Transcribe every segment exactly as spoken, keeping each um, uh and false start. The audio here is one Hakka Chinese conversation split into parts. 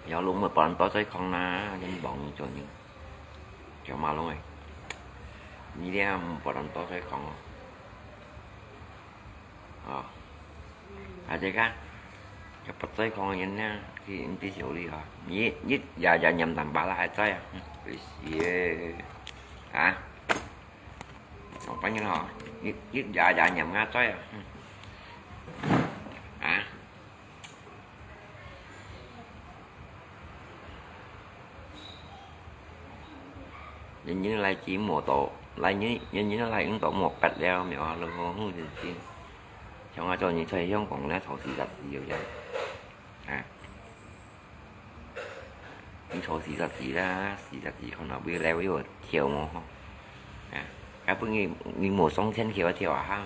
有路無不然多再講啦，人忙做人。叫馬龍誒，你這樣無不然多再講哦。哦，啊，這個，就不再講人啦，去你啲小李啊，你，你也，也念淡巴啦，還在啊，嗯，死誒，啊，上班人吼，你，你也，也念啊，在啊，嗯，啊。 人人來緊無到，來人，人人來應到無別了，苗啊，老虎真正。像𠊎做你在香港咧，坐四十字有影。啊。你坐四十字啦，四十字看下會來會有跳無吼。啊，該本你，你無上千條跳啊哈。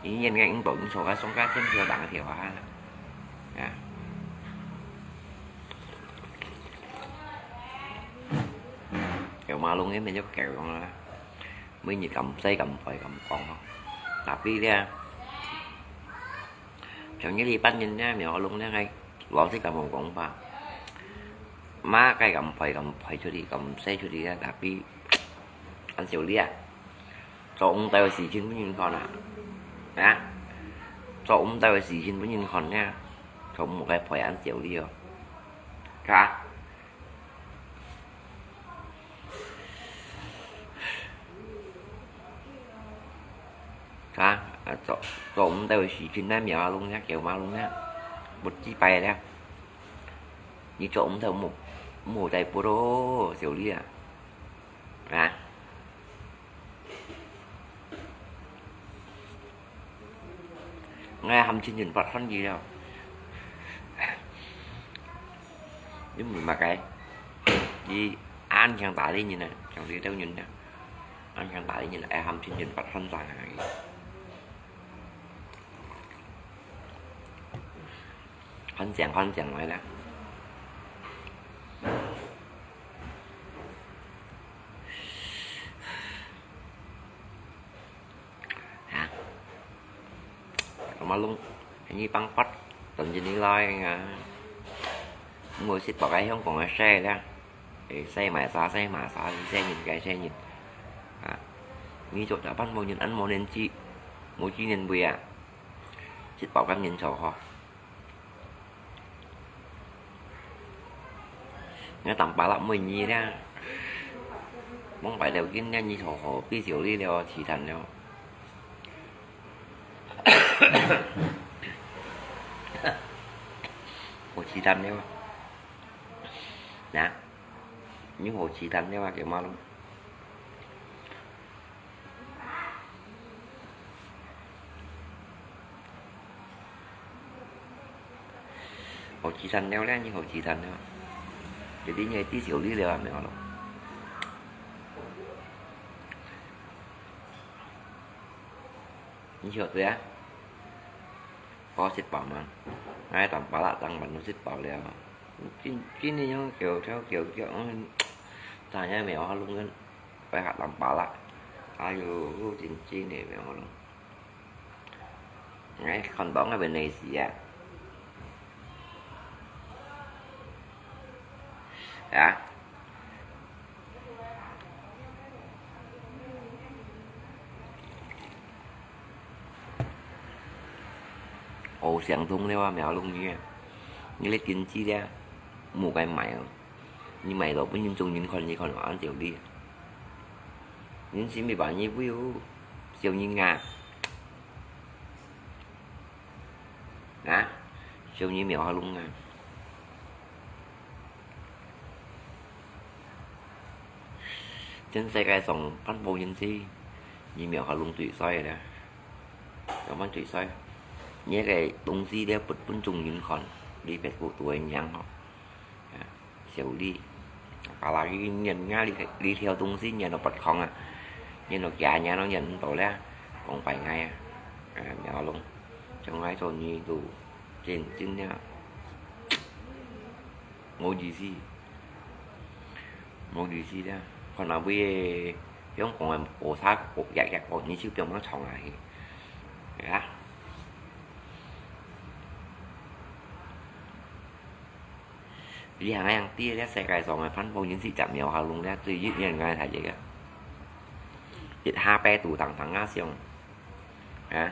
你應該應到你坐个上个天橋頂个條啊，啊。有馬龍个面就狗樣啦，每日咁細咁快咁講咯。Tapi咧，像你禮拜日咧，苗龍咧，係老實咁講吧，馬該咁快咁快出去，咁細出去啊，tapi，恁少哩啊。 做毋到个事情分人看啊，啊？做毋到个事情分人看呢，做毋个陪恁少哩哦，哈？哈？啊，做，做毋到个事情呢，苗啊龍呢，狗馬龍呢，不知敗了。你做毋到，莫，莫再不咯，少哩啊，啊？ 𠊎喊親人發歡喜了。你毋係麼个？你恁強大个人啊，像這兜人啊，恁強大个人啊，愛喊親人發歡喜啊！歡喜歡喜來啦！ 啊，馬龍，你放發，等陣你來啊！我識到个香港个事啦，誒，使麼儕，使麼儕，你使人，該使人。啊，你做大半無人，恁無年紀，無紀念位啊，識到个人就好。 𠊎當巴拉妹你啦，望擺條筋了，你坐好，比較哩了，自然了。好自然了啊。那，你好自然了啊，叫馬龍。 好自然了咧，你好自然了。Jadi你係知少啲了啊，苗龍？你曉得啊？好食飽嘛？𠊎當巴拉當晚都食飽了。今，今日樣叫，叫，叫，叫，嗯，咱也苗龍人。 Phải hạt làm bả lạ. Ai dô, chính chính này mẹ nó. Ngay, còn bóng ở bên này gì à? Hả? Ồ, sáng tung leo à, mèo lung nhé. Như lấy tiền chi leo. Mua cái máy à. Như mày đó, bữa nhìn chung nhìn con, nhìn con nó ăn tiểu đi. Nhìn xin bị bảo như vui hú. Siêu nhìn ngà. Ngà. Siêu nhìn mèo hao lung ngà. Trên xe cái sòng phát vô nhìn si. Nhìn mèo hao lung tùy soi rồi đó. Cảm ơn tùy soi. Nhớ cái tung si đeo bật bún chung nhìn con. Đi Facebook tuổi nhắn họ. Siêu đi. Apalagi nyan nga li, li thiau tung si nyan nó bật khóng à. Nyan nó kia nyan nó nyan tàu lẽ. Không phải ngay à. À, mèo lung. Trong hai trò nhi tù. Chính, chính nha. Ngô gì si. Ngô gì si lẽ. Còn mà bữa, yong kong em, ổ sa, ổ yak yak, ổ nhi siêu piang nó chong à. Hả? 你行行知，這世界上个番號認識隻苗下龍咧，最一眼个大隻个，一下百度當當啊上，啊，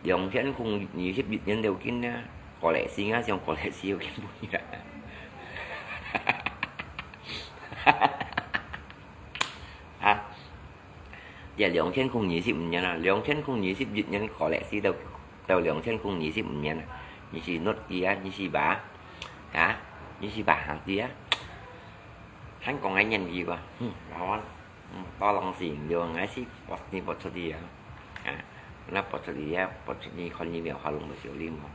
兩千空二十一年了緊咧，過來世啊上過來世有見不一啦。啊，這兩千空二十五年啊，兩千空二十一年過來世到到兩千空二十五年啊，你是not啊，你是吧？啊，你是吧？行知啊？ 還講个言語个，嗯，老安，嗯，多lòng事，有人係撥你撥出去啊，啊，那撥出去啊，撥出去看你苗下龍个小林哦。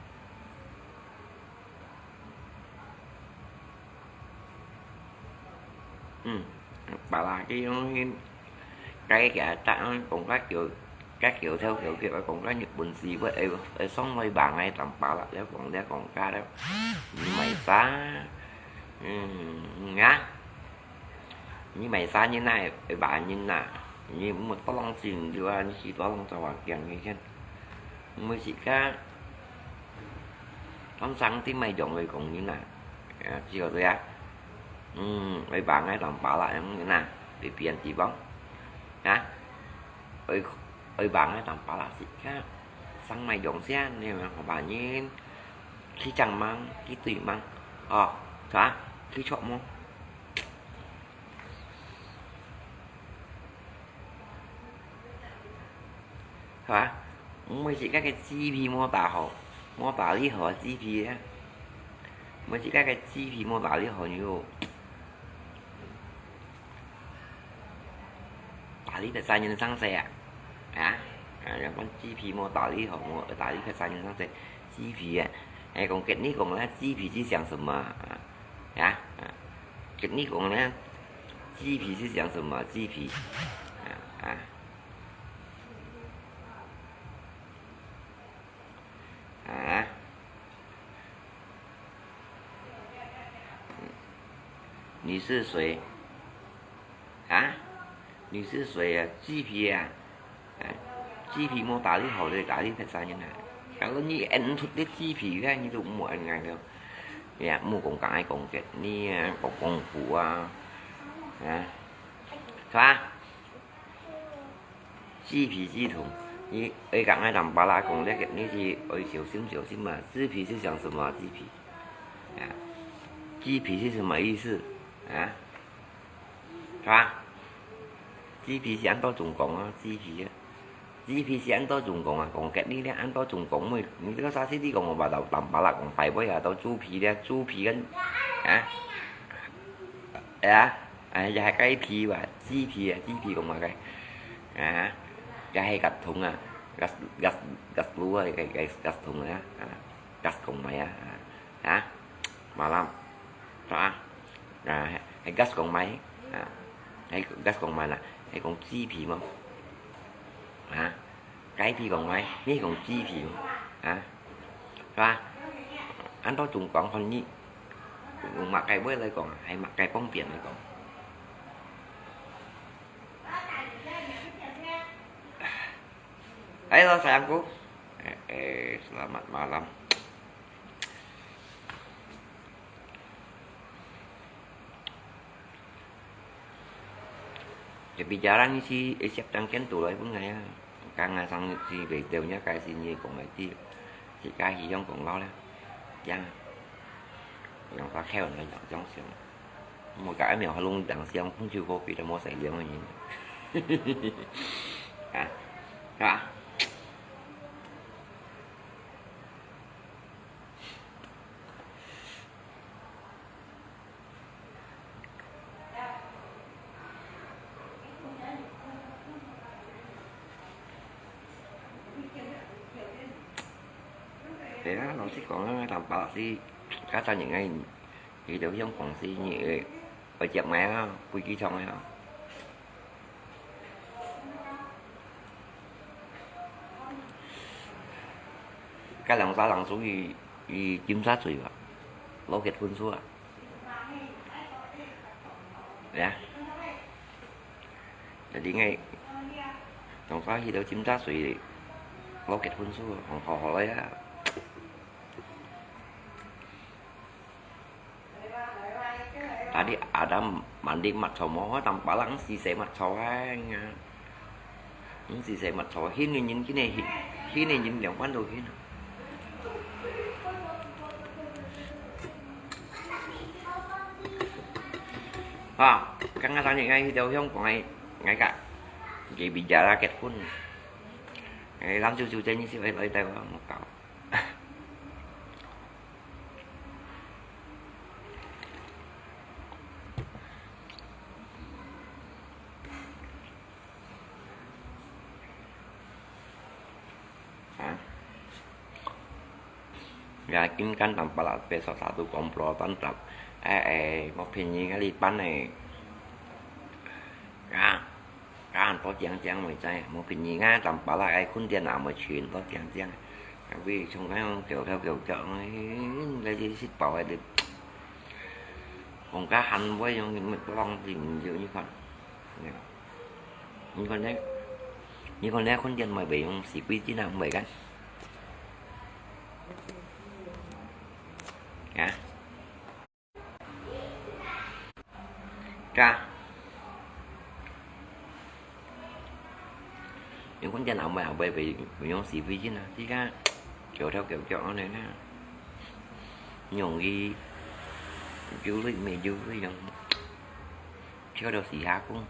嗯，把那个東西，該个答案講个叫，該叫頭叫叫講个日本字，會會會上來把个當把啦，了講了講个了，你買啥？嗯，啊。 你買啥人啊？會把人啊？你莫多lòng事，你話你是多lòng做話講你看。每時間，當生啲買用个工人啊，啊，只有這樣。嗯，會把𠊎當把啦，人啊，被別人地方，啊，會會把𠊎當把啦，時間，生買用先，你話把人，去正忙，去對忙，哦，係吧？去著忙。 係吧？毋會自家个紙皮無打好，無打理好紙皮啊！毋會自家个紙皮無打理好，你就打理別儕人生事啊！啊？啊，人講紙皮無打理好，無打理別儕人生事，紙皮啊！哎，講跟你講啦，紙皮是像什麼啊？啊？啊？跟你講啦，紙皮是像什麼？紙皮啊？啊？ 啊？你是誰？啊？你是誰啊？紙皮啊？啊？紙皮無打理好，就打理別儕人啊！假如你演出个紙皮，你都無恁樣个。呀，莫講講愛講个，你啊，講功夫啊，啊，係吧？ 紙皮紙筒，你愛講愛當巴拉講這个，你是愛小心小心嘛。紙皮是講什麼？紙皮啊？紙皮是什麼意思啊？係吧？紙皮是安到中講啊，紙皮啊，紙皮是安到中講啊，講个你咧安到中講咩？你這個啥事你講我把老當巴拉講大尾啊，到豬皮咧，豬皮跟啊，啊。 啊，也係雞皮哇，紙皮啊，紙皮講麼个？啊，也係甲筒啊，甲甲甲路啊，甲甲甲筒啊，啊，甲講麼啊？啊，馬lâm，啊，啊，係甲講麼？啊，係甲講麼啦？係講紙皮無？啊？ 雞皮講麼？你講紙皮無？啊？係吧？安到中講看你，用麼个話來講，係麼个方便來講。Halo, sayangku. Eh, eh, selamat malam. Tapi jarang isi siap tangken tu lai pun ngaya. Kang ngasang si betel nya kai si nyi kong ai ti. Si kai hi yong kong lau la. Yang. Yang pa kheo na yang jong siang. Mo ka ai miao ha lung dang siang phung chiu ko pi da mo sai liang ni. Ha. Ha. 係啊，老實講啊，坦白老實，家陣人个，佢兜用公司，你會，會接買啊，飛機場啊。 該兩儕人屬於，於尖沙咀吧，老結婚數啊。係啊。就應該，兩儕去到尖沙咀，老結婚數啊，好好好來啊。Adik Adam mandi mat chau mo, Tampalak si se mat chau ai nga. Mesti saya mat chau, hin ni nyin kini hin, hin ni nyin yang pan tu hin. Ha, kang ngai tanya ngai hidup yang kong ngai, ngai ka. Jadi bicara ket pun. Ngai lam cucu janji si oi oi tai wa mau kau. Ha? Yakin kan Tampalak besok satu komplotan tap. Eh, eh, mau pinyi kali pan eh. Ka, kan to jang jang mai cai, mau pinyi nga Tampalak ai kun dia na mai chin to jang jang. Tapi chung ai kiểu theo kiểu kiểu, eh, cái gì xịt bảo ai được. Còn cá hăn với những mệt con thì mình dựa như con. Nè. Nè con đấy, nè con đấy con điện mày bị ông xì quýt chứ nào mày gắn. Hả? Ca. Nè con điện ông mày ông bị bị bị ông xì quýt chứ nào. Chứ cá kiểu theo kiểu kiểu này nè. Nhung gì, du lịch mày du lịch nhung. Theo đâu xì há cũng.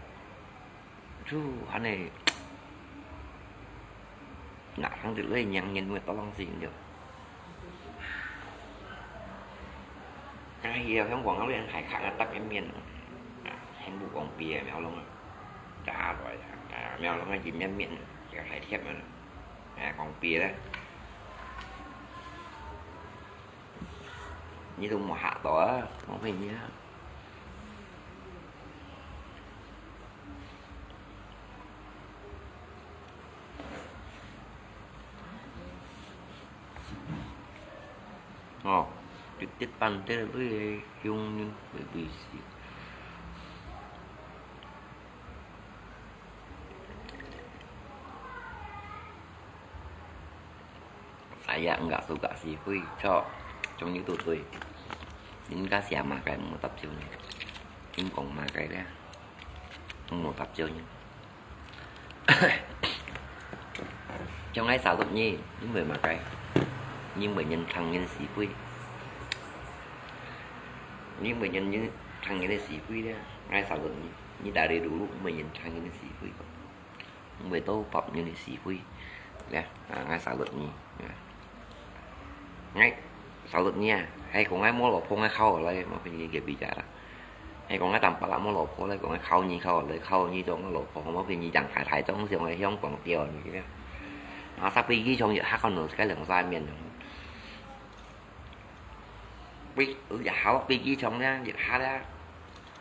Chu, anh này. Ngã thẳng từ lưới nhang nhìn mày tao lòng gì được. Ai, hiểu không, quảng cáo liền, hải kháng là tắt cái miệng. À, hẹn buộc quảng bia, mèo lông. Trả rồi, trả, mèo lông, chỉ miệng miệng, chỉ hải thiệp mà. À, quảng bia đấy. Nhi tông mò hạ tỏ, mò phải nhớ. Ồ, trực tiếp bàn tay với dùng những bởi vì gì? Saya enggak suka sipui, cok. Cuma itu tuh. Ini kasih sama kayak mau tap ciu ni. Ini kong makai dia. Mau tap ciu ni. Trong ai sao tụt nhi, nhưng mà makai. Nhưng mà nhân thằng nhân sipui. Nhưng mà nhân nhân thằng nhân sipui dia. Ai sao tụt nhi. Ni dari dulu mà nhân thằng nhân sipui. Mười tô pop như nị xì phui. Nè, à, ngai xả luật nhi. Nè. Ngai xả luật nhi à. Hay của ngai mua lọ phong ngai khâu ở đây mà phải như cái bị trả đó. Hay của ngai tầm pala mua lọ phong đây của ngai khâu nhi khâu ở đây khâu nhi trong lọ phong mà phải như chẳng thái thái trong xiong ngai hiong quảng tiêu như thế. Nó sắp đi ghi trong dự hát con nó cái lồng ra miền. Bi, ừ, dạ hảo bi ghi trong nha, dự hát á.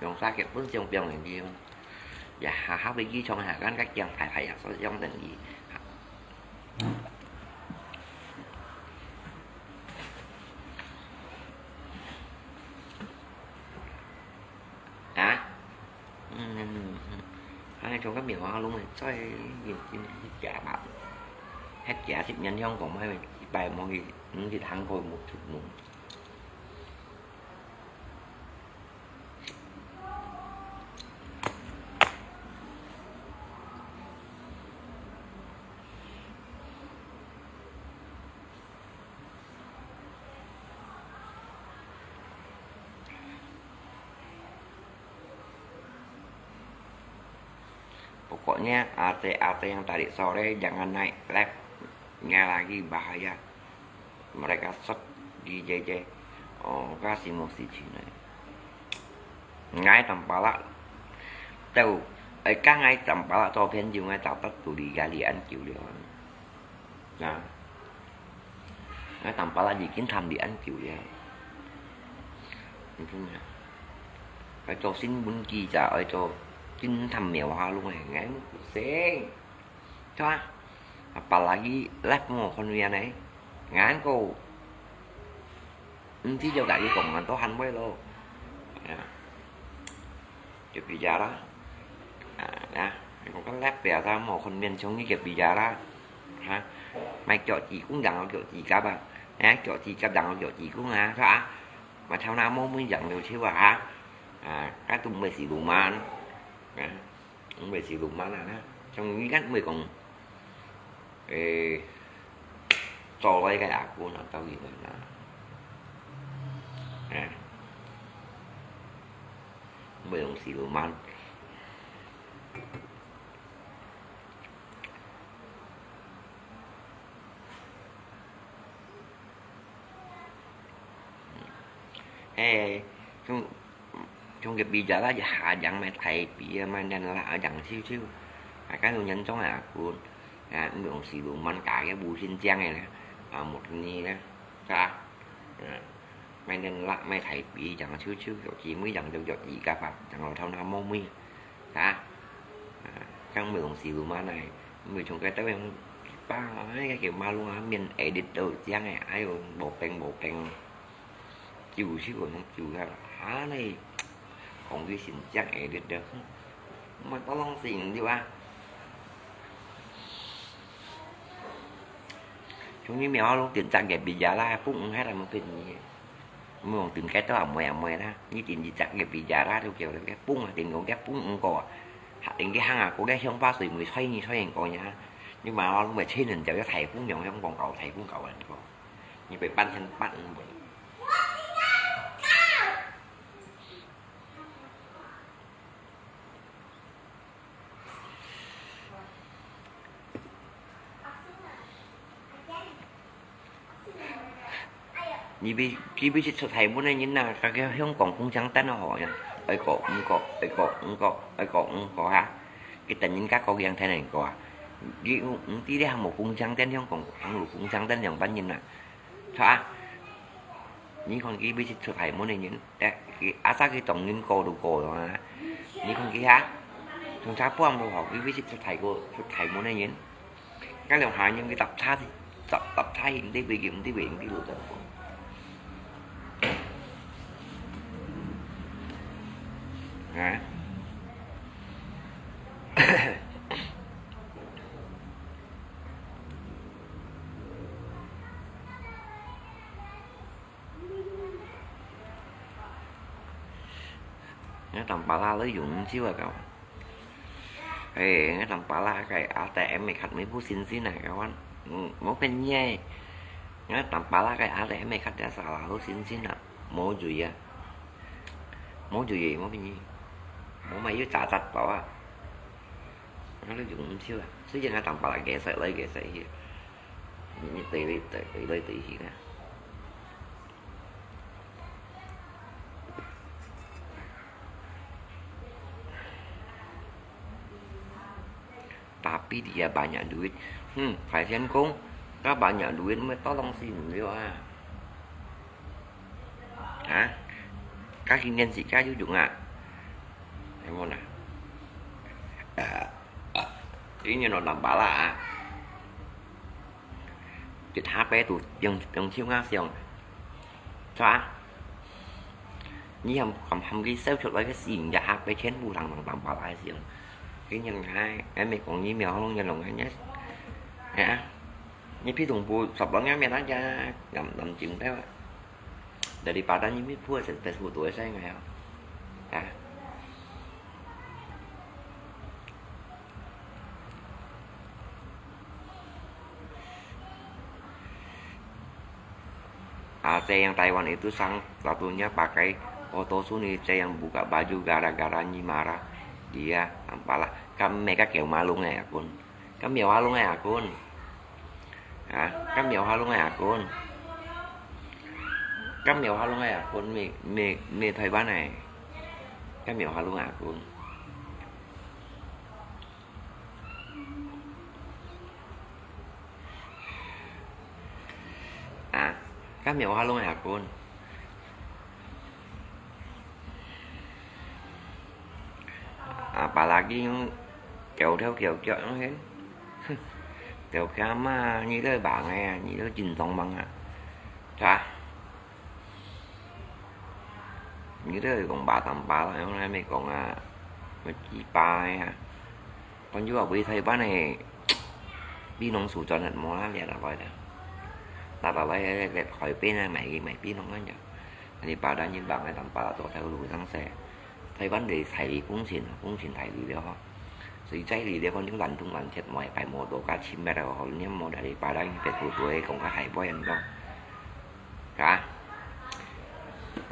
Trong xa cái bún xiong piong này đi. Dạ hảo hảo bi ghi trong hà gắn các chàng thái thái à, sao trong đừng gì. Hả? Ừm, hai trong các miệng hoa luôn này, sao nhìn chín hết trả mà. Hết trả xếp nhắn hiong của mai mình, bài mong gì, những gì thắng thôi một chút nữa. Pokoknya ate-ate yang tadi sore jangan naik live-nya lagi, bahaya. Mereka set di J J. Oh, kasih mau si Cina. Ngai tampala. Tahu, eh, kan ngai tampala 照片 yung ngai tatat tu di gali an kiu liu. Nah. Ngai tampala di kin tham di an kiu liu. Itu nya. Ai cho xin bun ki cha, ai cho kin tham miao ha lu ngai ngai mu seng. Cho a. Apalagi live mo kon wia nai. Ngan ko. Ntí cho gái đi cộng ngắn tao hẳn quay lô. Cho bây giờ đó. À, nè, còn cái lát bè ra một phần miền sống như kiểu bây giờ đó. Hả? Mày chọn chị cũng dặn chọn chị cặp à. Nè, chọn chị cặp dặn chọn chị cũng hả? Sao á? Mà theo nào mô mới dặn được chứ hả? 啊，該都毋會死路慢，啊，毋會死路慢啊，像你看毋會講，誒，做了一個阿姑呢，到底呢，啊，毋會用死路慢。 嘿，像，像个比較啦，一下樣買大筆啊，買兩粒啊，樣少少。啊，該種嚴重啊，kun，啊，毋用死路慢加个無形象个啦，啊，無你啦，是吧？嗯，買兩粒，買大筆，樣少少，有機會樣就有一個吧，樣老頭那毛咪，啊，啊，更毋用死路慢來，毋用從該兜樣，把，哎，个馬路啊，面會跌到這樣个，哎喲，無病無病。 救死个，救个，啊，你講佢先正會得的，毋係多浪費對吧？像你苗啊，攏點讚个比較啦，分五下來無便宜，毋用點个多啊，妹啊妹啦，你點一隻个比較啦，就叫佢分啊，點用个分五個啊，還點个行啊，個个鄉巴水妹吹你吹人個呀，你嘛攏會吹人，就要颱風樣樣講搞颱風搞人個。 你會半天半夜。你比，你比起出大門个人啊，該个香港工商單啊，好呀，愛過五個，愛過五個，愛過五個哈。佢等人家過樣睇人過啊。你毋知你還無工商單，香港還有工商單兩班人啊。 哈，你看佢每次出大門个人，誒，佢阿早佢當然過都過了啊。你看佢哈，從車半路吼，佢每次出大過，出大門个人，該兩下人佢搭車，搭，搭車去，毋知幾遠，毋知幾遠，毋知路走。啊？ Nga Tampalak lơ yung chiu a kawan. Eh, nga Tampalak kay A T M card mi pu sinsin a kawan. Hmm, mo pen ye. Nga Tampalak kay A T M card ya sala lơ sinsin a. Mo jui a. Mo jui ye, mo pen ye. Mo mai yu cha chat pao a. Nga lơ yung chiu a. Sui ye nga Tampalak ge sai lai ge sai hi. Ni tei lai tei lai tei hi na. Tapi dia banyak duit. Hmm, Pai Tian Kong, kau banyak duit, mau tolong sini ah. Ha? Kau ingin si kau jujung ah? Yang mana? Ah, ah. Ini nonton bala ah. Kita apa itu? Yang, yang siung ah, siung. Sa? Ni ham, ham, ham cái xếp chụp lại cái xịn ya hạt bé chén bu thằng thằng thằng bà lai xịn. Cái nhân hai, em mày còn như mèo không nhân lòng anh nhé. Hả? Như phi thùng bu sập lắm em mày nói cha, ngầm ngầm chịu thế. Dari pada ni mi pua sen tes bu tuai sai ngai. Ya. Ah, saya yang Taiwan itu sang satunya pakai foto Suni, saya yang buka baju gara-gara nyi marah. Dia, apalah. Kan mereka kêu malu ngai akun. Kan mèo ha lung ai akun. Ha? Kan mèo ha lung ai akun. Kan mèo ha lung ai akun, mi, mi, mi Taiwan ai. Kan mèo ha lung ai akun. Ha? Kan mèo ha lung ai akun. Apalagi kéo theo kéo kiệu nó hen. Kéo kia mà như thế bảng này, như thế chính thống bằng à. Chà. Như thế cũng ba tám ba là hôm nay mình cũng à, một chỉ ba này à. Còn dù ở bên Thái Bắc này, pin nông sủ cho nên mua lắm, vậy là vậy đó. Là là vậy, vậy khỏi pin này, mày, mày pin nông lắm nhỉ. Anh đi bảo đã nhìn bảng này, tám ba là tôi theo lùi thắng xe. 臺灣个大理風情，風情大理了吼。所以在理了講，你爛銅爛鐵，每擺無多加深入了吼，你莫在你巴拉人別个對講較害怕人講。啊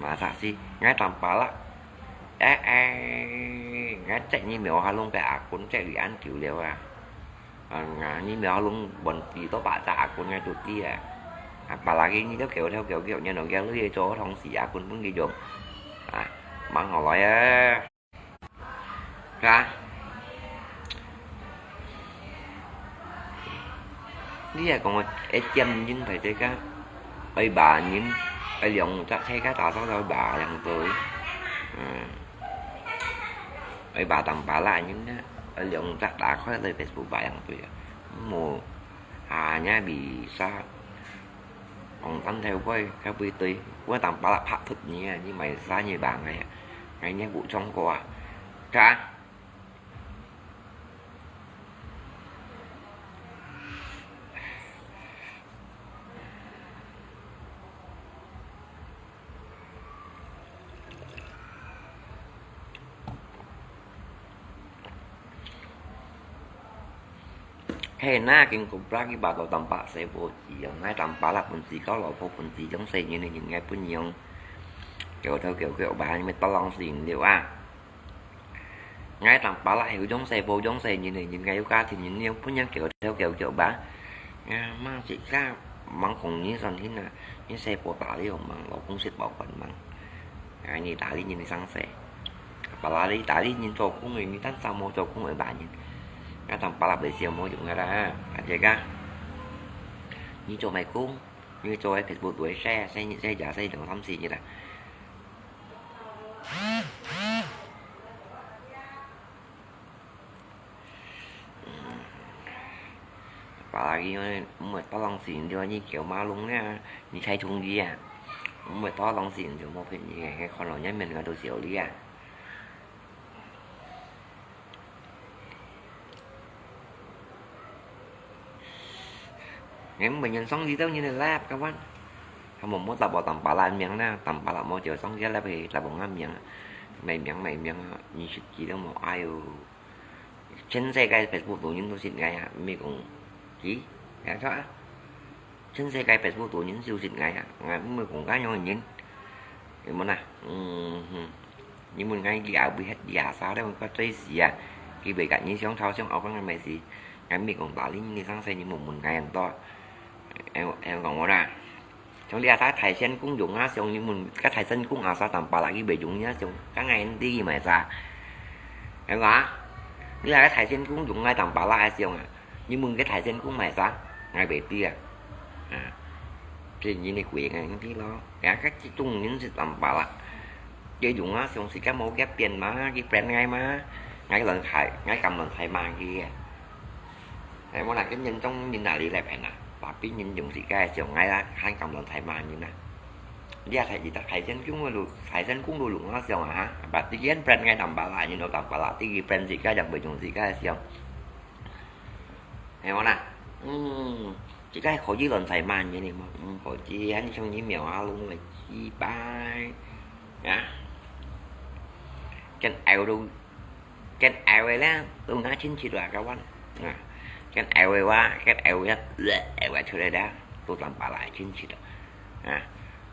？Masa sih，𠊎當巴拉。哎哎，𠊎這你苗下弄个阿公，這裡恁久了啊。 啊，你苗弄本地都把炸滚个土地啊。啊，把那个你都给我跳给我给我念懂给我做同事啊，滚滚给种。啊，蛮好来啊。是吧？你也讲我一点人排这个，二百人，二两只车个打扫到二百样多。嗯。 Ai ba tang pala nyin na, ai liong tak ta khoi lai Facebook ba yang tui. Mu, ha nya bisa. Ong tan theo koi, ka bui tui. Koi tang pala phak thut nyi, nyi mai sa nyi ba ngai. Ngai nya bu chong kua. Ka. 嘿，那經過Prague ba到Tampalak xe vô chỉ, ngai Tampalak pun si kau lo po pun si jong xe như này như ngai pun yong. Kiểu theo kiểu kiểu ba như tao lòng xin liu à. Ngai tang pala hiu jong xe po jong xe nyin nyin ngai yu ka thin nyin nyin pun yang kiu theo kiu kiu ba. Nga mang si ka mang kong nyin son hin na, nyin xe po ta li mang lo kong sit bảo quản mang. Nga nyi ta li nyin sang xe. Pala li ta li nyin cho kong nyi tan sa mo cho kong ba nyin. Nga tang pala be siêu mo yung nga ra. Ka je ka. Nyi cho mai kong, nyi cho ai Facebook đuổi xe, xe nyi xe ja xe dong sam si nyi la. Apalagi mùi tao lòng xin cho nhi kiểu ma lung nha, nhi khai chung đi à. Mùi tao lòng xin cho một phim nhi cái con lo nhá mình là tôi xỉu đi à. Ngen mùi nhen sóng gì tao nhen lap các bạn. Hâm mộ mua tao bảo tao pala miếng na, tao pala mua chiều sóng gì lap thì tao bảo ngắm miếng. Mày miếng, mày miếng, nhi sit gì tao mù ai ù. Trên xe cái Facebook tụi nhen tụi sit ngay à, mày cũng gì, yang cho à. Trên xe cái Facebook tụi nhen siêu sit ngay à, ngay mùi cũng cá nhau nhen. Em muốn à, ừm, hừm. Nhi mùn ngai lia bui het lia sa leh mùn có tui sia. Ki bê kat nhi siông thao siông au kang mê si. Ngai mi kong ta li nhi sang sai nhi mùn mùn ngai an to. Em, em kong ora. Siông lia sa thai sian kung yung a siông nhi mùn ka thai sian kung a sa tam pa la ki bê yung nhi a siông. Ka ngai an ti ki mai sa. Em kong a. Lia ka thai sian kung yung ngai tam pa la a siông a. Nhi mùn ka thai sian kung mai sa. Ngai bê ti a. A. Thì nhi ni quỷ ngai an ti lo. Ya ka chi tung nhi sit tam pa la. Dễ dùng á, siông sit ka mâu kiap pian ma, ki brand ngai ma. Ngai lon thai, ngai kam lon thai ma ki. Ngai mô na kiap nhin trong nhin na li lep en na. Ba pi nhin dùng sit ka siông ngai la, han kam lon thai ma nhin na. Lia thai di ta thai sian kung lu, thai sian kung lu lung á siông à ha. Ba ti kian brand ngai tam pa la, nhin lo tam pa la, ti ki brand sit ka yang bơi dùng sit ka siông. Ngai mô na. Ừm. Chỉ cái khó dĩ lộn phải mà như này mà, ừ, khó dĩ anh không như mèo áo luôn là chi bài. Nhá. Cái áo đâu, cái áo ấy là tôi ngã chín chỉ là các bạn. À, cái áo ấy wa, cái áo ấy, áo ấy thôi đấy đã, tôi tặng bà lại chín chỉ đó. À,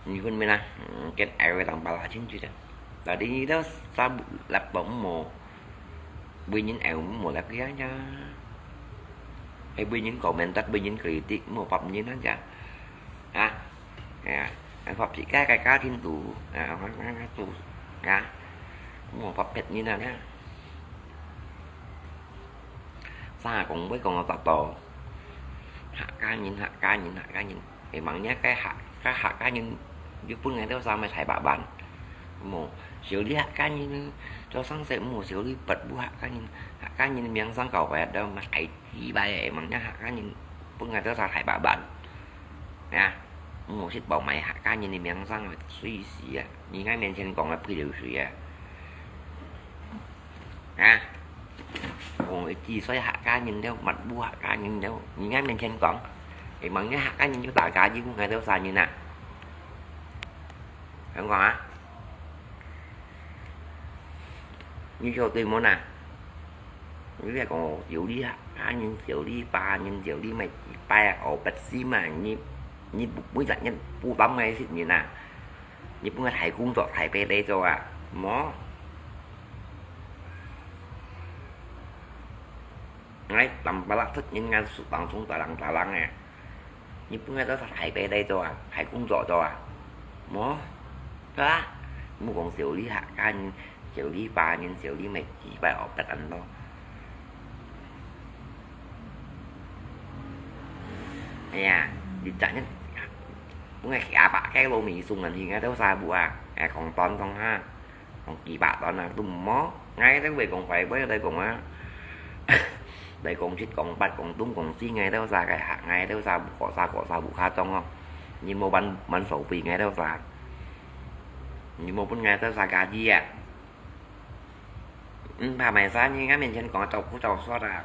như hôm nay nè, ừ, cái áo ấy tặng bà lại chín chỉ đó. Là đi đó, sao lặp bóng mồ. Bui nhin eo mô lep kia nha. Ai bui nhin comment tắt bui nhin kritik mô pap nhin na cha. Ha. Ya. Ai pap si ka ka ka thin tu. Ha, ha, ha, ha, tu. Ya. Mô pap pet nhin na nha. Sa kong bui kong ta to. Ha ka nhin, ha ka nhin, ha ka nhin. Ê, măng nhá cái hạt, cái hạt cá nhân, yu pun ngai têu sa mai thai bạ bàn. Mô, siêu li hạt cá nhân, cho sang sẽ mô siêu li bật bu hạt cá nhân, hạt cá nhân miếng sang cầu phải đâu mà ai chi bài ê, măng nhá hạt cá nhân, pun ngai têu sa thai bạ bàn. Nha, mô sit bảo mày hạt cá nhân miếng sang suy xì à, nhìn ngay miệng trên còn là phi đều suy à. Ha. Ôi, chỉ xoay hạt cá nhân đâu, mặt bu hạt cá nhân đâu. Nhìn ngay miệng trên còn. Thì mà nghe hạt cá nhân chúng ta cá gì cũng nghe theo xa như nè. Không còn hả? 你曉得無啊？你來講，少你客家人，少你華人，少你麼个幾百啊，五百四萬，你，你每，每隻人負擔个事情啊！你分𠊎大工作，大白來做啊？無？𠊎Tampalak出人，𠊎手當中大人大人啊！ 你分𠊎兜大白來做啊，大工作做啊？無，係啊？莫講少你客家人，少你華人，少你麼个幾百五百恁多。哎呀，你真个，分𠊎幾百个老米送人去，𠊎兜儕無啊？哎，講短講下。 講幾百段啊，都無。𠊎兜會講壞話來講啊，來講七講八講東講西，𠊎兜儕个客，𠊎兜儕無，儕，儕無較重哦。你莫玩，玩手背，𠊎兜儕，你莫分𠊎兜儕gaji啊！毋怕麼儕，你𠊎面前講，走步走煞啊！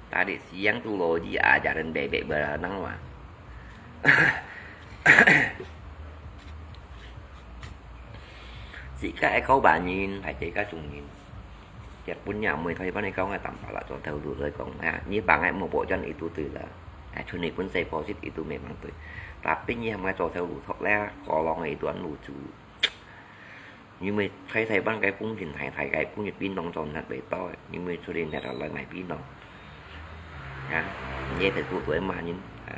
Tadi siang tu Logi ajaran bebek berenang mah. Sikap ai kau banyin, hai teka sungin. Tiap punya mui thoi pan ai kau ngai Tampalak cho thâu lu loi kong. Ha, ni bang ai mo bojan itu tu lah. Ha, chuni pun sai posit itu memang tu. Tapi ni hamai cho thâu lu thok le, kolong itu an lucu. 因為在台灣个風景，大大个風景檳榔做得袂到，因為出去那个來買檳榔。啊，你Facebook都會罵人，啊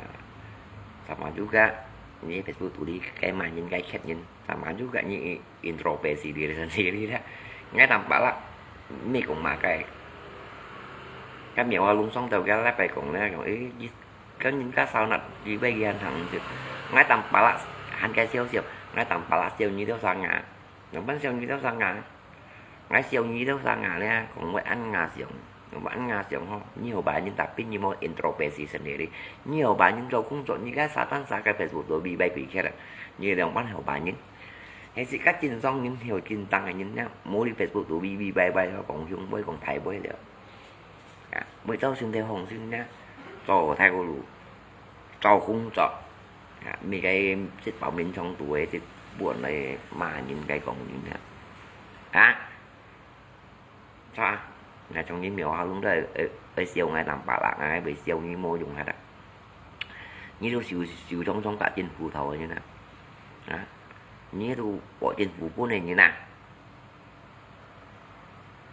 ，sama juga，你Facebook都你該罵人，該欠人，sama juga你introspeksi diri sendiri lah。Ngai Tampalak，你講嘛該，該苗啊，弄上頭个禮拜講咧，講，誒，你 跟人家燒那幾位也很行就，𠊎Tampalak還該笑笑，𠊎Tampalak笑你兜生啊，仰般笑你兜生啊？𠊎笑你兜生啊咧，講會恁樣想，講會恁樣想吼，你好白人，tapi你無introspeksi sendiri，你好白人做工作，你該啥單啥个Facebook都比白鬼去了，你兩班好白人。還是个正常人，有正當个人呢，無你Facebook都比比白白，講凶會講大會了。 啊，為著身體放心呢，做大个路，做工作，啊，每个食飽眠床肚个，這本來罵人个講人啊。啊，錯啊，那從你苗下弄到，呃，呃，笑𠊎Tampalak，啊，會笑你無用下啦。你都受，受傷傷打進葡萄个人啊，啊，你都報政府本个人啊。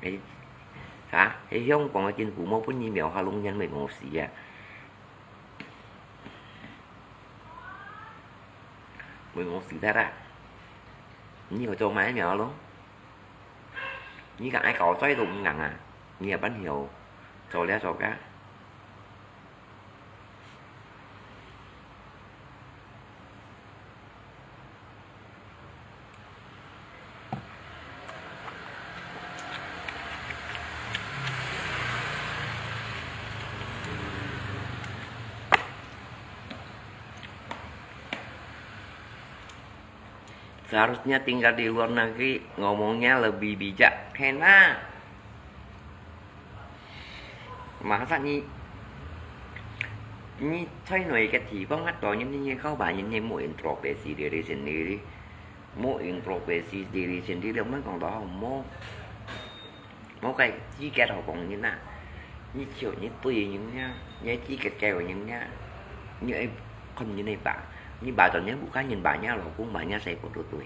誒，啥？係香港个政府無分你苗下弄人，會餓死啊！會餓死忒啊！你愛做麼个苗下弄？你講愛搞災都毋能啊！你也捌曉做了做个。 Seharusnya tinggal di luar negeri ngomongnya lebih bijak. Hena. Masa你，你在哪一個地方啊？當然你，你靠別人，你無introspeksi diri sendiri，無introspeksi diri sendiri，毋好講到好無。 無个資格好講人啊！你笑你對人呀，你資格教人呀，你愛看人个爸，你爸做人，bukan人爸nya，老公爸nya，sai pun都對。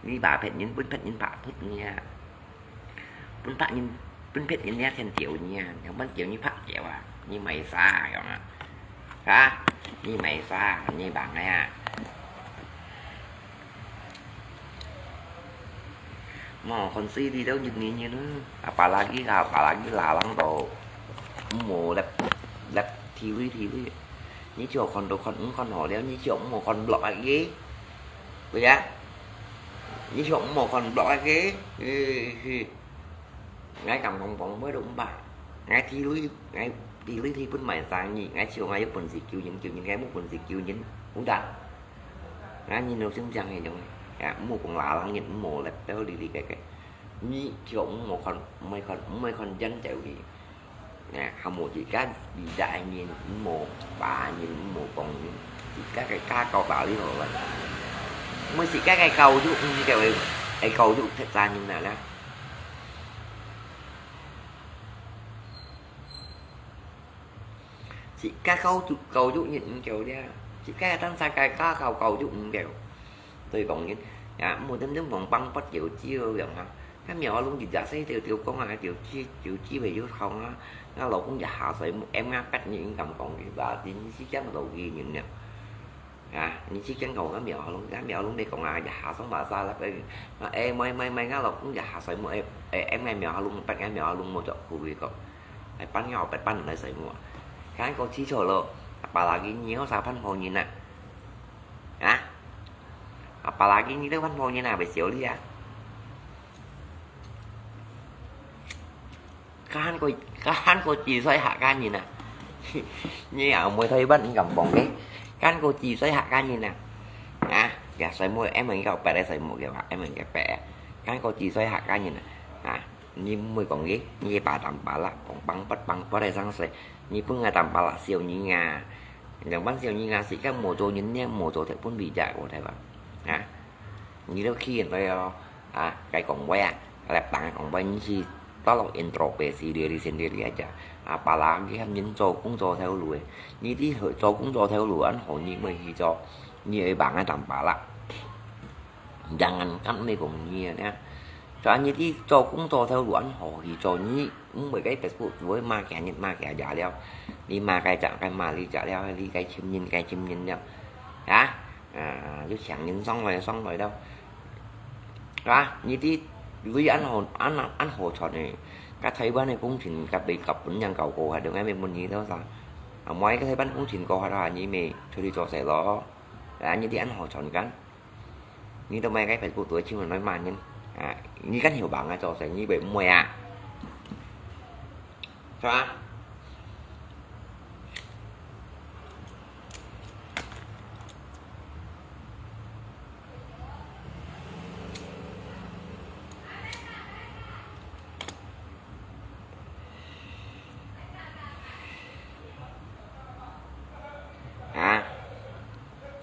你爸別人，分別人爸別人呀，分別人，分別人呀，先教你啊，仰般教你白教啊，你買啥樣啊？啊？你買啥？你bang啊？ Mau kon si di dau jin ni nyin, apalagi, apalagi lalang to. Mo lep, lep thiwi thiwi. Ni cho kon do kon, kon ho liao, ni cho mo kon blok lagi. Betul ya? Ni cho mo kon blok lagi. Hi, hi. Ngai kam phong phong mới đúng ba. Ngai thiwi, ngai thiwi thi pun mai sang ni, ngai chiu ngai yuk pun si kiu nyin, kiu nyin, ngai mu pun si kiu nyin. Udah. Ngai nyin nô sing chang he jong. Ya, mu kong la lang nyin, mu lep teo li li kai kai. Ni chiu mu kon, mu kon, mu kon jan teo li. Ya, ha mu ji kan bi da nyin, mu ba nyin, mu kong nyin. Ji ka kai ka kau ba li ho lan. 毋係自家个教育毋夠个，个教育忒差人啊啦。自家教育，教育人毋夠了，自家个當下个家教教育毋夠。所以講人，啊，毋好點點講幫不了招樣啊。該苗阿龍日日細條條講啊，條枝，條枝尾有痛啊，啊老公日下水，毋愛啊，摎人敢講个吧，真是講道理人了。 啊，你之前講个苗阿龍，該苗阿龍你講啊，一下送馬沙拉个，啊，哎，買買買，𠊎老公一下水母，哎，哎，哎，買苗阿龍，摎𠊎苗阿龍無著苦个講，哎，半夜白半來水母啊，看過起錯咯，apalagi你有啥辦法人啊？啊？Apalagi你都辦法人啊，袂少你啊？ Kahan ko, kahan ko chỉ xoay hả kahan nhìn à. Nhi à, môi Thái Văn ngắm bóng đấy. Kahan ko chỉ xoay hả kahan nhìn à. À, ya xoay môi em mình kau pet xoay môi kìa, em mình kau pet. Kahan ko chỉ xoay hả kahan nhìn à. À, nhi môi kong kì, nhi bà tạm bà lạ, bóng băng bật băng bật đây sang xoay. Nhi pun ngai tạm bà lạ siêu nhi ngà. Yang bắn siêu nhi ngà sĩ các mùa trôi nhìn nhé, mùa trôi theo pun bị dạy của Thái Văn. À. Nhi lo khi nai lo, à, cái kong bói à, lep tang kong bói nhi si, ta lo introspeksi diri sendiri aja. Apalagi ham nhi 做工做頭路个，nhi ti hoi 做工做頭路，安好nhi mới去做，nhi會幫个當巴啦。Jangan kan nai kong nhi nè，就安nhi ti 做工做頭路，安好去做，nhi毋會該Facebook會罵佢日罵佢夜了，你罵該隻，該罵你隻了，你該尋人該尋人了，啊？ 啊，又請人上來上來了。啊，你知鐳恁好，恁，恁好賺呢。該台灣个工錢，該被，該分人搞過下，就愛問你多少？啊，買該台灣工錢過下，你咪出去做事咯。啊，你知恁好賺kan？你都買該Facebook都請人來罵人。啊，你敢有幫啊做事，你會毋會啊？ 是吧？啊？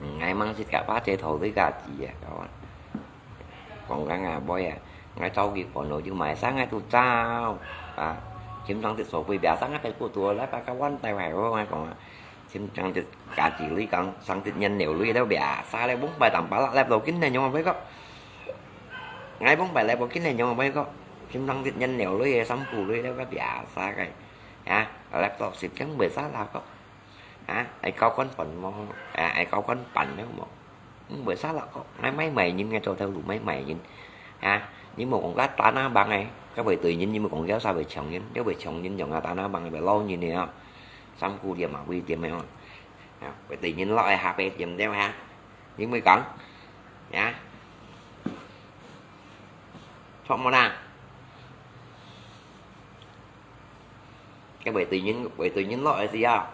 嗯，𠊎吂識甲巴姐頭對家己啊，kawan。 講緊啊，妹啊，𠊎早起煩惱就買生个都燥啊，尋常食所謂biasa𠊎Facebook都來把kawan帶壞，𠊎講啊，尋常食家己鐳講，常食原料鐳都biasa咧，mong pai tambah lak lep lo kín咧，用啊，妹哥。𠊎mong pai lep lo kín咧，用啊，妹哥。尋常食原料鐳个，sampu鐳都biasa个，啊，lep lo食梗biasa啦，哥。 啊，愛交關煩無？啊，愛交關煩了無？毋會啥啦，講，𠊎買賣人，𠊎做頭路買賣人。啊，你無講甲打那棒个，甲會對人，你無講了啥會搶人，了會搶人用啊，打那棒个會撈人个啊。三姑店啊，會店个哦。啊，會對人撈个下背店了啊。你會講？啊？錯無啦？ Cái bưởi tùy nhìn, bưởi tùy nhìn lội gì à?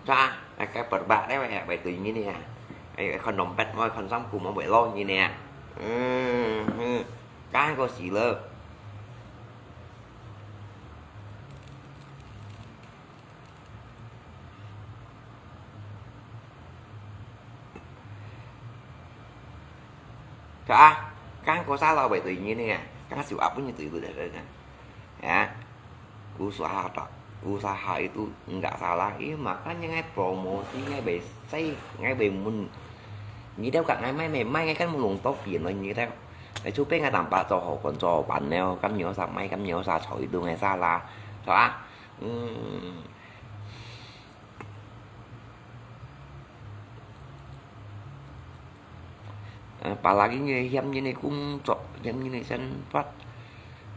Cha, cái bưởi bạc đấy mày, bưởi tùy nhìn nè. Cái con nồng bẹt môi, con sắm cù mà bưởi lôi nhìn nè. Ừ, ừ. Cái có gì lơ. Cha, cái có sao là bưởi tùy nhìn nè. Cái siêu áp như tùy bưởi đấy nè. Ya. Usaha tak, usaha itu enggak salah. Ih, makanya ngai promosi, ngai besai, ngai bemun. Nyi dau kak ngai mai mai mai ngai kan mulung tok yin lo nyi dau. Ngai chu pe ngai tampa cho ho kon cho pan neo, kam nyo sa mai, kam nyo sa cho itu ngai salah. Cho a. Hmm. Apalagi nyi hiam nyi ni kung chok, hiam nyi ni sen pat.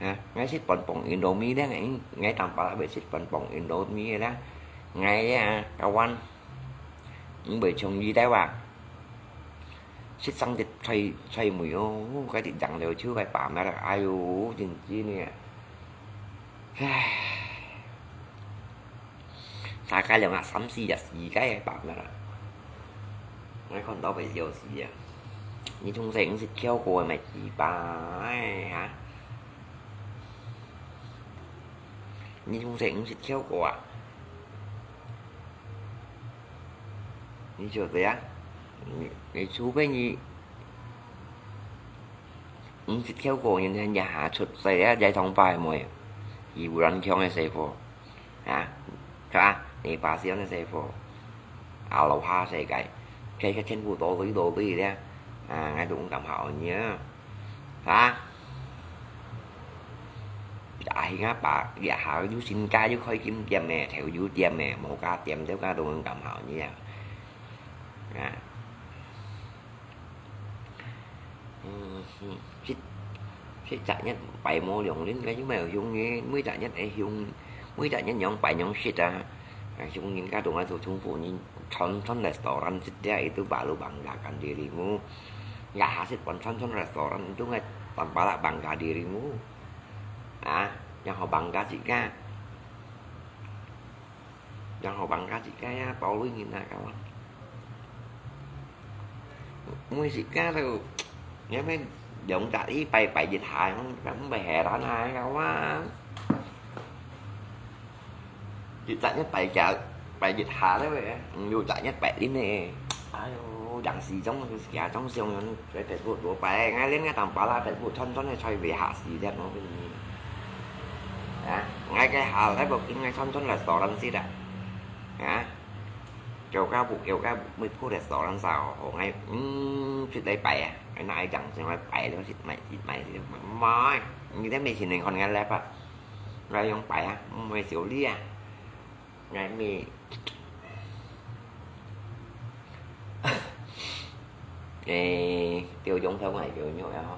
Ha, ngai sit pon pong Indomie deh, ngai, ngai tam pala be sit pon pong Indomie deh. Ngai ya, kawan. Ngai be chong yi deh wa. Sit sang dit chai, chai mui o, cái dit jang leo chu cái pa ma da. Ayo, jin ji ni. Sa cái leo ngak sam si ya si cái pa ma da. Ngai kon tau be yo si ya. Ni chung se ngi sit kyo ko mai ki pa. Ai ha. Ni chung se ngi sit kyo ko a. Ni cho te ya. Ni chu pe ni. 毋識跳過人，這下出世啊，這種擺妹，伊有人強个細伙，啊，係吧？你發現个細伙，阿羅哈世界，這个全部多鐳多鐳咧，啊，𠊎都毋敢好你啊，啊。也係啊，爸，這下有新家，有開金店个，頭有店个，無家店，這个都毋敢好你啊，啊。 嗯，嗯，食，食十日拜無兩輪，該又無香煙，每十日个香，每十日樣拜樣食啊。啊，香煙該種啊，就重複你餐餐restaurant食了，itu baru bangga kan dirimu. Ya, hasil pun餐餐restaurant itu ngai tanpa lah bangga dirimu. Ah, yang kau bangga sih kan? Yang kau bangga sih kan ya, tao lui ngin na kawan. Mui sih kan tu, ya men, dong tak i pai pai jit hai, mung pai heran hai kawan. Jit tak nyet pai jat, pai jit hai le we, lu tak nyet pai lin ne. Ayo, yang si jong, si ya jong siang yang, pai pai bu du pai, ngai lin ngai tam pa la pai bu chon chon ne choi we ha si liat no bin ni. Ya, ngai kai ha le bu kin ngai chon chon restaurant si da. Ya. Kêu ka bu, kêu ka bu, mui bu restaurant sao, ho ngai, hm, sit lai pai a. Ngai nai jang sing lai pai lo sit mai, sit mai sit mai. Mai, ni te mi sin ning kon ngai le pa. Ngai yong pai a, mui siu li a. Ngai mi. Ê, tiêu giống theo ngày kiểu như vậy hả?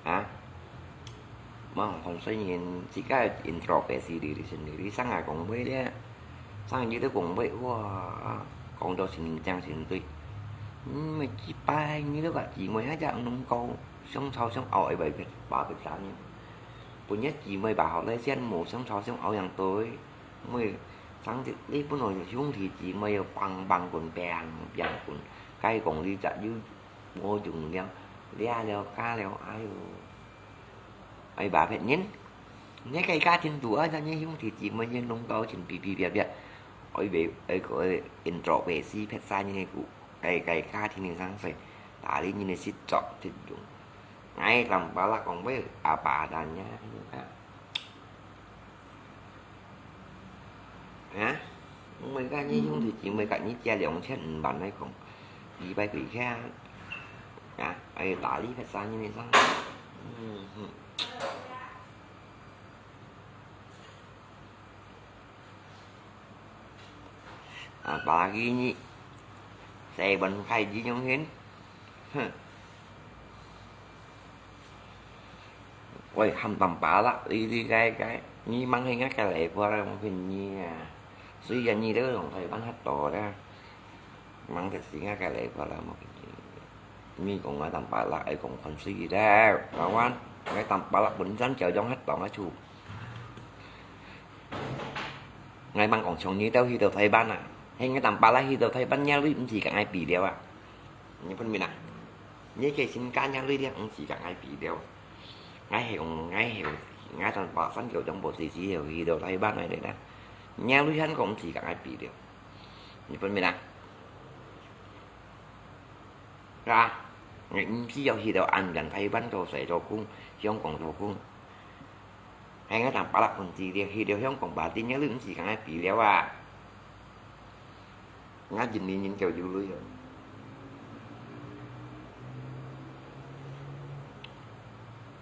Hả? Mà không phải nhìn chỉ có introspect diri sendiri, sang ai cũng vậy đấy. Sang như thế cũng vậy, wow, cũng đó xin chăng xin tùy. Mà chỉ bài như thế cả chỉ mới hai chặng nông câu, sống sau sống ao ấy vậy, bà biết sao nhỉ? Bữa nhất chỉ mới bà họ lấy xem một sống sau sống ao yang tôi. Mui sang ti li pun oi hiung thi chi mui yo pang pang kun peng piang kun kai kong li chat yu mo yung liang lia liao ka liao ai yo. Ai ba phet nyin. Ngai kai ka thin tu a nyi hiung thi chi mui nyin nung kau chin pi pi pia pia. Oi be oi ko oi intro be si phet sa nyi ku. Kai kai ka thin ni sang sai. Ta li nyi ni sit chok sit yung. Ngai tam pa lak kong be a pa dan nya. Hả? Mười cái như chúng thì chỉ mười cái như chia lỏng chết bạn ấy cũng đi bay quỷ khe. Hả? Ai tả lý phải xa như này sao? À, bà ghi nhị. Xe bánh khai dí nhông hên. Ôi, hăm tăm pá lạ, đi đi gai gai. Nhi mang hình á cái lệ qua ra mong phim nhi à. Suy ra nhi đó lòng thầy bắn hết tổ đó. Mang thật xí ngá cái lệ qua ra mong phim nhi. Nhi cũng nói tăm pá lạ, ấy cũng còn suy gì đó. Đó quan, cái tăm pá lạ bún rắn kéo gió hết tổ ngá chụp. Ngai mang ong chong nyi tau hi tau Thái Lan à. Hei ngai tam pa la hi tau Thái Lan nya lui msi ka ngai pi liao à. Nyi phun mi na. Nyi ke sin ka nya lui liao msi ka ngai pi liao. Ngai hei ong ngai hei ngai tan pa san kiu jong bo si si hei hi tau Thái Lan nai de na. Nya lui han ko msi ka ngai pi liao. Nyi phun mi na. Ra. Ngai msi yau hi tau an gan Thái Lan ko sai to kung, hiong kong to kung. Hai ngai tam pa lak phun ti liao hi liao hiong kong ba ti nya lui msi ka ngai pi liao à. Ngai jin mi nyin kiu yu lui.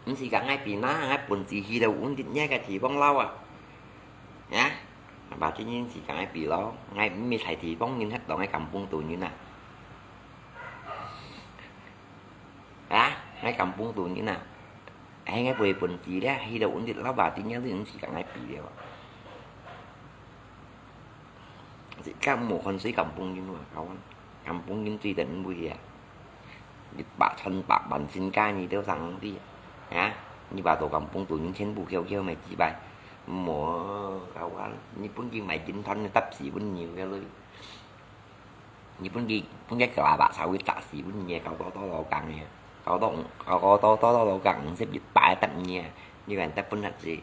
Msi ka ngai pi na, ngai phun ti hi liao un dit nya ka ti bong lau à. Ya. Ba ti nyin msi ka ngai pi lo, ngai mi sai ti bong nyin het lo ngai kam pung tu nyin à. Á, ngai kam pung tu nyin à. Ai ngai bui pun ti le, hi lo un dit lau ba ti nya lui si ka ngai pi liao. Si ka mu kon si kam pung nyin wa, kawan. Kam pung nyin si den bui ya. Dit ba chan ba ban sin ka nyi teo sang ti. Á, nyi ba to kam pung tu nyin chen bu kiao kiao mai chi bai. Mo, kawan, nyi pun ki mai jin thon tap si pun nyi kiao lui. Nyi pun ki, pun ki kala ba sa wi tak si pun nyi kau to to lo kang nyi. 搞到，搞到，到，到，到老公五十一百得二啊，你看得分下子，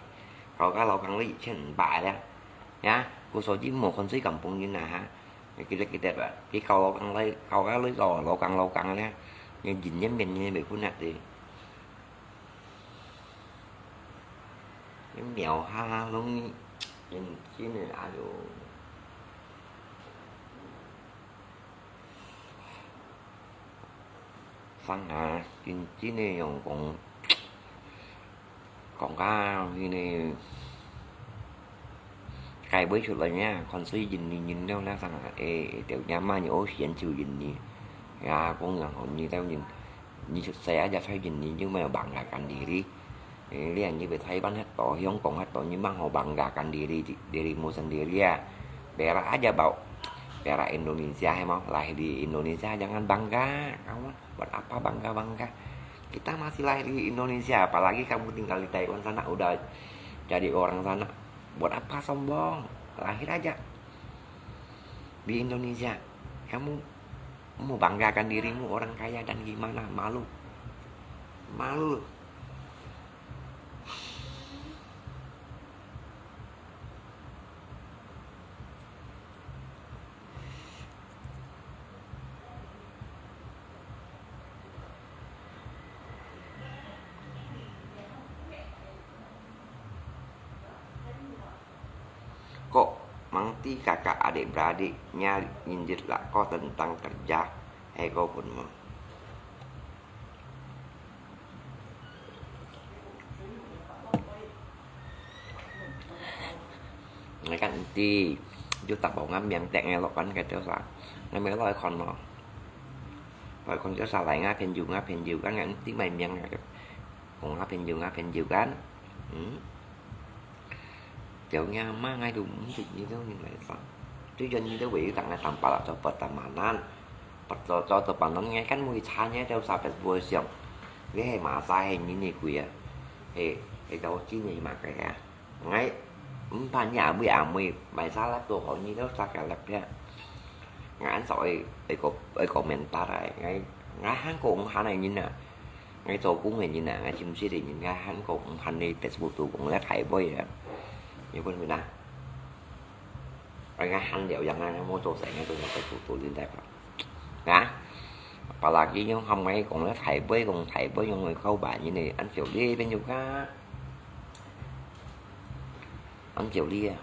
搞到老公都一千五百了，呀，故所以無看水咁分人啊哈。你記得，記得啊，佢搞老公來，搞到你老，老公，老公了，你人也面也袂分下子。你秒下攏認真的，哎喲。 上下真正个用講，講到迄个解袂出來呢，看水印尼人了那上下，诶，條人嘛，你好嫌就印尼，呀，講人好，你到印，你出世啊，就在印尼，你没有banggakan diri。 你你你去台灣遐多，香港遐多，你mang好banggakan diri, dirimu sendiri啊。Berak aja bau. Berak Indonesia, hemo, lahir di Indonesia, jangan bangga. Kamu buat apa bangga-bangga? Kita masih lahir di Indonesia, apalagi kamu tinggal di Taiwan sana, udah jadi orang sana. Buat apa sombong? Lahir aja di Indonesia. Kamu mau banggakan dirimu orang kaya dan gimana? Malu. Malu. ，Kok mang ti kakak adik-beradiknya injit lako tentang kerja, hei ko pun mo. Ngai kan ti, ju tak bau ngam miang tek ngai lok kan kai teo sa. Ngai me lok kon no. Lok kon teo sa lai ngah phen ju, ngah phen ju kan ngai ti mai miang ngai. Kong ngah phen ju, ngah phen ju kan. Hmm. Teo nya ma ngai du mung sik ni teo ni mai sa. Tu jan ni teo wei tang ngai tam pa la cho pertemanan. Perto cho pertemanan ngai kan mui cha nya teo sa pes bua siang. Ngai hei ma sa hei ni ni kui a. Hei, hei teo chi ni ma kai a. Ngai, mpan ya bui a mui, mai sa lap to hoi ni teo sa ka lap ya. Ngai an so ei, ei ko, ei komentar ai, ngai, ngai han ko ung han ai nin a. Ngai to kung ai nin a, ngai chim si ai nin, ngai han ko ung han ni Facebook tu kung la thai boi a. Ni pun mi na. Ai ngai han liao yang ngai mo to sai ngai to Facebook tu nin dai pa. Ngai. Apalagi yung ham ngai kung la thai boi, kung thai boi yung ngai kau ba nin ni, an siu li ben yu ka. An siu li a.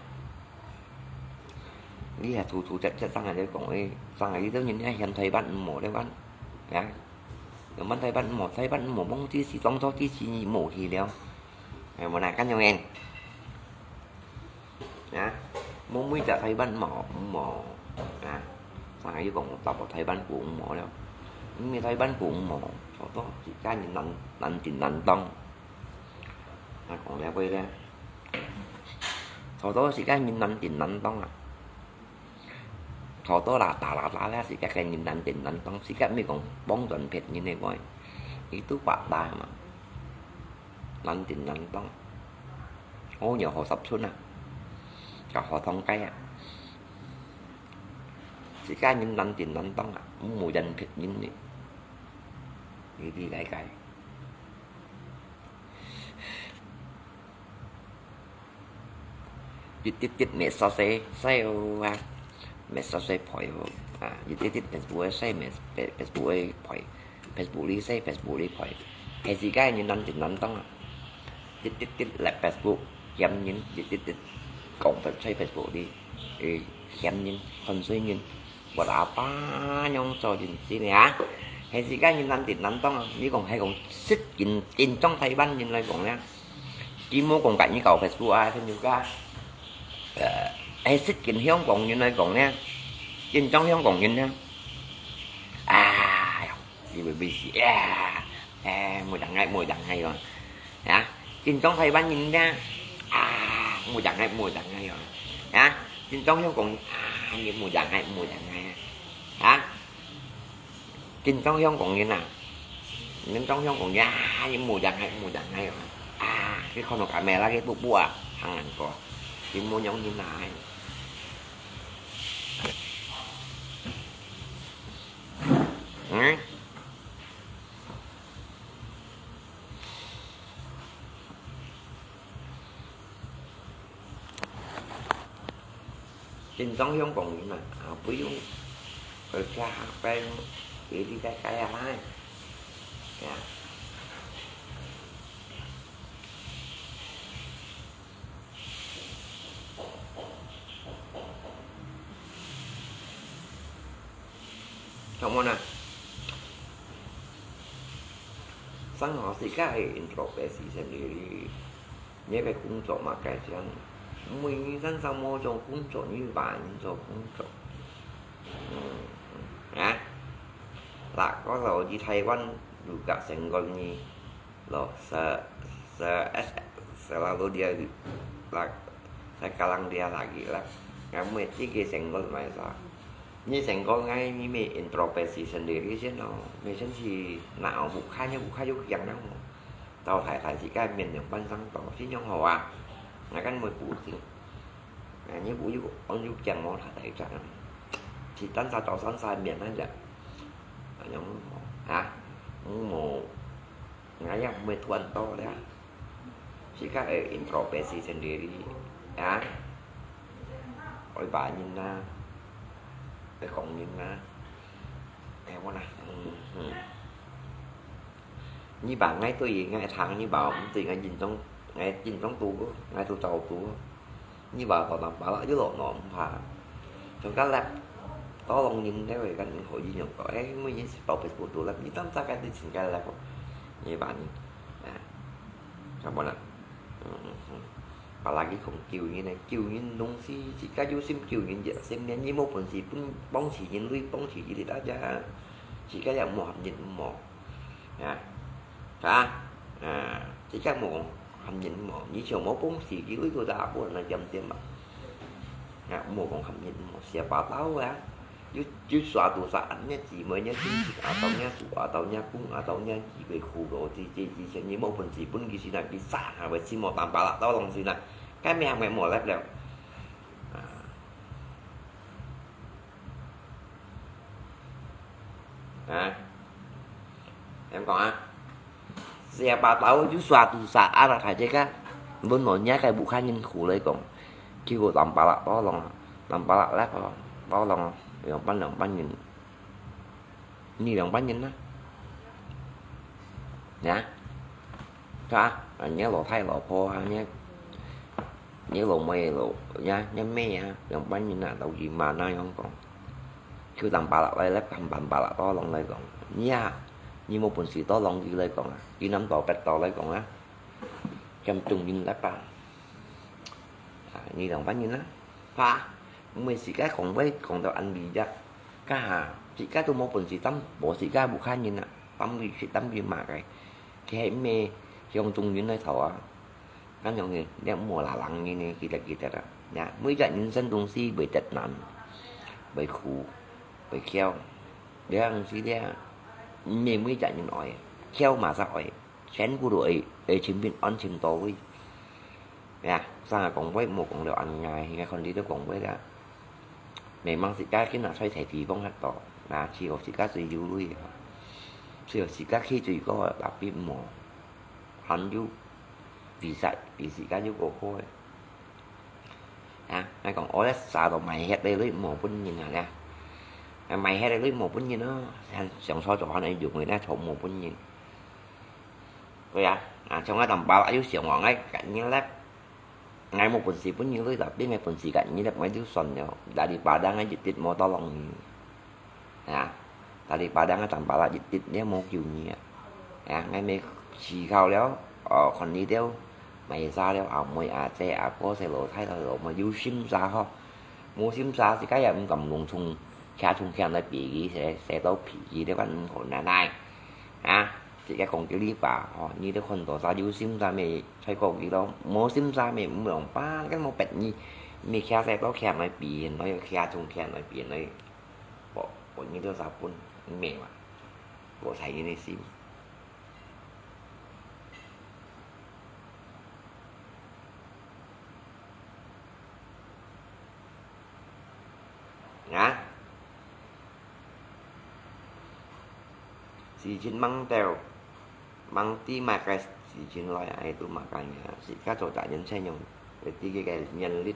Li a tu tu chat chat sang ai le kung ai, sang ai li teo nin ai hiam thai ban mo le ban. Ya. Yo man thai ban mo, thai ban mo, mong ti si tong to ti si ni mo hi liao. Ai mo na kan yung en. Ya. Mo mui chat thai ban mo, mo. Ya. Sang ai kung ta po thai ban ku mo liao. Mi thai ban ku mo. Cho to, si ka ni nan, nan tin nan tong. Ngai kong liao boi liao. Cho to si ka ni nan tin nan tong a. Cho to la ta la ta la si ka ka ni nan tin nan tong si ka mi kong bong don phet ni ne boi. Itu pa ta ma. Nan tin nan tong. Ô nhiều hồ sập sun a. Ka hồ thong kai a. Si ka ni nan tin nan tong a. Mu yan phet ni ni. Ni di kai kai. Jit jit jit message sai sai o ha. Message sai phoi o. Ha, jit jit jit Facebook sai mes-, Facebook phoi. Facebook li sai Facebook li phoi. He si ka ni nan tin nan tong a. Jit jit jit la Facebook. Hiam nin jit jit jit. Kong Facebook sai Facebook li. Ê, hiam nin, kon sui nin. Buat apa nyong cho jin si ni a? He si ka ni nan tin nan tong a. Ni kong he kong sit kin tin tong thai ban nin lai kong ni a. Ki mo kong ka ni kau Facebook a, kan juga. Ê, he sit kin hiong kong nin lai kong ni a. Tin tong hiong kong nin ni a. A, di bi bi si. A, ê, mui dang ngai, mui dang ngai yo. Ya, tin tong thai ban nin ni a. A, mui dang ngai, mui dang ngai yo. Ya, tin tong hiong kong, a, ni mui dang ngai, mui dang ngai. Ha? Tin tong hiong kong nin a. Tin tong hiong kong nin a, ni mu yang hai, mu yang hai. A, ki kon no ka me la ki bu bu a, hang an ko. Ki mu nyong nin a. Hmm? 正常香港人啊，啊，不用回家，不用回去在家下来。呀。Come on啊！生活自家个 introspection sendiri，你个工作嘛，該像每日常常無種工作，你話你做工作。嗯，啊，啦，我就去台灣有个成功呢。 咯，sa, sa, selalu dia la, sekarang dia lagi lah. Kamu itu ke senggol maisa. Ni senggol ngai ni me introspeksi sendiri sih no. Macam si nak buka nya buka yuk yang nang. Tau thai thai si kan men yang pansang tau si nyong hoa. Ngai kan mui pusing. Ngai ni bu yuk ong yuk yang mo thai thai cak. Si tan sa tau san sa men aja. Nyong ha. Mo 𠊎也毋會斷到了。自家愛introspeksi sendiri，啊，愛話人啊，愛講人啊，哎，我啦，嗯，嗯。你話𠊎對，𠊎聽，你話毋對，𠊎認同，𠊎認同對，𠊎都照做。 你話到Tampalak又落雨毋怕，像該粒，多浪人咧，會跟人可以用到，哎，每日食飽不肚啦，你當早該啲錢該粒哦，你話你，啊，看無啦？嗯嗯嗯，apalagi講救人呢，救人東西，自家有心救人，熱心人，你無本事分幫助人類，幫助一啲大家，自家也無合人無。 啊，啊，啊，自家無講合人無，你像無本事，佢會做得阿婆來點點嘛。啊，無講合人無，siapa tahu啊。有，有啥多啥，恁樣姊妹，恁樣親戚，atau恁樣叔，atau恁樣公，atau恁樣姊妹苦咯，這，這以前你無本事，分佢先啊，佢殺下，會死無Tampalak，到東西啦，該命還無了了。啊。 啊，點講啊？Siapa tahu有啥多啥啊，大家个，本來你个屋下人苦來講，去過Tampalak tolong，Tampalak left tolong，兩班兩班人，你兩班人啦。啊？ 係啊，啊，你老太老婆啊，你，你老妹老，呀，你妹啊，兩班人啊，都一樣啊，樣講。就Tampalak來，來，Tampalak tolong來講，你啊，你無本事tolong佢來講啊，佢南島北島來講啊，兼中人來吧。啊，你兩班人啊，係啊，毋係自家講話講到恁離啊，家下自家都無本事，擔保自家屋下人啊，擔佢食擔佢嘛个。 佢係毋係向中人來投啊？恁樣个，你莫啦人个呢，記得記得啊。呀，每隻人生東西會得難，會苦，會噭，這樣子咧，毋係每隻人愛，噭嘛煞愛，全部都愛，愛盡平安盡到位。呀，生啊講話莫講到恁樣，應該看你都講話啦。 Memang自家今下在地方較多，那只有自家最有鐳个，只有自家去最高个，tapi無，還有比賽比自家有過好个。啊，𠊎講，我咧啥都賣忒个鐳無分人啊咧，啊賣忒个鐳無分人咯，像上所做還愛用个咧，全無分人。對啊，啊，像𠊎Tampalak又想話，𠊎个人咧。 𠊎無本事分你鐳啦，邊个本事个，你來買就算了。Dari Padang个一滴無tolong你，啊，dari Padang个Tampalak一滴，你無救你啊。啊，𠊎乜思考了，哦，看你兜，買啥了，阿妹阿姐阿哥細老太老老，無有心啥吼，無心啥，自家也毋敢弄重，車重強來比佢，細細到脾氣，這款毋好奶奶，啊，自家講句你話吼，你兜看到啥有心啥乜 在講佢咯，無心啥乜毋用吧，跟無別意，乜徛勢到徛來比，來徛中徛來比來，我我你都啥分，毋係嘛，我才你的心。啊？時間吂到，吂知麼个時間來，哎，都麼个呀，自家做大人先用，會知佢个年齡，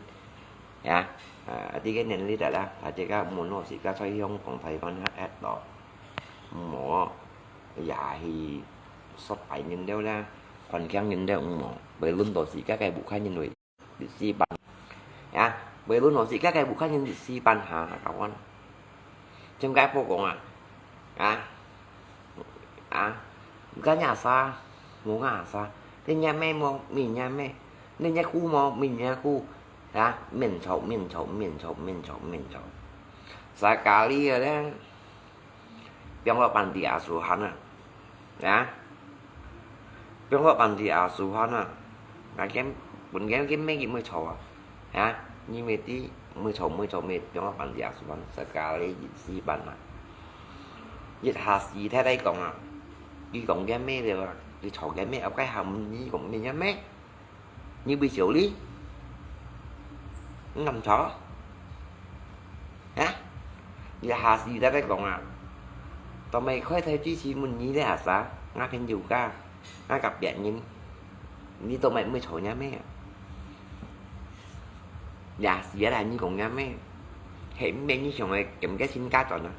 Ya,啊，這個年齡了啦，大家毋好自家在香港、臺灣歇歇咯，毋好也去說別人了啦，看輕人了毋好，會輪到自家个屋下人會一時半，ya，會輪到自家个屋下人一時半下，kawan。點解好講啊？啊？ 啊，bukan nyasar，無nyasar。你nyameh無，mi nyameh。你nyaku無，mi nyaku。啊，面臭，面臭，面臭，面臭，面臭。Sekali啊咧，放落panti asuhan啊，啊，放落panti asuhan啊，啊，佢本來佢乜佢毋會臭啊。 啊，你乜知，毋會臭，毋會臭，乜放落panti asuhan，sekali一時半啊。一下子忒來講啊，佢講nyameh了啊，佢臭nyameh，後擺還毋你講你nyameh，你會笑哩？你敢臭？啊？一下子忒來講啊，做麼个開台主持問你咧，阿啥？𠊎朋友家。 𠊎甲別人，你做麼毋會臭nyameh啊？也是啊啦，你講nyameh，係毋係你想愛兼个身家轉啊？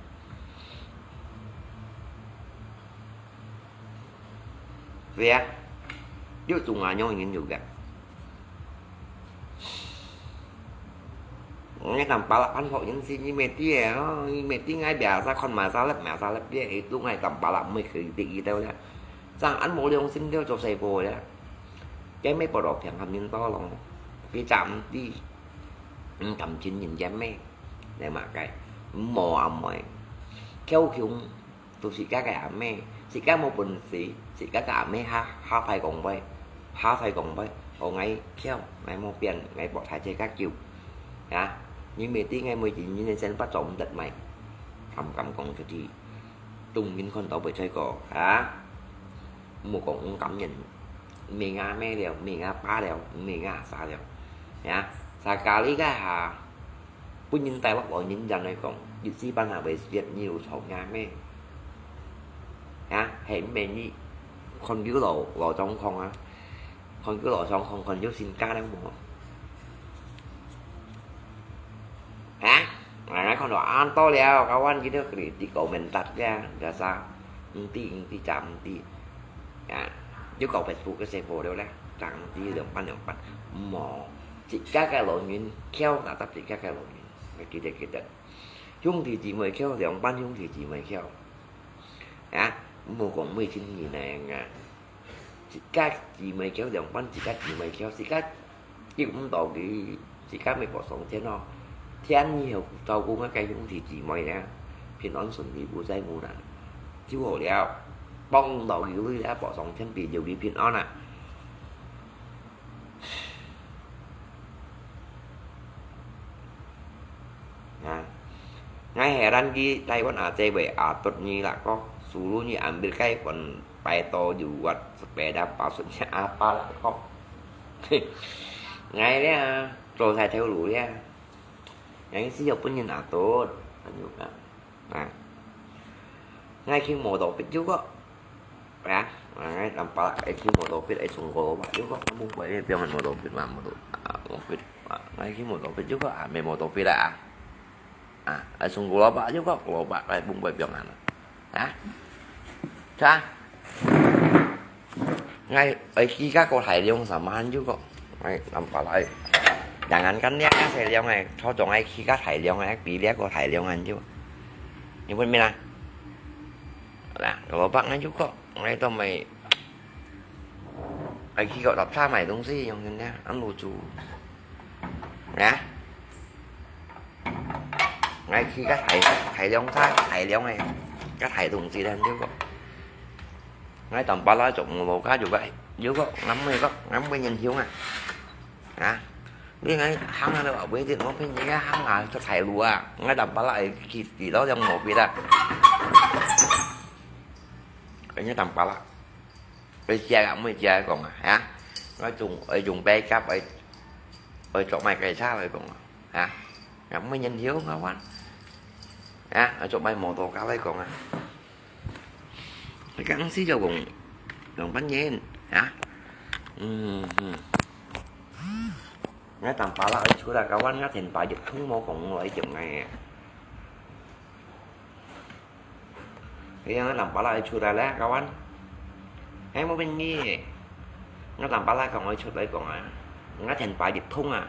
係啊，有種啊，樣人有个。 𠊎tampalak番學人士，你乜知个咯，你乜知𠊎biasa看masalah，masalah dia itu𠊎tampalak毋會去得意到了。正恁無良心了，做細婆了。佢乜報到平衡人多咯，佢正毋知，毋甘情願佢乜，你嘛該，無阿妹，撿窮。 都自家个阿姆，自家無本事，自家个阿姆下，下歹講話，下歹講話，學𠊎噭，𠊎無變，𠊎博大姐較久。啊，你乜知𠊎每日日个生活做毋得咩？敢敢講出去，當面看到會衰過，啊？莫講毋甘人，毋係吾姆了，毋係吾爸了，毋係吾阿嫂了，啊？Sakali該下， 分人帶落來，人家來講，一時半下會食，你有臭nyameh。啊，係毋係你看佢老，老狀況啊？看佢老狀況，看佢身家了無？啊？啊，看到恁多了，kawan，佢兜kritik komentar呀，biasa，毋知，毋知，正毋知。啊，又搞Facebook个細波了咧，正毋知兩半兩半，無。 自家个老人噭，tetap自家个老人。愛記得，記得。兄弟姊妹噭，兩班兄弟姊妹噭。啊，毋好講每親人呢，啊。自家姊妹噭，兩班自家姊妹噭，自家救毋到佢，自家乜博上天咯。天以後照顧𠊎个兄弟姊妹呢，平安順利無災無難，就好了。幫毋到佢，你也博上天，保佑佢平安啊。 啊，𠊎係咱去台灣阿姊會阿多你啦，哥，suluh你ambil cái phần bài to dù vật sepeda pasutnya apa啦，哥。𠊎咧，做大頭路咧，𠊎需要分人阿多，朋友啊。 啊，𠊎騎摩托別有个，啊，𠊎tampalak愛騎摩托別，愛送哥羅巴有个，mong會放摩托別嘛，摩托，啊，摩托別，啊，𠊎騎摩托別有个，啊，無摩托別啦，啊，啊，愛送哥羅巴有个，哥羅巴愛mong會放啊，啊，啥？ 𠊎愛騎較過大量sama han juga，𠊎tampalak。Jangankan dia細量个，就總愛騎較大量个，比這個大量个就。你問咩啦？Lah，kalau pak ngan juga，𠊎都無愛騎過搭車買東西用个呢，恁路住。啊？ 𠊎騎較大，大量車，大量个，較大東西咧，了个。𠊎tampalak做無路，該就該，了个，𠊎毋會个，𠊎毋會人凶啊。啊，你𠊎行啊，你話袂得，我騙你啊，行啊，出大路啊，𠊎tampalak會騎，騎到像無別啊。人家tampalak，會食啊，毋會食講啊，啊，𠊎總，𠊎總白夾，𠊎，𠊎做麼个車來講啊。 啊，也毋會人曉𠊎話。啊，做麼个無多加來講啊？你講死就講，兩半年，啊？嗯，嗯。𠊎當巴拉愛出來，kawan，𠊎天巴一通無講來接𠊎个。哎呀，𠊎當巴拉愛出來咧，kawan。哎，無問題。𠊎當巴拉講愛出來講啊，𠊎天巴一通啊，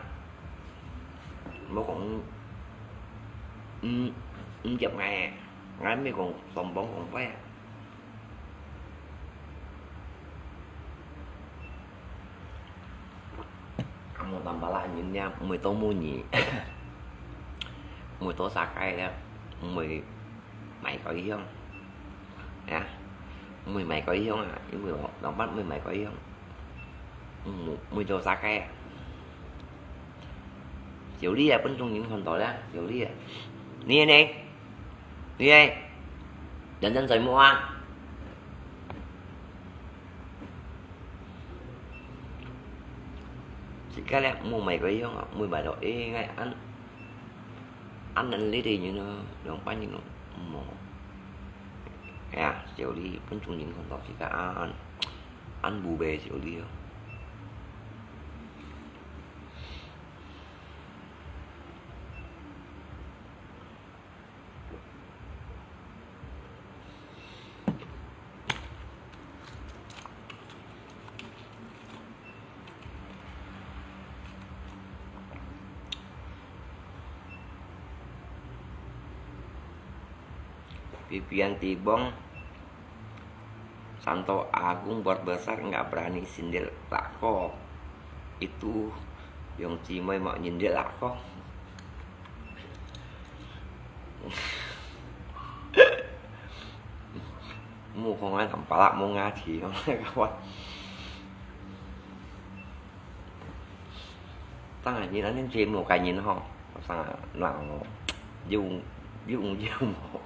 無講，嗯，毋接𠊎个，𠊎毋係講雙方講法啊。 Kamu tambah lah nyin ya, mui to mu nyi. Mui to sakai ya, mui mai kau hiong. Ya, mui mai kau hiong ah, mui lompat mui mai kau hiong. Mui, mui to sakai ah. Siu li ah, pun chung nyin kon to ya, siu li ah. Ni ni. Ni ni. Jangan saya mua. Sikali mu mai kau hiong ah, mu mai to, eh, ngai an, an an li di nyin no, dong pan nyin no, mo. Ya, siu li, pun chung nyin kon to, sikali an, an bu be siu li. Pipian tibong. Santo Agung buat besar nggak berani sindir lako. Itu yang cimai mak nyindir lako. Mu kong ai tam palak mu ngaji kong kawan. Tang ai nyin an nyin cem mu kai nyin ho. Sang nang. Yung yung yung mo.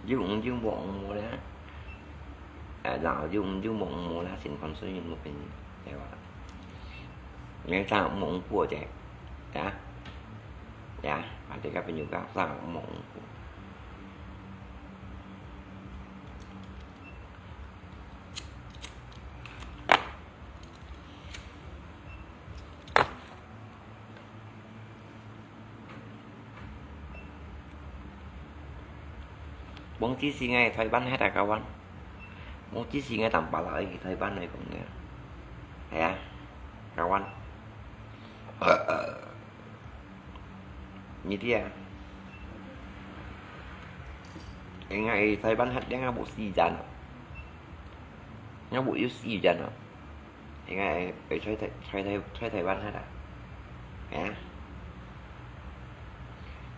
Yung yung mo mo le. Nang yung yung mo mo la sin kon sui nyin mo pen. Ngai sang mo po je. Ya. Ya, ada ka penyuka sang mo. Mong chi si ngai Taiwan hai ta kawan. Mong chi si ngai tam pala ai Taiwan ai kong ngai. Ya, kawan. Ni dia. Ngai Taiwan hat dia ngau bu si jan. Ngau bu yu si jan. Ngai, eh, 在，在，在，在台灣哈啦。哎呀，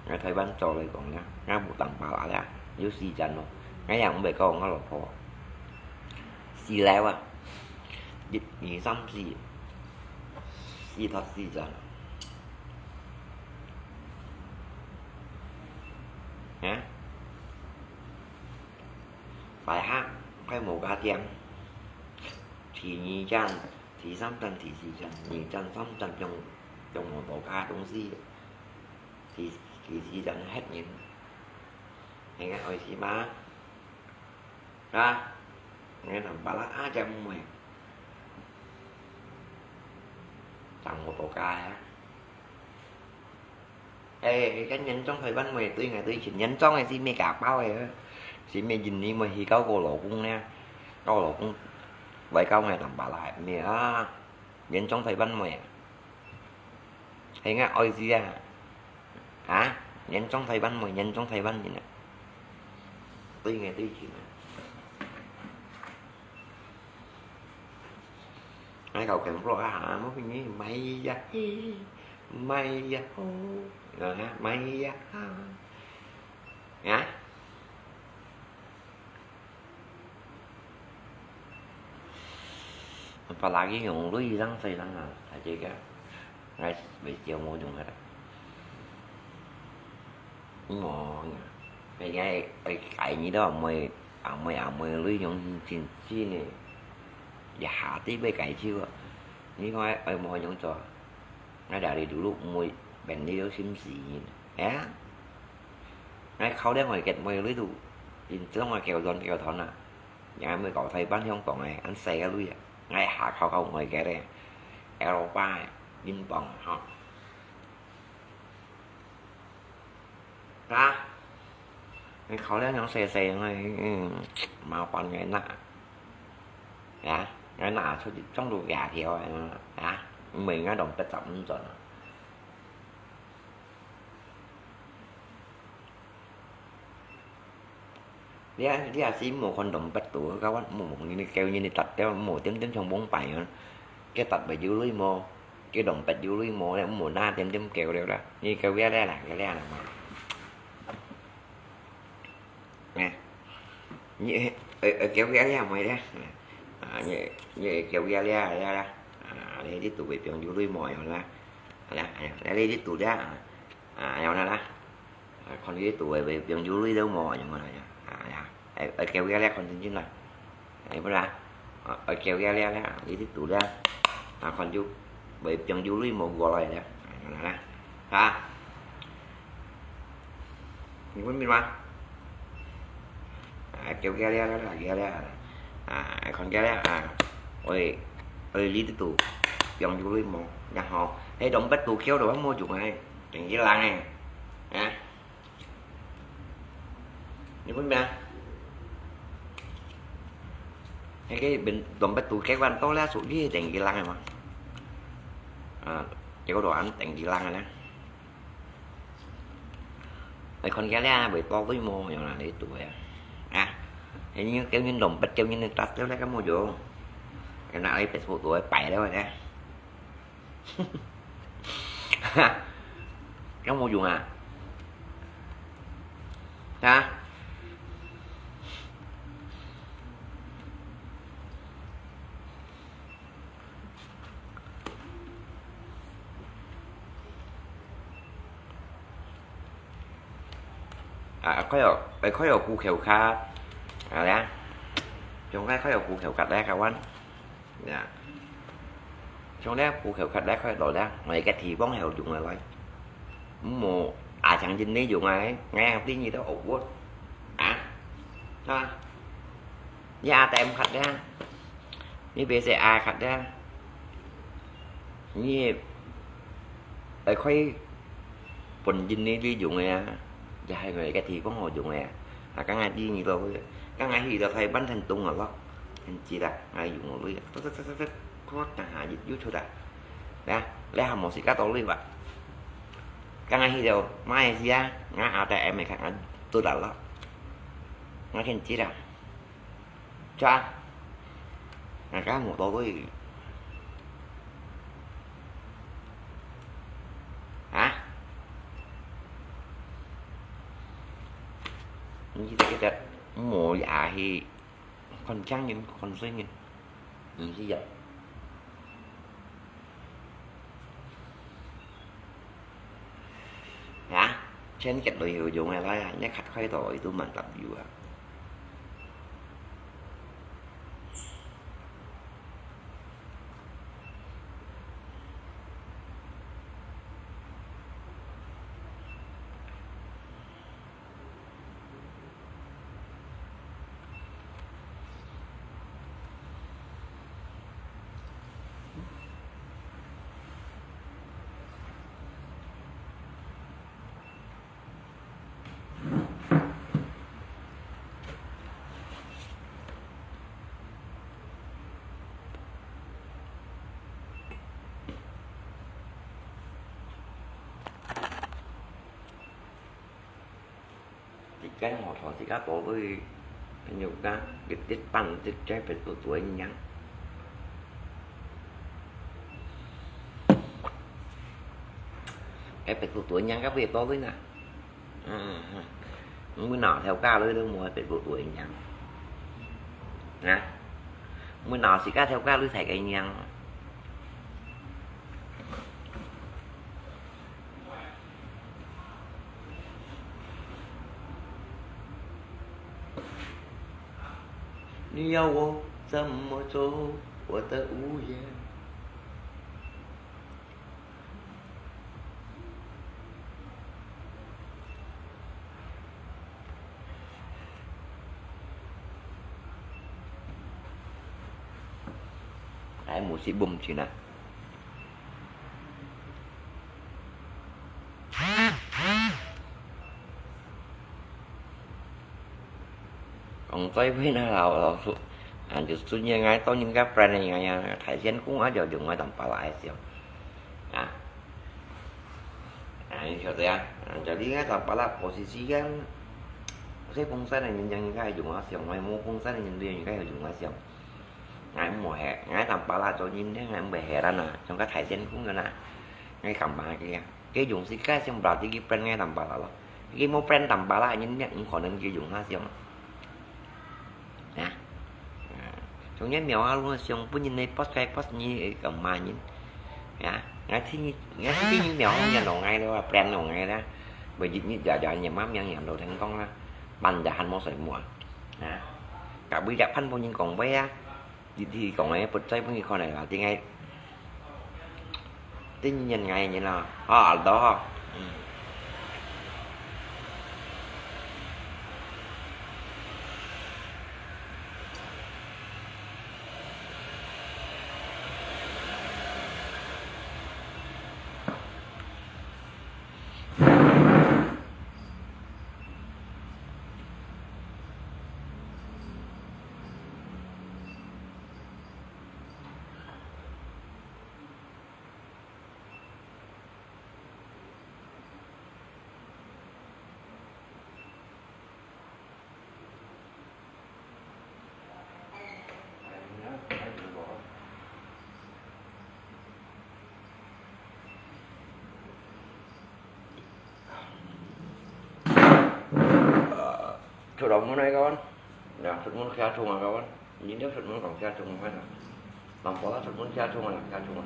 在台灣做來講呀，𠊎無當巴拉呀，有時間咯，𠊎也毋會講𠊎老婆。四樓啊，一、二、三、四，四到四層。啊？快下，快無加點。 第二層、第三層、第四層，二層、三層，用，用無多加東西。第，第四層核人，應該愛死嘛？啊？你能把它阿姐妹，當無多加呀？ 哎，該嚴重台灣妹對𠊎對情，嚴重个係咩家暴个，係咩印尼妹去告我老公呢？告我老公，來告𠊎兩百來，咩啊？嚴重台灣妹啊！係𠊎愛死啊！啊？嚴重台灣妹，嚴重台灣人啊！對𠊎對情啊！ Ai kau kèm vlog ha, mau pin ni, mai ya he, mai ya ho, ya ha, mai ya ha, ya. Apalagi yung lui lang sa ilang ha, aja ka, ngai video mo yung ha. Ungò, kaya ai kai ni đó, mày, à, mày, à, mày lui yung hin chin chin nè. Ya hati bai kai chiu. Ni kong ai, ai mo yung cho. Ngai dari dulu mày, ben ni lo sim si. Ya. Ngai khâu đen ngồi kẹt mày lui tu. In trong ai kéo don kéo thon à. Ngai mày kau Thái Ban hiong kong ai, ăn xe lui à. Ngai ha khâu khâu ngồi kẹt à. Europa, in bong, ha. 啊，你考慮樣細細，嗯，嗯，麻煩你拿，啊，你拿出去裝到假條，啊，每人都不十五轉啊。你啊，你啊，是無看到八度，个話無，你叫人哋ตัด掉，無點點像崩敗樣，佢ตัดไป有鐳無？佢當八有鐳無咧，無拿點點叫了啦，你叫佢咧啦，佢咧啦嘛。 Nè. Nyi, ê, ê, kéo ghé liá mày liá. À, nyi, nyi kéo ghé liá, liá, liá. À, lê tí tù bê piong yû lui mò yòng liá. Liá, liá, lê tí tù liá. À, yòng liá, liá. À, khon tí tù bê piong yû lui đâu mò yòng liá. À, liá. Ê, ê, kéo ghé liá khon chín chín liá. Ê, bữa liá. Ê, kéo ghé liá, liá. Lê tí tù liá. À, khon yû, bê piong yû lui mò gua liá. À, yòng liá, liá. Hả? Nyi phun min ma? À, kéo ghé liá, liá, liá, ghé liá. À, khon ghé liá, à. Ôi, ôi, lê tí tù. Piong yû lui mò. Yà hò. Ê, dòng bét tù kéo đồ mò dùng ai. Tỉnh Ký Lăng ai. Hả? Nhi phun min ma? Ê, cái bên dòng bét tù kéo quan tô liá sụ đi tỉnh Ký Lăng ai mà. À, kéo đồ ăn tỉnh Ký Lăng ai nè. Ê, khon ghé liá, bê to tui mô, yòng nà lê tui à. À, ê, nyi kéo nyi lồng bét kéo nyi nâng tát kéo liá ká mô yô. Ê, nà ê bét sụ tui pài liá wai liá. Ká mô dùng à? Hả? À, có hiểu, có hiểu khu khèo khát. À, đấy. Chúng ta có hiểu khu khèo khát đấy, các bạn. Dạ. Chúng ta khu khèo khát đấy, có hiểu đấy. Mấy cái thì bóng hiểu dùng là vậy. Mù, à, chẳng tin lý dùng là đấy. Nghe không tin gì đâu, ổ quất. À. Ha. Nyi A T M khát đa. Nyi B C A khát đa. Nyi ai khôi pun yin ni li yung ya. Ya hai người cái thì có ngồi dùng ya. À, các ngài đi nyi lo. Các ngài hi lo thầy bắn thành tung rồi lo. Thành chi là ngài dùng rồi. Tut, tut, tut, tut, tut. Có ta hà dịch YouTube đã. Đã. Lẽ hàm một sĩ cá tô li vậy. Các ngài hi lo. Mai ya. Ngài A T M này khát ngài tôi đã lo. Ngài thành chi là. Chà. Ngà cá mù tô tui. Hả? Nyi tê tê mù yà hi. Khon chang ngin, khon sui ngin. Nyi si yà. Hả? Chen ket loi hiu yong e lai a, ne khat khoi to i tu man tap yu a. Tiga ngò thò tiga bó lui, nyuk na, git git pan, git jai pet tu tuai nyang. Ai pet tu tuai nyang ka pet bó lui na. Mui nọ theo ka lui lui mua pet tu tuai nyang. Na. Mui nọ si ka theo ka lui thai kai nyang. Ni yao wo zhen mo zou, wo de wu ye. Ai mu si bum chi na. 所以呢，老，老師，啊，就順便𠊎當人家friend个人啊，大仙公啊，就用𠊎當巴拉个相。啊。啊，你曉得啊？啊，jadi𠊎當巴拉posisi kan，有些風扇个人講人家用𠊎相，無風扇个人對人家用𠊎相。𠊎無係，𠊎當巴拉做人呢，𠊎毋會係啦呐，像个大仙公个啦，𠊎幹嘛个啊？ 佢用自家相，berarti佢friend ngai當巴拉咯。佢無friend當巴拉，人也毋可能佢用下相。啊？啊，從前廟下路相，分人來post開post你，幹嘛人？啊？𠊎聽你，𠊎聽你廟下人老𠊎了，friend老𠊎啦。每日日日日日媽命人老聽講啦，半日還無睡目啊。啊？隔壁隻潘夫人講話啊。 你，你講个，不在分你看个啦，點解？點人愛人啦，啊，耳朵吼。嗯。出門來講，呀，出門徛床啊，講，你兜出門講徛床啊，人講出門徛床啊，徛床啊。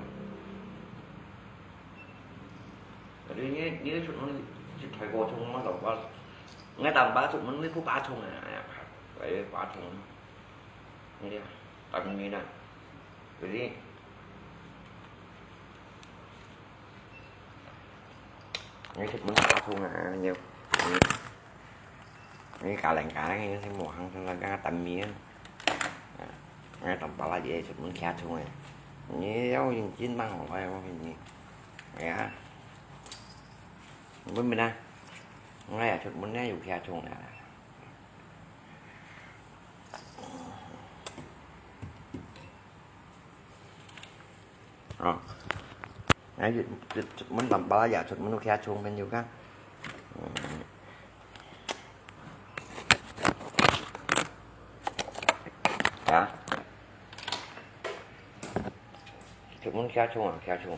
你，你，你出門去抬過床嘛，老爸，𠊎當爸出門你不爬床啊，哎呀，哎，爬床，你啊，當面啊，就是，你出門爬床啊，你，你，你家人家人，你無行，你家當面啊，啊，𠊎當爸爸也出門徛床啊，你要認真嘛，好來，我跟你。 哎呀，分明啊，𠊎也出門咧，有徛床啦。哦，哎，出，出門當巴拉也出門有徛床朋友个。嗯。啊？出門徛床啊，徛床。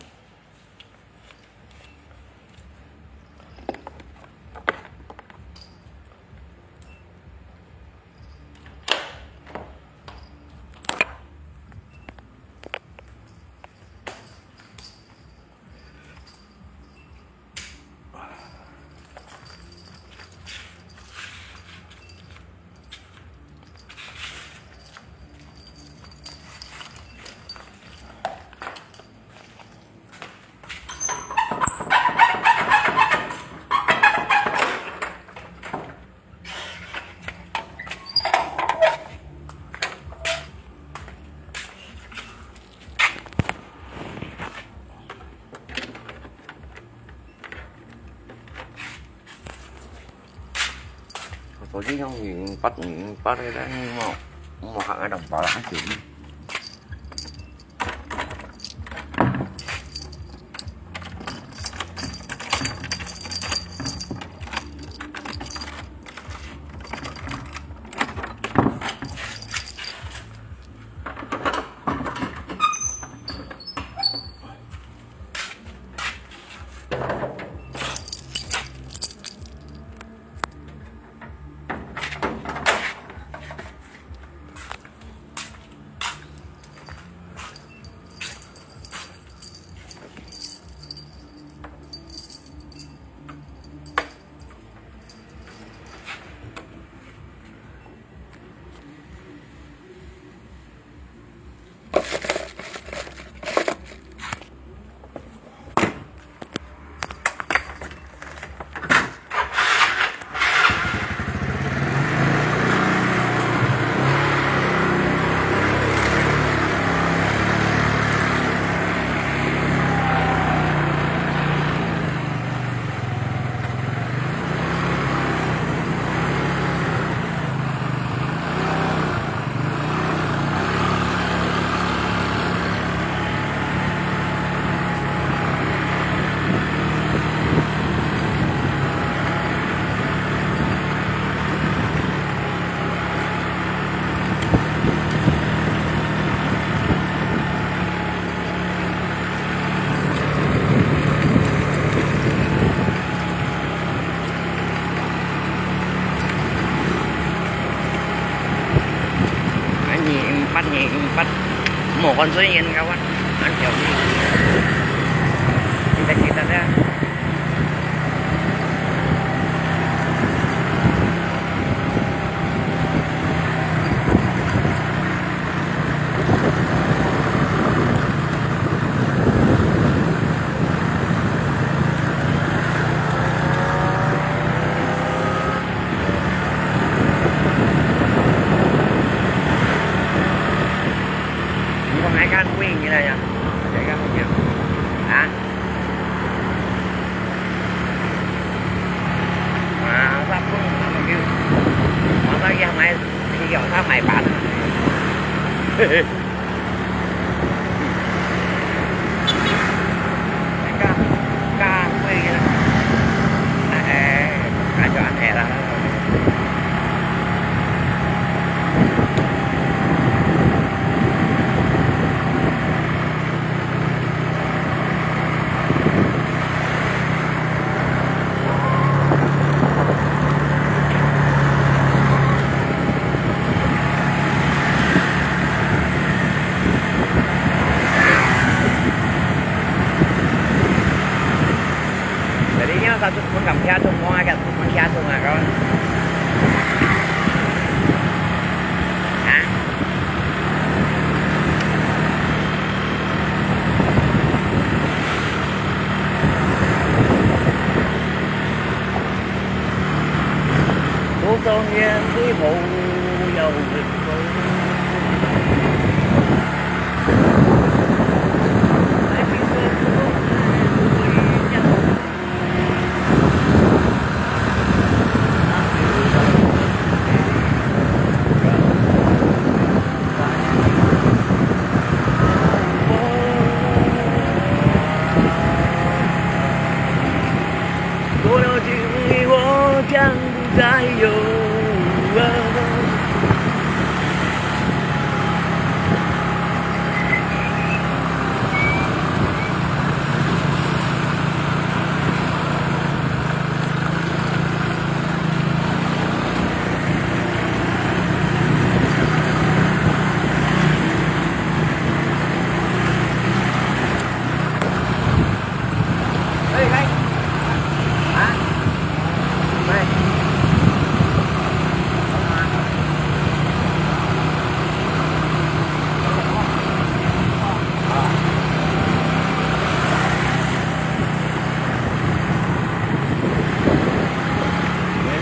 手机用语音发，语音发个，但是我，我还爱等把它修理。無看水煙个話，恁條命。記得記得啊。你講還看電影啦呀？這個電影啊？啊，啥不能看電影？我到夜買，夜晚上買飯。 Jadi nyo sa tu pun kam kia tu mo aja tu pun kia tu ngah kau. Ha?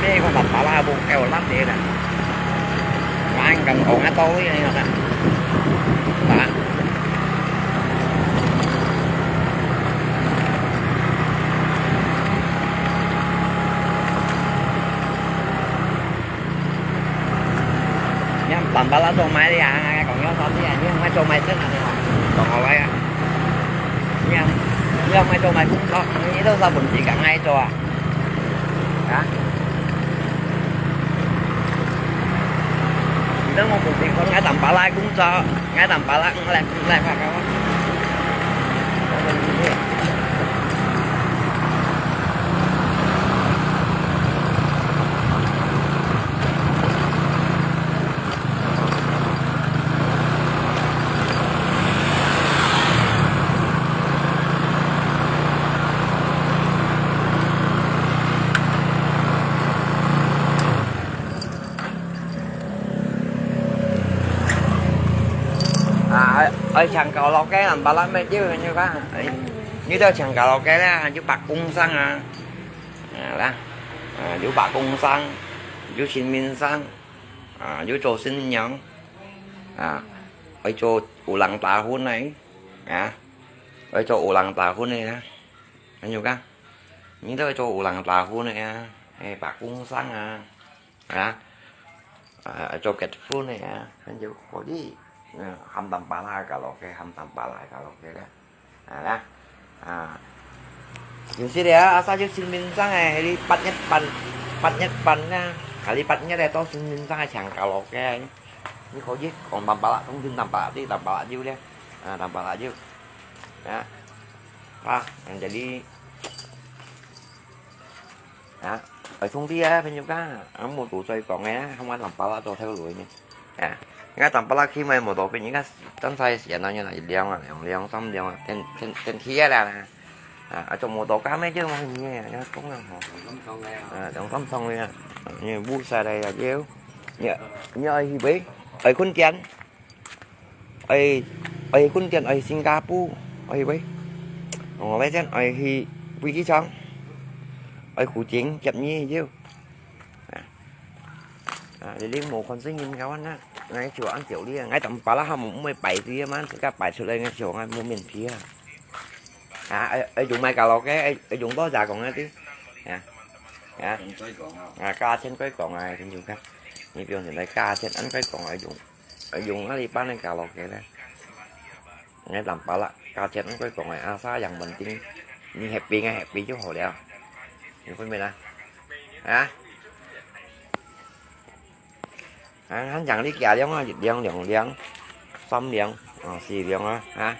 Ini kau tak pala bu kau lam dia dah. Main kan kau nggak tahu ini kan. Tak. 你看，板巴拉做买的啊，讲要啥子啊？你看，买做买这个的哦，懂我来啊？你看，你看，买做买工作，你都是本事讲爱做啊？啊？你都没本事讲，爱板巴拉工作，爱板巴拉，来，来，看看我。 啊，愛，愛請教老街，人巴拉咩叫人家講，哎，你都請教老街啦，有白工商啊，啊啦，啊，有白工商，有新民商，啊，有做新娘，啊，愛做有人打分个，啊，愛做有人打分个啊。 朋友講，你都做有人打分个啊，哎，白工商啊，啊，啊，做結婚个啊，朋友可以，嗯，喊淡巴拉个咯，OK，喊淡巴拉个咯，OK啦，啊啦，啊，有時咧，啊，啥就新民商个，你八月半，八月半啊，啊，你八月咧，到新民商个請教咯，OK，你可以講淡巴拉，通訊淡巴拉，對淡巴拉有咧，啊，淡巴拉有，啊，啊，jadi 啊，愛兄弟啊，朋友講，啊，無多嘴講个啊，喊我淡巴拉做頭路呢。啊，人家當巴拉去買摩托車，人家當在時間當中來一輛啊，兩輛、三輛啊，天天天氣啊啦。啊，啊，做摩托車咩就無你啊，人家講了吼。啊，兩三趟个啊，你烏晒來啊，要，你你愛去買，愛困店，愛愛困店，愛新加坡，愛去買，我來先愛去飞机场，愛古井接你要。 啊，啊，你你無看聲音个話，那，𠊎就恁久哩，𠊎當巴拉還毋會擺啲嘛，自家擺出來，𠊎就𠊎無面皮啊。啊，愛愛用買卡拉OK，愛愛用多隻講个啲，啊，啊，用再講啊。啊，價錢再講啊，先生看，你不用現在價錢，恁再講啊，用。 用阿里巴巴个卡拉OK咧，你當巴拉，價錢毋會講个，asal yang penting你happy，你happy就好了，你會明啊？啊？啊，還講你加量啊，一量、兩量、三量，啊，四量啊，啊？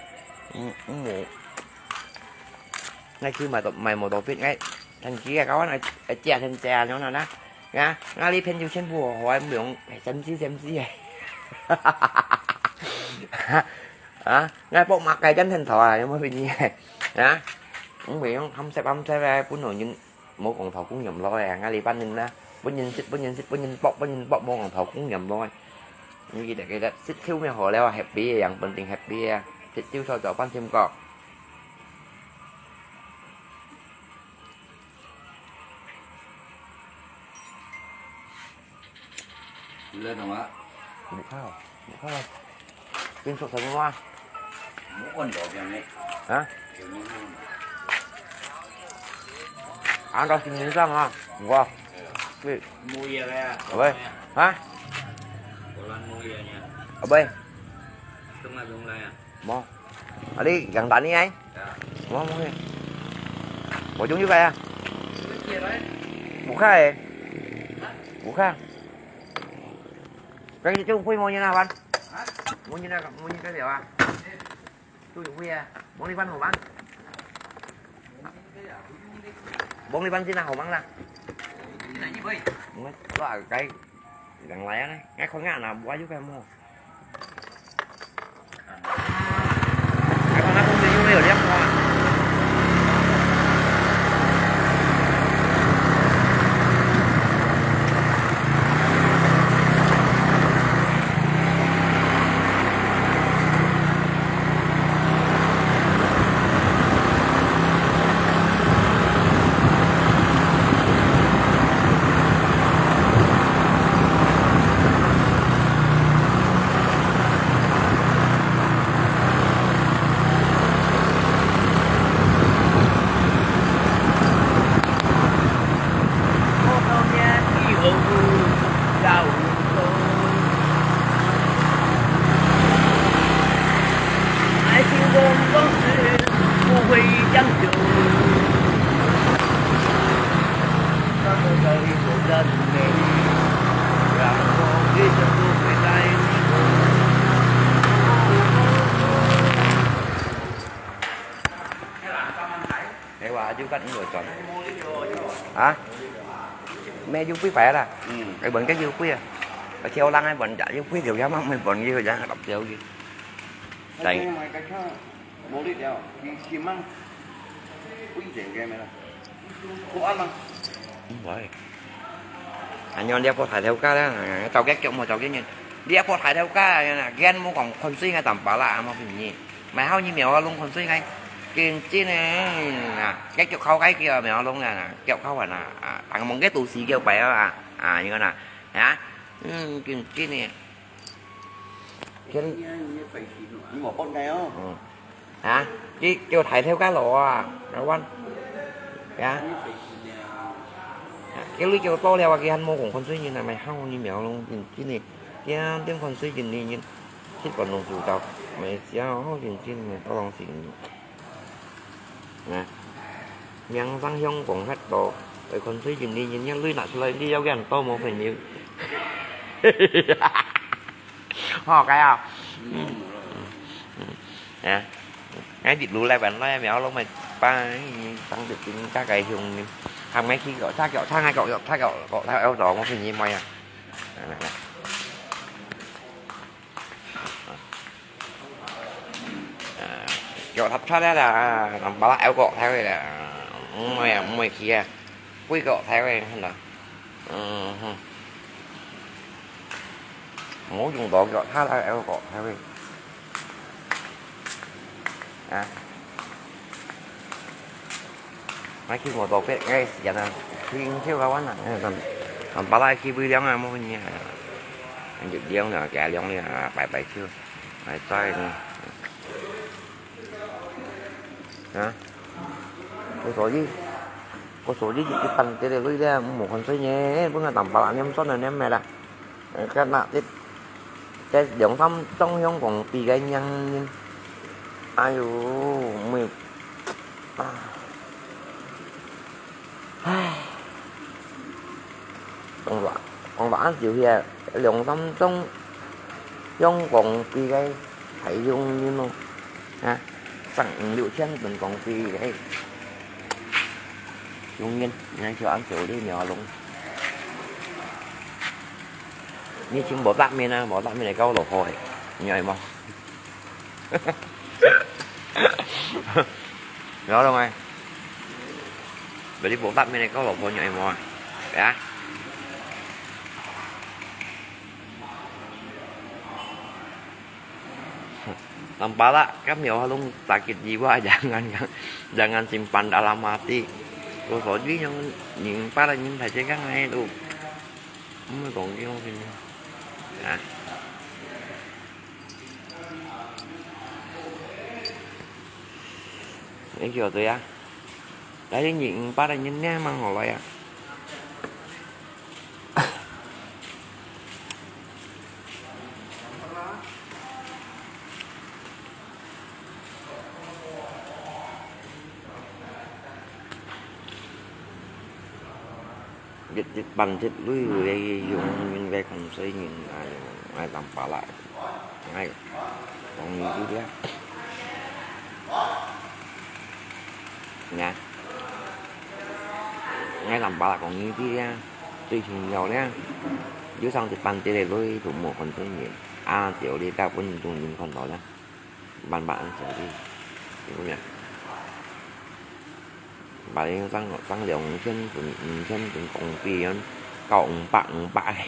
嗯，嗯，無。你去買到買摩托車，哎，趁機啊，搞完，哎，哎，借趁借啊，樣啊，那。 啊，𠊎這片就全部好，毋用，semsi semsi啊。啊，𠊎博馬街真很頭啊，有無分你？啊，毋用，含塞含塞啊，本來人無講頭公飲落啊，𠊎這班人啊，本人食，本人食，本人博，本人博，無講頭公飲落。你記得記得，食酒咩好了，happy个，yang penting happy啊，食酒早早放心講。 你來幹嘛？你看，你看，跟說什麼話？我問你呢。啊？俺到新年上啊，我，對，喂，啊？喂，無。 啊，你yang tani ai? Mo, mo, mo. Bojong juga ya? Buka eh? Buka. Cái chung phui mo như nào bạn? Mo như nào, mo như cái gì bạn? Chung phui à? Bông đi văn hổ măng. Bông đi văn xin nào hổ măng nè. Lo cái yang lain á, ngay khỏi ngã nè, buat juga mo. Hay là chú cắt những người chọn. Hả? Mẹ chú quý phải là. Ừ. Cái bận cái chú quý à. Cái theo lăng ấy bận chả chú quý kiểu dám mày bận gì dám đọc theo gì. Tại. Cái này mày cái khác. Bố đi theo. Khi khi măng. Quý rẻ cái mày là. Cô ăn măng. Không phải. Anh nhon đi có thải theo cá đó. Tao ghét kiểu mà tao ghét nhìn. Đi có thải theo cá nè. Ghen mua còn con suy ngay tầm bả lạ mà phim nhỉ. Mày hao như mèo lông con suy ngay. Kinh chi nè. Nè, cái kiểu khâu cái kia mèo lông nè, nè, kiểu khâu à nè. À, thằng mong cái tù xì kiểu bè à. À, như nè. Hả? Ừ, kinh chi nè. Kén. Hả? Đi kêu thải theo cá lỗ à? Nó quan. Hả? Cái lưới kêu to leo à, cái hăn mô cũng con suy nhìn là mày hao như mèo lông kinh chi nè. Cái tiếng con suy nhìn đi nhìn. Chết còn lông chủ tộc. Mày xéo hao kinh chi nè, tao lòng xỉn. Nè. Miếng răng hiông cũng hết đồ. Ôi, con suy nhìn đi nhìn nhá, lưới nặng suy đi, giao ghen to một phần nhiều. Ho cái à? Nè. Ngay thịt lú lại bắn lại mèo lông mày ba, tăng được tính các cái hiông. Hàng ngay khi gọi thác, gọi thác, ngay gọi, gọi thác, gọi, gọi thác, eo gió một phần nhiều mày à. Nè, nè, nè. 腳踏車了啦，南巴拉有個頭个啦，毋會啊，毋會去啊，幾個頭个，看到。嗯哼，無用到腳踏啦，有個頭个。啊，買去無到別个時間啊，去應酬个玩啊，南，南巴拉去微涼啊，無去啊，就涼了，加涼了啊，拜拜去，拜拜呢。 啊，故所以，故所以一般个个位咧，毋好看衰呢，本來南巴拉念算了念咩啦，呃，看那这，这兩三种香港比个人，哎哟，没，啊，唉。 講話，講話就係兩三種香港幣个大商人咯，啊，上五六千銀港幣个商人，你看就恁少你苗龍。你請無搭面啊，無搭面來搞落去，你愛無？ 有咯，哎。Beli botak milik kau lopo nyo imo, ya. Nampala kami orang sakit jiwa, jangan, jangan simpan dalam hati. Kau sodui yang nyimpan nyimpan aja kan ai tu. Kamu dong yung sini. Ya. 你叫對啊？來，你五百个人呢，問我來啊。 一，一般一類个用人个看衰人啊，用，愛當巴拉，愛講你知啊。呀，𠊎當巴拉講你知啊，最重要呢，有上一般一个類都無看衰人，啊，就你大部分中人看到呢。 慢慢安走的，有無？把你上，上了五千分，五千分港幣，搞五百，五百，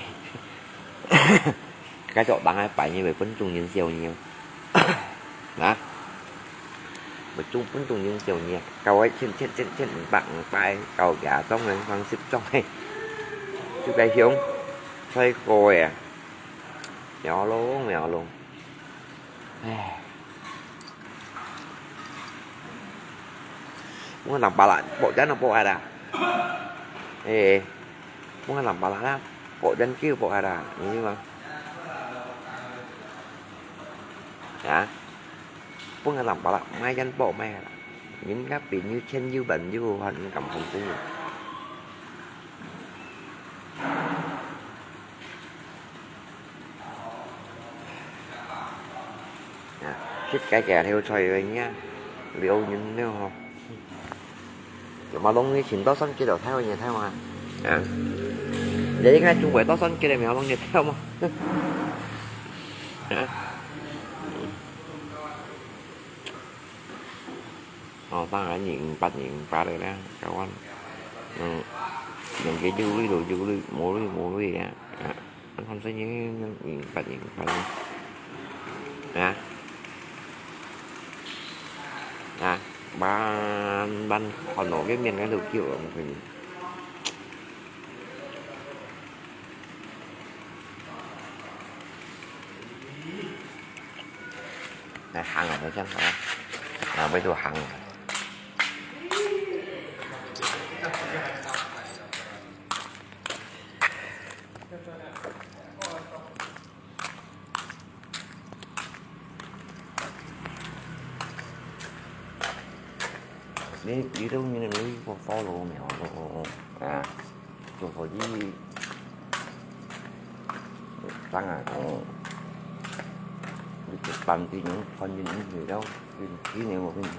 該做人个擺，你會分眾人笑你哦。啊？會眾，分眾人笑你啊？搞个千，千，千，千五百，五百，搞假裝个，放十張个，就該凶，衰過个啊！苗龍，苗龍。 唉。Bunga nampala, pok jan pok ada. Eh, bunga nampala na, pok jan kiu pok ada. Ini mah. Ya. Bunga nampala, mai jan pok mai ada. Min ka pin yu chen yu ban yu han kam han tu. À, thịt cái kẻ theo trời về nha. Liêu nhìn nêu hò. Kiểu mà lông như chín tao sẵn kia đỏ theo nhỉ theo mà. À. Vậy cái chung với tao sẵn kia để mèo lông nhiệt theo mà. Hả? Ò, tang ai nhịn bát nhịn bát rồi đó, kawan. Ừ. Những cái dư lý đồ dư lý, mô lý mô lý á. À, anh không thấy những, những nhịn bát nhịn bát rồi. Hả? Hả? Ban, ban còn nổi cái miền cái đồ kiểu mà phải Này, hàng rồi, thấy chắc hả? À, bây giờ hàng rồi. Đi, đi đâu như này, đi follow mèo, à. Tua kho yi, tang a kong, yi ke pan ti nyong, kon yin yin yu dau, yin ki ne mo yin.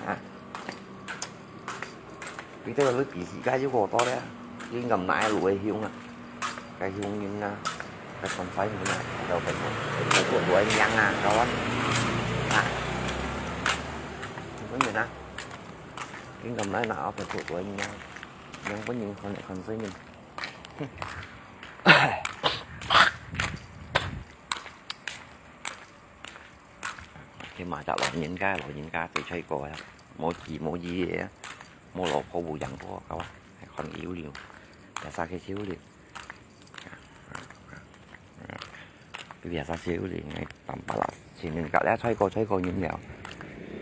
Ha. Pi te lu pi si ka yu ko to le, yin gam nai lu e hiung a. Ka hiung yin a, ka kon fai yin a, dau ka ko, ko ko lu e nyang a, kawan. Ha. 分人啊，緊咁來拿屋企做做人啊，兩個人看來看去呢。起碼隻老人家，老人家最衰過啊，無子無兒个，無老婆無娘婆，搞啊，還看佢有料，也殺佢少料。 佢biasa少哩，𠊎tambah啦，前年隔了，衰過衰過人了。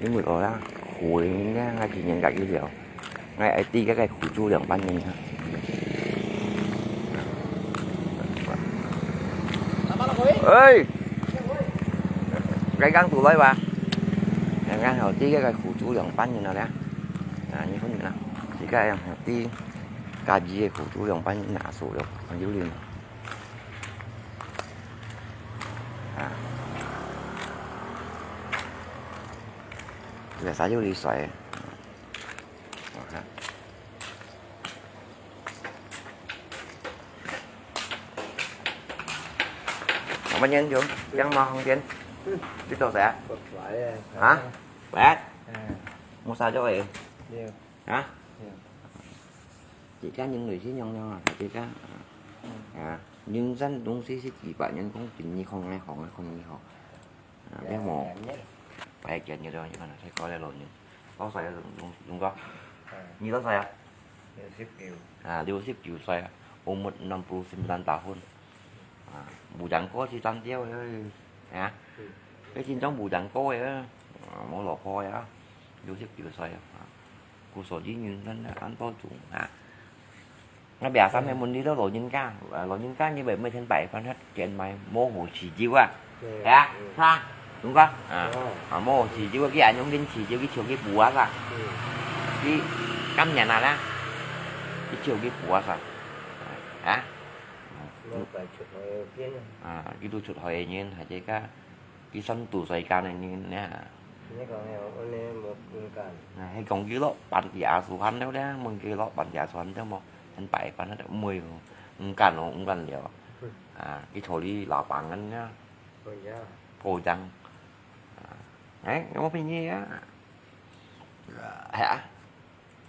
因為我啦，苦的人呢，𠊎前年隔有了，𠊎愛知該个苦主兩班人啊。哎，該剛出來吧？剛剛好知該个苦主兩班人了咧。啊，你看啦，自家要知家己个苦主兩班人拿手了，有哩。 啊。這啥有哩水？啊。Apa nyen, Jung? Yang mau hong tien? Đi đâu sao? Bật vải à? Hả? Bật? À. Mua sao cho vậy? Nhiều. Hả? Nhiều. Chị cá nhân người chứ nhau nhau à, chị cá. Ừ. À, nhưng dân đúng xí xí chị bạn nhân cũng tìm nhi không nghe không, nghe không nghe không. À, biết mò. Phải kia như đó, như thế này, thấy có đây rồi nhưng. Có sai đúng, đúng, đúng không? À. Như đó sai à? Liu sip kiu. À, liu sip kiu sai à? Umur enam puluh sembilan tahun. À, bujang có chỉ tan tiêu thôi. Hả? Ừ. Cái xin trong bujang có vậy á. À, mua lọ kho vậy á. Liu sip kiu sai à? À. Cô số chỉ nhìn thân là ăn bao chung hả? Nó bây giờ sao mẹ muốn đi đâu lô nhân ca? À, lô nhân ca như vậy mới thêm bảy phần hết. Chuyện mày mua hồ chỉ chiếu à? Ừ. Hả? Ừ. Sao? Đúng không? À. Ừ. À, mua hồ chỉ chiếu cái anh ông đến chỉ chiếu cái chiều cái bùa sao? Ừ. Cái cắm nhà nào đó? Cái chiều cái bùa sao? Hả? Mua phải chụp hơi tiên. À, cái tôi chụp hơi nhiên hả, cái cái cái sân tủ xoay can này nhìn nè. Nè còn nghe ông ôn nè một ôn can. Nè, hay còn cái lọ bàn kia số hẳn đâu đấy, mừng cái lọ bàn kia số hẳn đâu mà. Hẳn bảy phần hết mười. Ôn can nó ôn can liao. À, cái thổ lý là bằng ngân nhá. Ôi ya. Cô chăng. À, đấy, nó phải nhẹ á. Hả?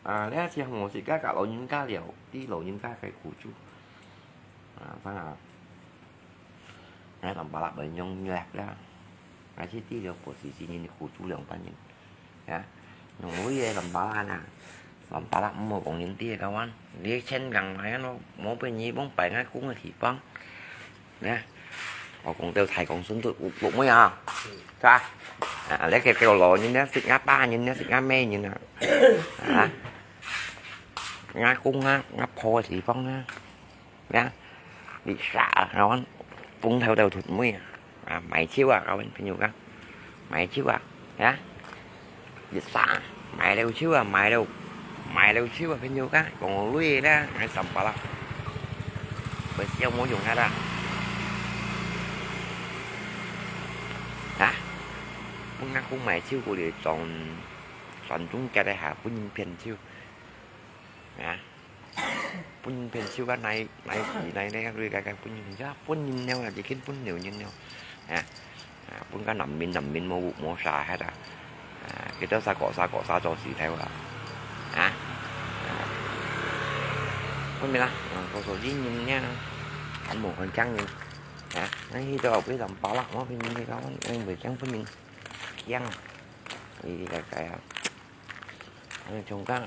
À, lẽ chứ không có gì cả, cả lô nhân ca liao, tí lô nhân ca cái củ chu. À, phải à. Ngai tăm pala bai nyong nyak ya. Ngai si ti liao po si si ni khu chu liang pan yin. Ya. Nyong lui ye tăm pala na. Tăm pala mo kong yin ti ka wan. Li chen gang mai no mo pe ni bong pai ngai kung ti pang. Ya. Ko kong teo thai kong sun tu uk luk mo ya. Ka. A le ke ke lo ni ne sik nga pa ni ne sik nga me ni na. Ha. Nga kung nga nga po ti pang na. Nè, bị xả nó bung theo đầu thụt mũi à. À, máy chiếu à, các bạn phải nhớ các. Máy chiếu à, nè. Bị xả, máy đâu chiếu à, máy đâu. Máy đâu chiếu à, phải nhớ các. Còn lui đó, hãy sắm vào lắm. Bởi chiếu mua dùng hả ta. Hả? Bung nó cũng máy chiếu của địa chọn, chọn chúng cái đây hả, bung nhìn phiền chiếu. Nè. Bún phiên siu cá nai, nai, nai, nai, nai, nai, bún phiên siu cá, bún nhìn nèo là chỉ khiến bún nhiều nhìn nèo. À, à, bún cá nằm min, nằm min mua, mua xà hết à. À, cái đó xa cọ, xa cọ, xa cho xì theo à. À, à, bún mình là, à, có số lý nhìn nha. Anh mua con trắng nhìn. À, nãy khi tôi học cái dòng bảo lắc nó phiên nhìn thì có, anh phải trắng bún nhìn. Kiang. Thì cái, cái, à, anh trông cá.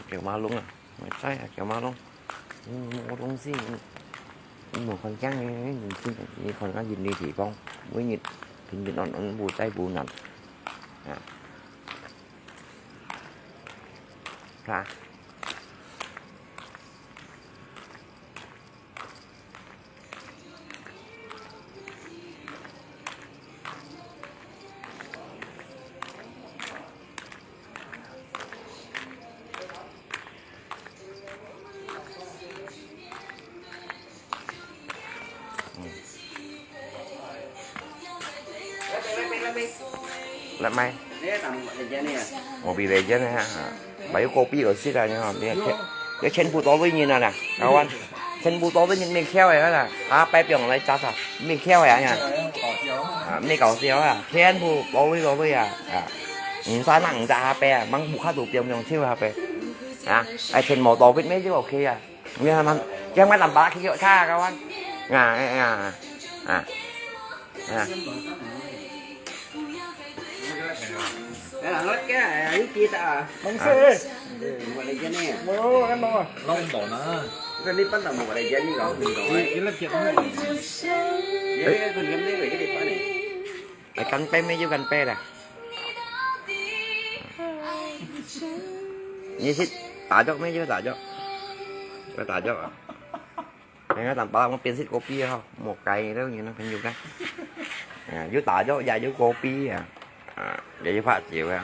Kiểu ma lung à. Mà sai à, kiểu ma lung. Mua đông xí. Mua con trắng này, nhìn xí, nhìn con cá nhìn đi thì phong. Với nhìn, thì nhìn ăn, ăn bù tay bù nặng. À. Hả? Lát mai. Mobile Legend này hả? Bảy copy ở xí này hả? Cái, cái trên bút đó với nhìn nè nè. Các bạn. Trên bút đó với nhìn mình khéo này nè. À, bài biểu này chắc sao? Mình khéo này nha. À, mình搞笑à. Trên bút đó với đó với à. À. Hm, sana hm sa ha pe, mang buka tu piang piang chiu ha pe. Ha, ai chen mo to bit me chiu ok ha. Ni ha man, yang mai lam ba ki yo cha ka wan. Nga, eh, nga. Ha. Ha. Mong se. Mo ano? Long to na. Kan ni pan ta mo le jan ni ko. Ni la kiat. Ye, ye, kun kan ni ko ye ni pan ni. Ai kan pe me chiu kan pe da. Ni sit ta jok me chiu ta jok. Ko ta jok. Ai nga tam pa mo pian sit kopi ha. Mo kai lo ni na phen yu ka. Yu ta jok ya yu kopi ya. Ya yu pha chiu ya.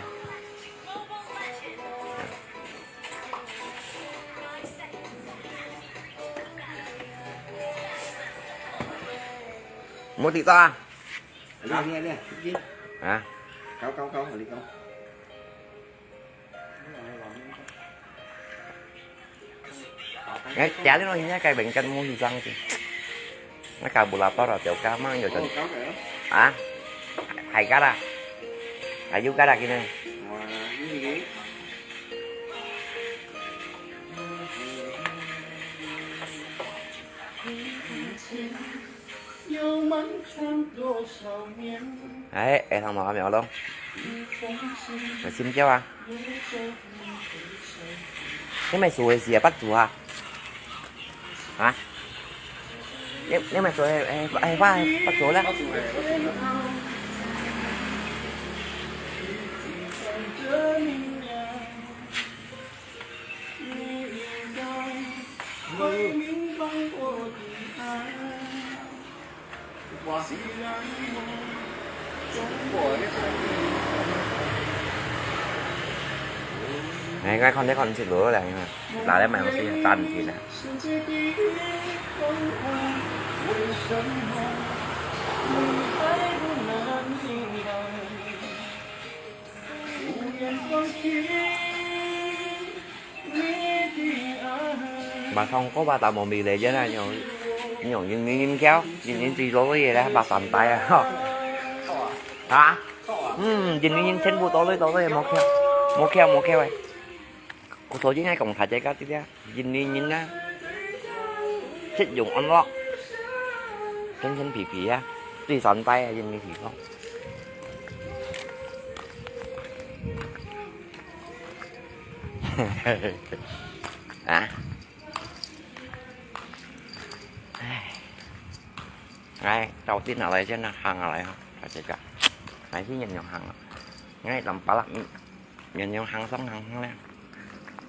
Mo ti ta. Đi, đi, đi, đi. Hả? Kéo, kéo, kéo, đi kéo. Ngay chả lý nó nhá cái bệnh chân mua gì răng chứ. Nó cả bù lạp đó tiểu cá mang nhiều chân. Ồ, kéo kìa. Hả? Hay cá à? Hay du cá à kia nè. Ồ, cái gì vậy? Ấy, ê, thằng mà mèo lông. Mày sim chéo à? Thế mày sửa gì à? Bắt chuột à? Hả? Nếu, nếu mày sửa, ê, ê, ê, bắt, bắt chuột đó. Này, cái con đấy con xịt lúa này, là đấy mày không xịt, tan xịt nè. Mà không có ba tao một mì lệ chứ là nhiều, nhiều những những những kéo, những những gì lối vậy đó, ba tầm tay à. Hả? Ừ, những những những chân bộ tao lối tao lối một kéo, một kéo một kéo vậy. Cô số chứ ngay cổng thả chạy cá tiếp theo, những những những á, chết dùng ăn lọ, chân chân phì phì á, tùy tầm tay à, những những phì không. Hả? Ngay, đầu tiên là lấy trên hàng là lấy hả? Phải chạy cả. Lấy chứ nhìn nhiều hàng. Ngay tầm ba lắm. Nhìn nhiều hàng xong hàng hàng lên.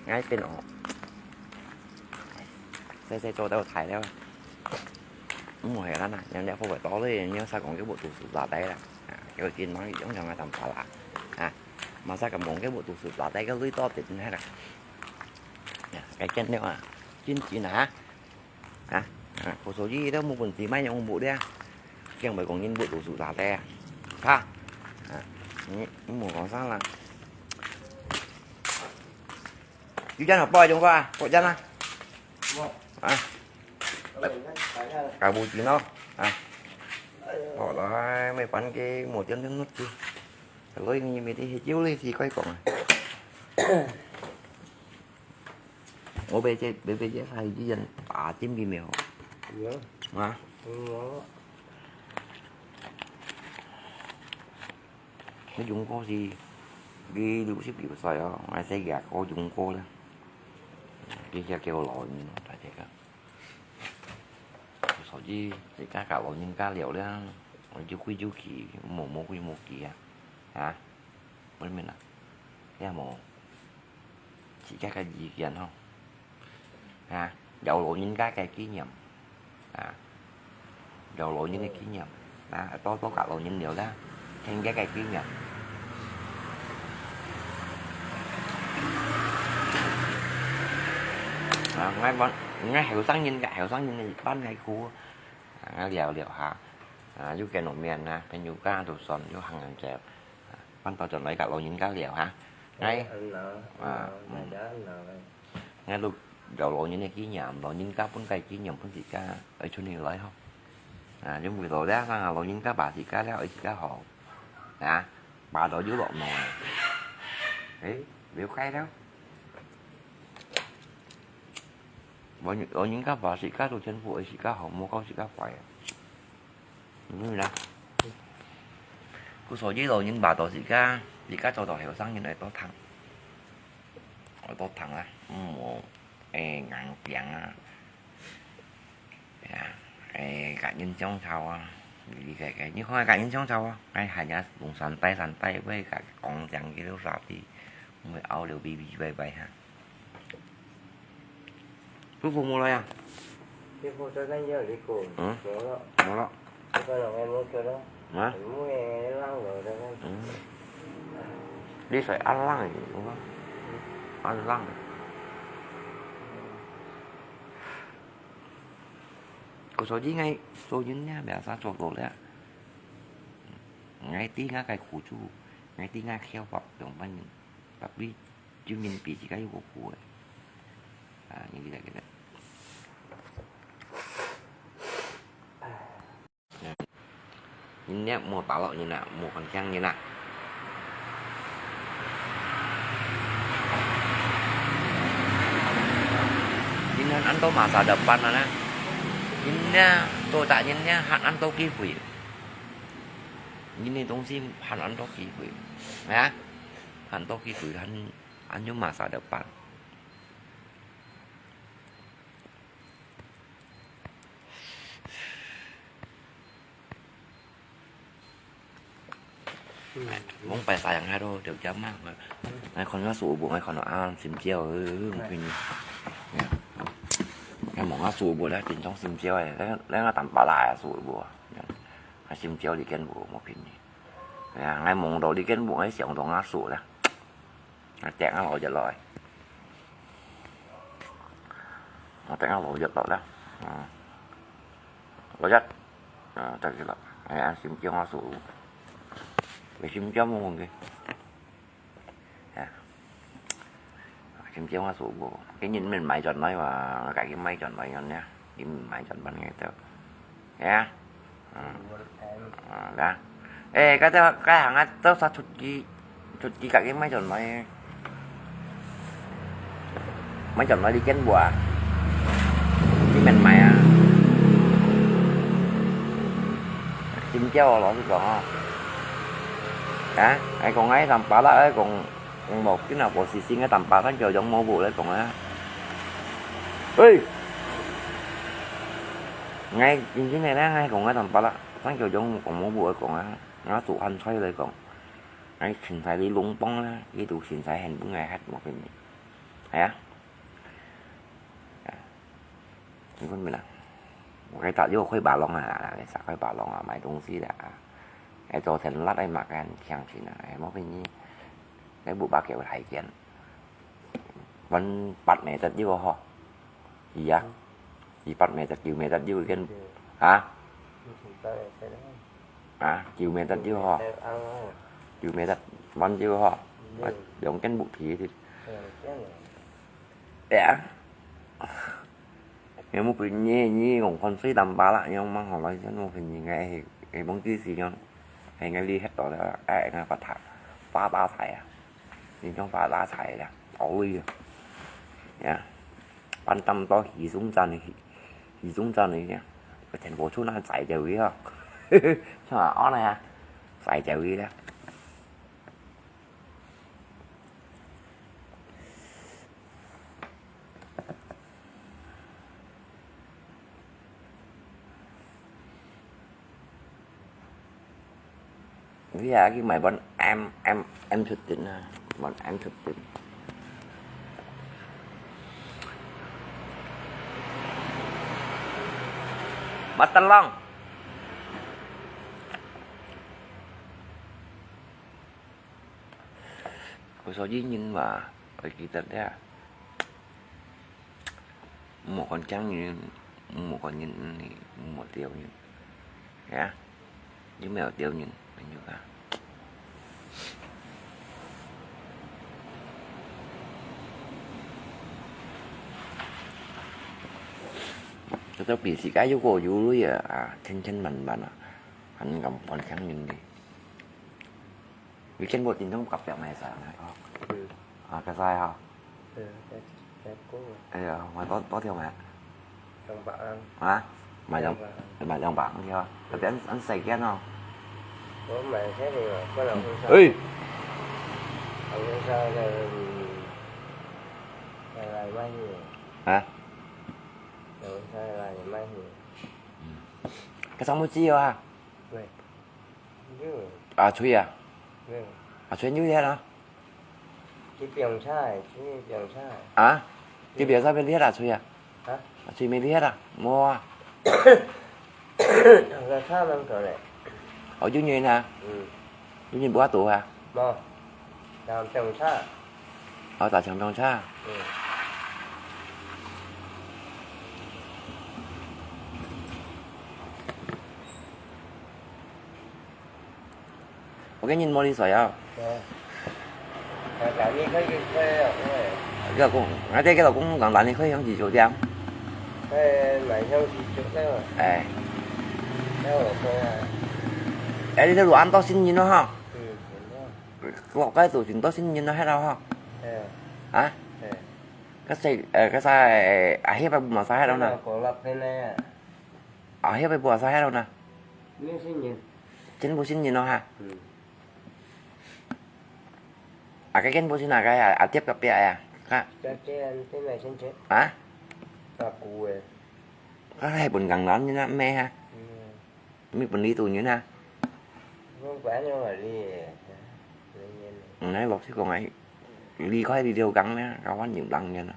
Ngay tên nó. Xe xe cho tao thải theo. Không phải là nè, nhưng để không phải to đấy, nhưng sao cũng cái bộ tủ sụp lá đấy là. À, cái đầu tiên nó giống như là tầm ba lắm. À, mà sao cả món cái bộ tủ sụp lá đấy cái lưới to tịt như thế này. Cái chân đấy mà. Chín chín hả? Hả? À, khổ số gì đó mua quần gì mai nhung bộ đấy. Kiêng bởi công nhân bộ tủ sụp lá đấy. Hả? À, mua có sao là. Chú chân học bòi chúng qua, có chân à? À. Cả bù chín nó. À. Bỏ đó mấy bắn cái một chân nước nước chứ. Lối như mình đi chiếu đi thì coi còn. Ủa, bé chết, bé bé chết hay chứ dân bà chém đi mèo. Nhớ. Hả? Nhớ. Nói chung có gì đi lũ xếp đi xoài á, ai sẽ gạt có chung có đó. Đi theo kêu lỗi nó phải thế cả. Sao chứ thì cá cả lỗi nhưng cá liều đó. Rồi chứ quy chú kỳ, mổ mổ quy mổ kỳ à. Hả? Bên mình à. Thế mổ. Chỉ các cái gì kiện không? Ha, giàu lũ nhìn các cái kỷ niệm. Ha, giàu lũ nhìn cái kỷ niệm. Ha, tôi tôi cả lũ nhìn nhiều đó. Thêm các cái kỷ niệm. Ha, ngay ban ngay hiểu sáng nhìn cả hiểu sáng nhìn ban ngày khu. Ha, ngay liều liều ha. Ha, yú cái nụ miền ha, bên yú ca tụ son yú hàng hàng chèo. Ha, ban tao chọn lấy cả lũ nhìn các liều ha. Ngay. Ăn nó, À, ăn nó, ừ. Đại đó ăn nó. Ngay lúc đầu lũ nhìn cái kỷ niệm, lũ nhìn các bốn cái kỷ niệm bốn chỉ ca ở chỗ này lấy không? À, giống vì lũ đá sang lũ nhìn các bà chỉ ca léo ở chỉ ca họ. À, bà đó dưới lũ nồi. 哎，了解了。我人，我人家話自家做政府，自家好，莫搞自家壞啊。嗯啦。故所以老人話到自家，自家做到後生人愛多聽，愛多聽啦，毋好，哎，硬頸啊。 哎呀，哎，甲人相吵啊，你个个，你看甲人相吵啊，哎，還要弄三代三代，會甲講講佢都啥的，會拗了嗶嗶歪歪哈。舒服無來啊？舒服，再看有你講，嗯？無了。無了。這個人還無去了。啊？很會浪了，這個。嗯。你說阿浪的，有嗎？阿浪的。 故所以𠊎做人呢，biasa做到了。𠊎知𠊎个苦處，𠊎知𠊎曉法兩班人，tapi有人比自家又苦苦个。啊，你記得記得。 人呢，莫打擾人啊，莫看輕人啊。人呢，恁多masa depan啊呢。人呢，做大人呢，還恁多機會。人个東西還恁多機會，啊，還多機會，還，還有masa depan。 Mong pai sayang hado, diau jam ah. Ngai khon ngasuh bu, ngai khon an sim chiau, eh, mungkin. Ya. Ngai mong ngasuh bu lah, tin chong sim chiau, eh. Ngai, ngai tam pala ngasuh bu. Ya. Ngai sim chiau li ken bu, mungkin. Ya, ngai mong do li ken bu, ngai siang do ngasuh lah. Ngai tek ngai lo jet lo, eh. Ngai tek ngai lo jet lo lah. Hmm. Lo jet. Ah, tak kira. Ai, an sim chiau ngasuh. Bai sim chiau mong ke. Ya. Sim chiau ngasuh bu. Cái nhìn mình máy chọn nói mà, cái cái máy chọn nói nhọn nha. Nhìn mình máy chọn bắn ngay tao. Ya. Hmm. Ah, dah. Eh, kata, kaya ngat tao sa chut ki Chut ki kak ki máy chọn nói. Máy chọn nói đi kén bùa. Đi mèn máy à. Sim chiau lo su kong. Hả? Ai kong ai tăm pa la ai kong, kong lo kí nào bùa xì xì ngai tăm pa kan chiau yong mô bù lai kong á. Ê. Ngai chính chính này nè, ngai kong ngai tăm pa la. Kan chiau yong kong mô bù ai kong á. Ngai su han choi lai kong. Ai, chính sai đi lung bông la, đi tu chính sai hèn bưng ai hát một cái mình. Hay á? À. Anh con mình à. Một cái tạo vô khuấy bà long à, cái xã khuấy bà long à, mày đông xí đã. Ai cho thèn lát ai mặc cái hàng chính à, ai một cái gì. Cái bộ ba kiểu hay kiện. Vẫn bắt mẹ tật vô ho. Gì á? Gì bắt mẹ tật, kiểu mẹ tật vô cái. Hả? Hả? Kiu mê tật chứ hò. Kiu mê tật món chứ hò. Dòng kén bụt thí thì. Ẻ. Nếu một cái nhẹ nhẹ cũng còn suy tầm ba lạ nhưng mà họ nói chứ một cái gì ngay thì cái bóng tí gì nhá. Hay ngay đi hết đó là ai ngay phát thải. Phá ba thải à. Nhưng trong phá ba thải là. Ôi. Nha. Quan tâm to hí súng chân thì Hí súng chân này nha. Cái thành phố Chu Nan giải đều ý hả? Sao mà ó này hả? Giải đều ý đó. Ví dụ cái mày bọn em, em, em thực tình à. Bọn em thực tình. Bắt Tân Long. Có số di nhìn mà, phải kỹ tật đấy à. Một con trắng như, một con nhìn, một triệu như. Hả? Như mèo triệu nhìn, mình như cả. Cái tao bị xì cái vô cổ vô lui à, à, chân chân mặn mặn à. Anh cầm con trắng nhìn đi. Vì chân bộ tình trong cặp kẹo này sao này. 啊，較細吼。嗯，較，較高啊。哎呀，買多，多條咩？兩百銀。啊？買兩，兩百銀。買兩百銀去啊？特別恁，恁細件哦。我買這個嘛，不然會上。哎。我會上那個，嗯，來，來賣去。啊？我會上來賣去。嗯。該上面只有啊？對。有。阿吹啊？有。阿吹有咧啦。 去冰茶，去冰茶。啊？去冰茶買忒啊，吹啊？啊？吹買忒啊？無啊。个茶門口咧。哦，有人啊？嗯。有人無法度啊？無。打冰茶。哦，打成冰茶。嗯。 我个人無理睬啊。哦。啊，但你可以，可以啊，可以。佢老公，𠊎爹个老公講，但你可以用自救點。哎，買用自救个嘛。哎。那我說啊。哎，你這路恁多新人咯哈。嗯，真的。落街都真多新人咯，係咯哈。哎。啊？哎。該細，呃，該細，阿兄伯無晒係咯呢。那狗拉偏了呀。 啊，該位無啥係咯呢？你新人。真無新人咯哈。嗯。啊，該間無新啊，該啊，啊，貼隔壁啊，啊。這，這，這來先切。啊？大姑誒。啊，還分工人呢，咩哈？嗯。毋係分你度人啊？我管了你，你，你。嗯，該老實講啊，離開這條工呢，交換入冷人啊。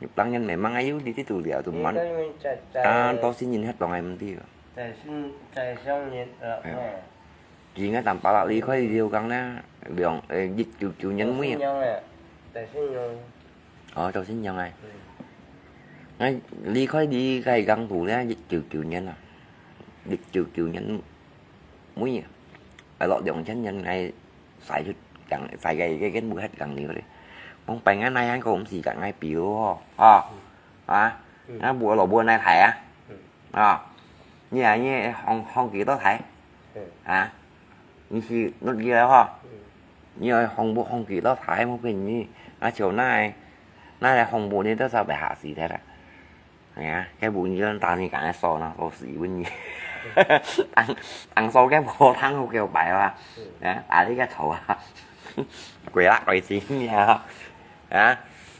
入冷人memang愛有這兜料，都滿。啊，到新人歇當係毋對啊。在新，在上年，呃，哎呀。哦。佢應該當巴拉離開這條工呢，兩，呃，一九九年尾啊。到新娘誒，在新娘。哦，到新娘誒。嗯。𠊎離開這個江湖呢，一九九年啊，一九九年尾啊，啊，落兩千年𠊎 晒出更，晒个，个，个，無歇更了咧。講拜𠊎哪樣講毋是甲𠊎表吼，啊，啊，嗯。啊，無老母哪大啊？嗯。啊，你啊，你放，放幾多大？嗯。啊，你是落去了吼？嗯。你愛放，放幾多大，無便宜，啊，就那，那來放無呢，都早白下死忒啦。 哎呀，該無你就打你敢說呢，都是問你。當，當說該無當好叫白話，嗯。啊，打你个頭啊，鬼啦鬼精呀，啊，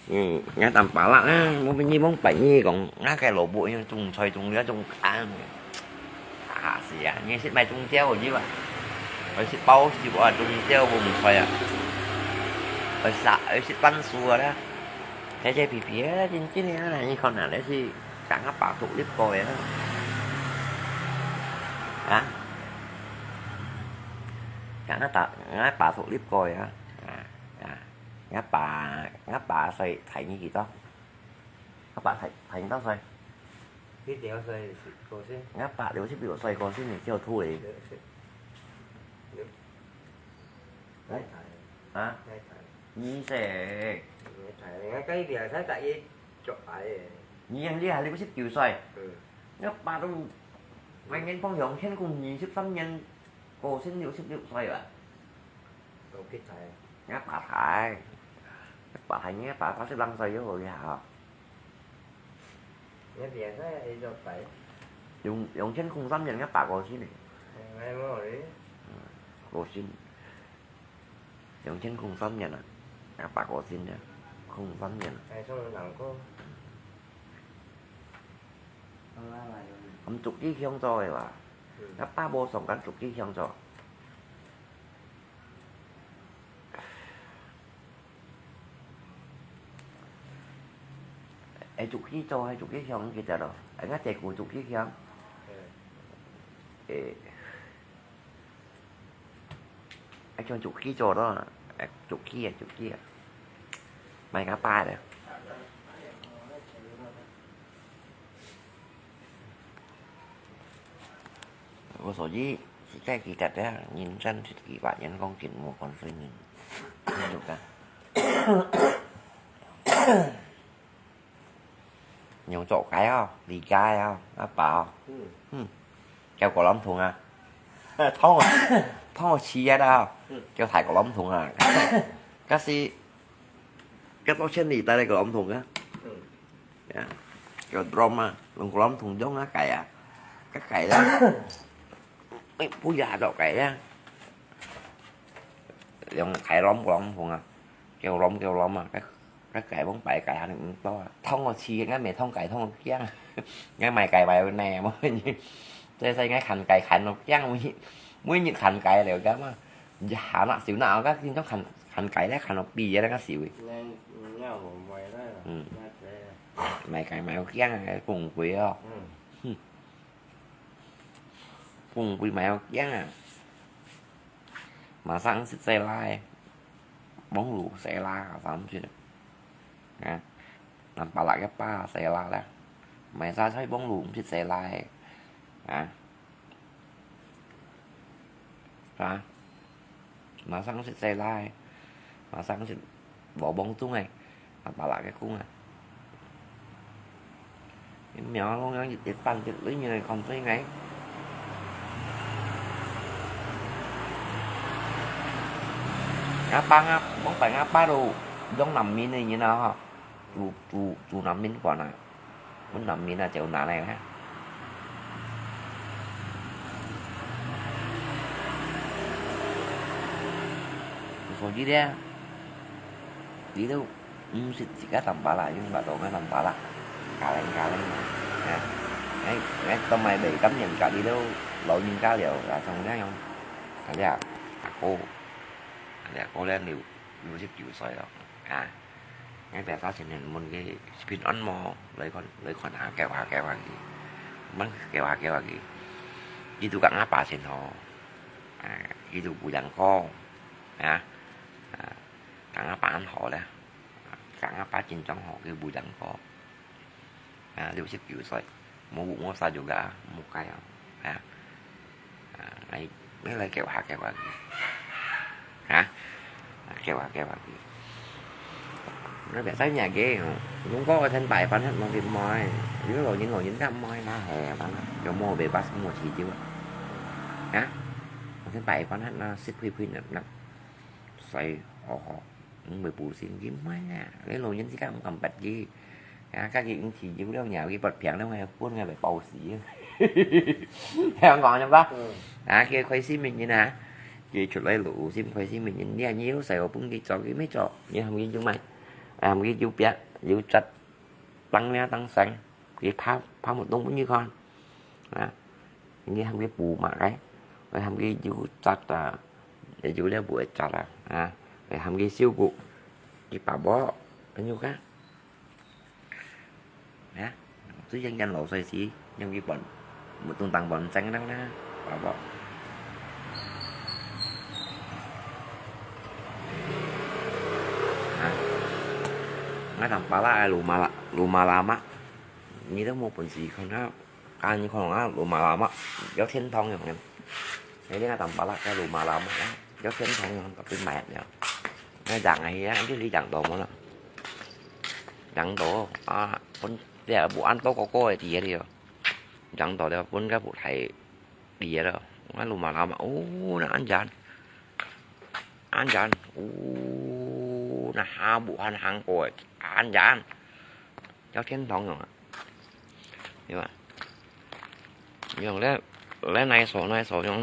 嗯，人家當巴拉啊，我們一般白你講，那個蘿蔔用種菜種了種乾，啊，是啊，你食買種蕉去吧，我食包食啊，種蕉我毋菜啊，我食，我食番薯啊啦。 該隻皮皮啊，真正啊，你看啊，該係同𠊎爸獨立過个啊。啊？同𠊎爸，𠊎爸獨立過个啊。啊，啊，𠊎爸，𠊎爸歲大你幾多？𠊎爸大，大你多歲？佢六歲過身。𠊎爸六十六歲過身，你叫兔咧。六十六。 哎？啊？二十。𠊎該年才十一，足矮个。你，你還六十九歲？嗯。𠊎爸都，明年放兩千公二十三年，過身六十六歲啊。老吉仔。𠊎爸大，𠊎爸大，𠊎爸八十零歲就好了。 𠊎邊个係做白。兩，兩千空三年，𠊎爸過身呢。𠊎無咧。嗯，過身。兩千空三年啊，𠊎爸過身呢，空三年。𠊎上難過。嗯。𠊎足吉祥做个哇，嗯。𠊎爸無上緊足吉祥做。 係足吉做，係足吉祥，記得咯。係𠊎姐夫足吉祥。嗯。誒，係像足吉做咯，係足吉啊，足吉啊。買𠊎爸个。 我所以，自家記得啊，人生係幾百年，講緊無講衰人，你有看？用做个哦，理解哦，阿爸哦，嗯。嗯，叫過榔頭啊，湯啊，湯啊，試一下哦，嗯。叫大過榔頭啊，可是該多千里帶來个榔頭啊。嗯。呀，个榔啊，用个榔頭用啊，改啊，个改啦。哎，不要到改啊。用改榔个榔頭啊，叫榔叫榔啊，个个改榔白改還毋多啊。通我試，𠊎未通改通我驚啊，𠊎買改買有呢，無。所以所以𠊎看改看到驚，每每日看改了，知道嗎？ 你行啊，少那，我講你種看看雞咧，看到飛咧，該少。嗯。買雞買到驚啊，貴貴哦。嗯。貴貴買到驚啊。馬上食西拉，網路西拉，三十。啊，南巴拉个巴西拉啦，買晒菜網路毋食西拉，啊。 啊，馬上食西拉，馬上食羅邦粽誒，啊，巴拉个粽啊。苗龍樣一一半一里面个看最矮。阿爸啊，莫怪阿爸都用南面个人啊吼，煮煮煮南面飯啊。 本南面啊，就拿來哈。所以咧，你都毋識自家當巴啦，用巴到个當巴啦，加零加零嘛，啊，哎哎，都買袂感染家，你都老人家了，啊，像恁樣，啊，你啊，阿哥，啊，你阿哥咧，六六十九歲了，啊。 𠊎爸爸前年問佢平安無，來看來看下，叫下叫下佢，問叫下叫下佢，佢就講阿爸先好，啊，佢就無兩個，啊，啊，講阿爸恁好咧，啊，講阿爸真正好，佢無兩個，啊，六十九歲。 無，無啥用个啊，無解啊，係啊。啊，來，你來叫下，叫下佢。啊？啊，叫下，叫下佢。你別使惹佢，用過个天拜飯，無佢毋愛，有老人老人家毋愛啦，係啊，有無白白無事就啊。啊？天拜飯，那食配配，那，那，使，哦吼。 毋會補身，佢毋愛啊，你老人家毋敢捌佢。啊，家己因為有了，若佢發病了，𠊎分𠊎來包死。聽講著無？嗯。啊，佢開心个人啊，佢出來路，心開心个人，你啊，你有事，𠊎分佢做，佢毋做，你喊佢有賣，啊，喊佢有壁，有摘，當領當生，佢拍，拍木桶分你看。啊， 你喊佢補嘛，該，你喊佢有摘啊，有了無會摘啊，啊，你喊佢照顧，佢爸爸，朋友家。啊，最近跟老衰死，因為半，無東當半整了啦，爸爸。啊，𠊎當巴拉愛魯馬拉，魯馬拉嘛，你都無本事看啊。 啊，你看啊，Lama-Lama，有天堂樣个。你看當巴拉个Lama-Lama啊，有天堂樣，tapi mayat樣。那養个啊，你去養到無啦？養到啊，分，這無恁多哥哥个在該裡哦。養到了，分个不太厲害了。啊，Lama-Lama，哦，那恁樣，恁樣，哦，那下無恁行過个，恁樣。 有天堂樣啊，對吧？用咧，咧哪所哪所用，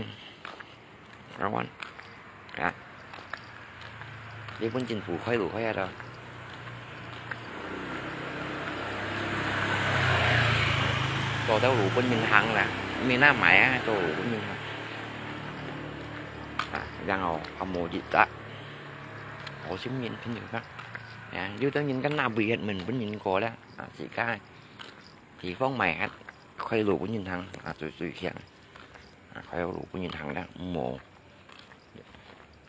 台灣啊，日本政府開就開啊，做到日本人行啦，毋係那買啊，做日本人行。啊，然後還無一隻，好心人朋友啊，啊，有的人跟那不也日本人過了。 啊，自家地方賣啊，開路分人行啊，最最強。啊，開路分人行了，無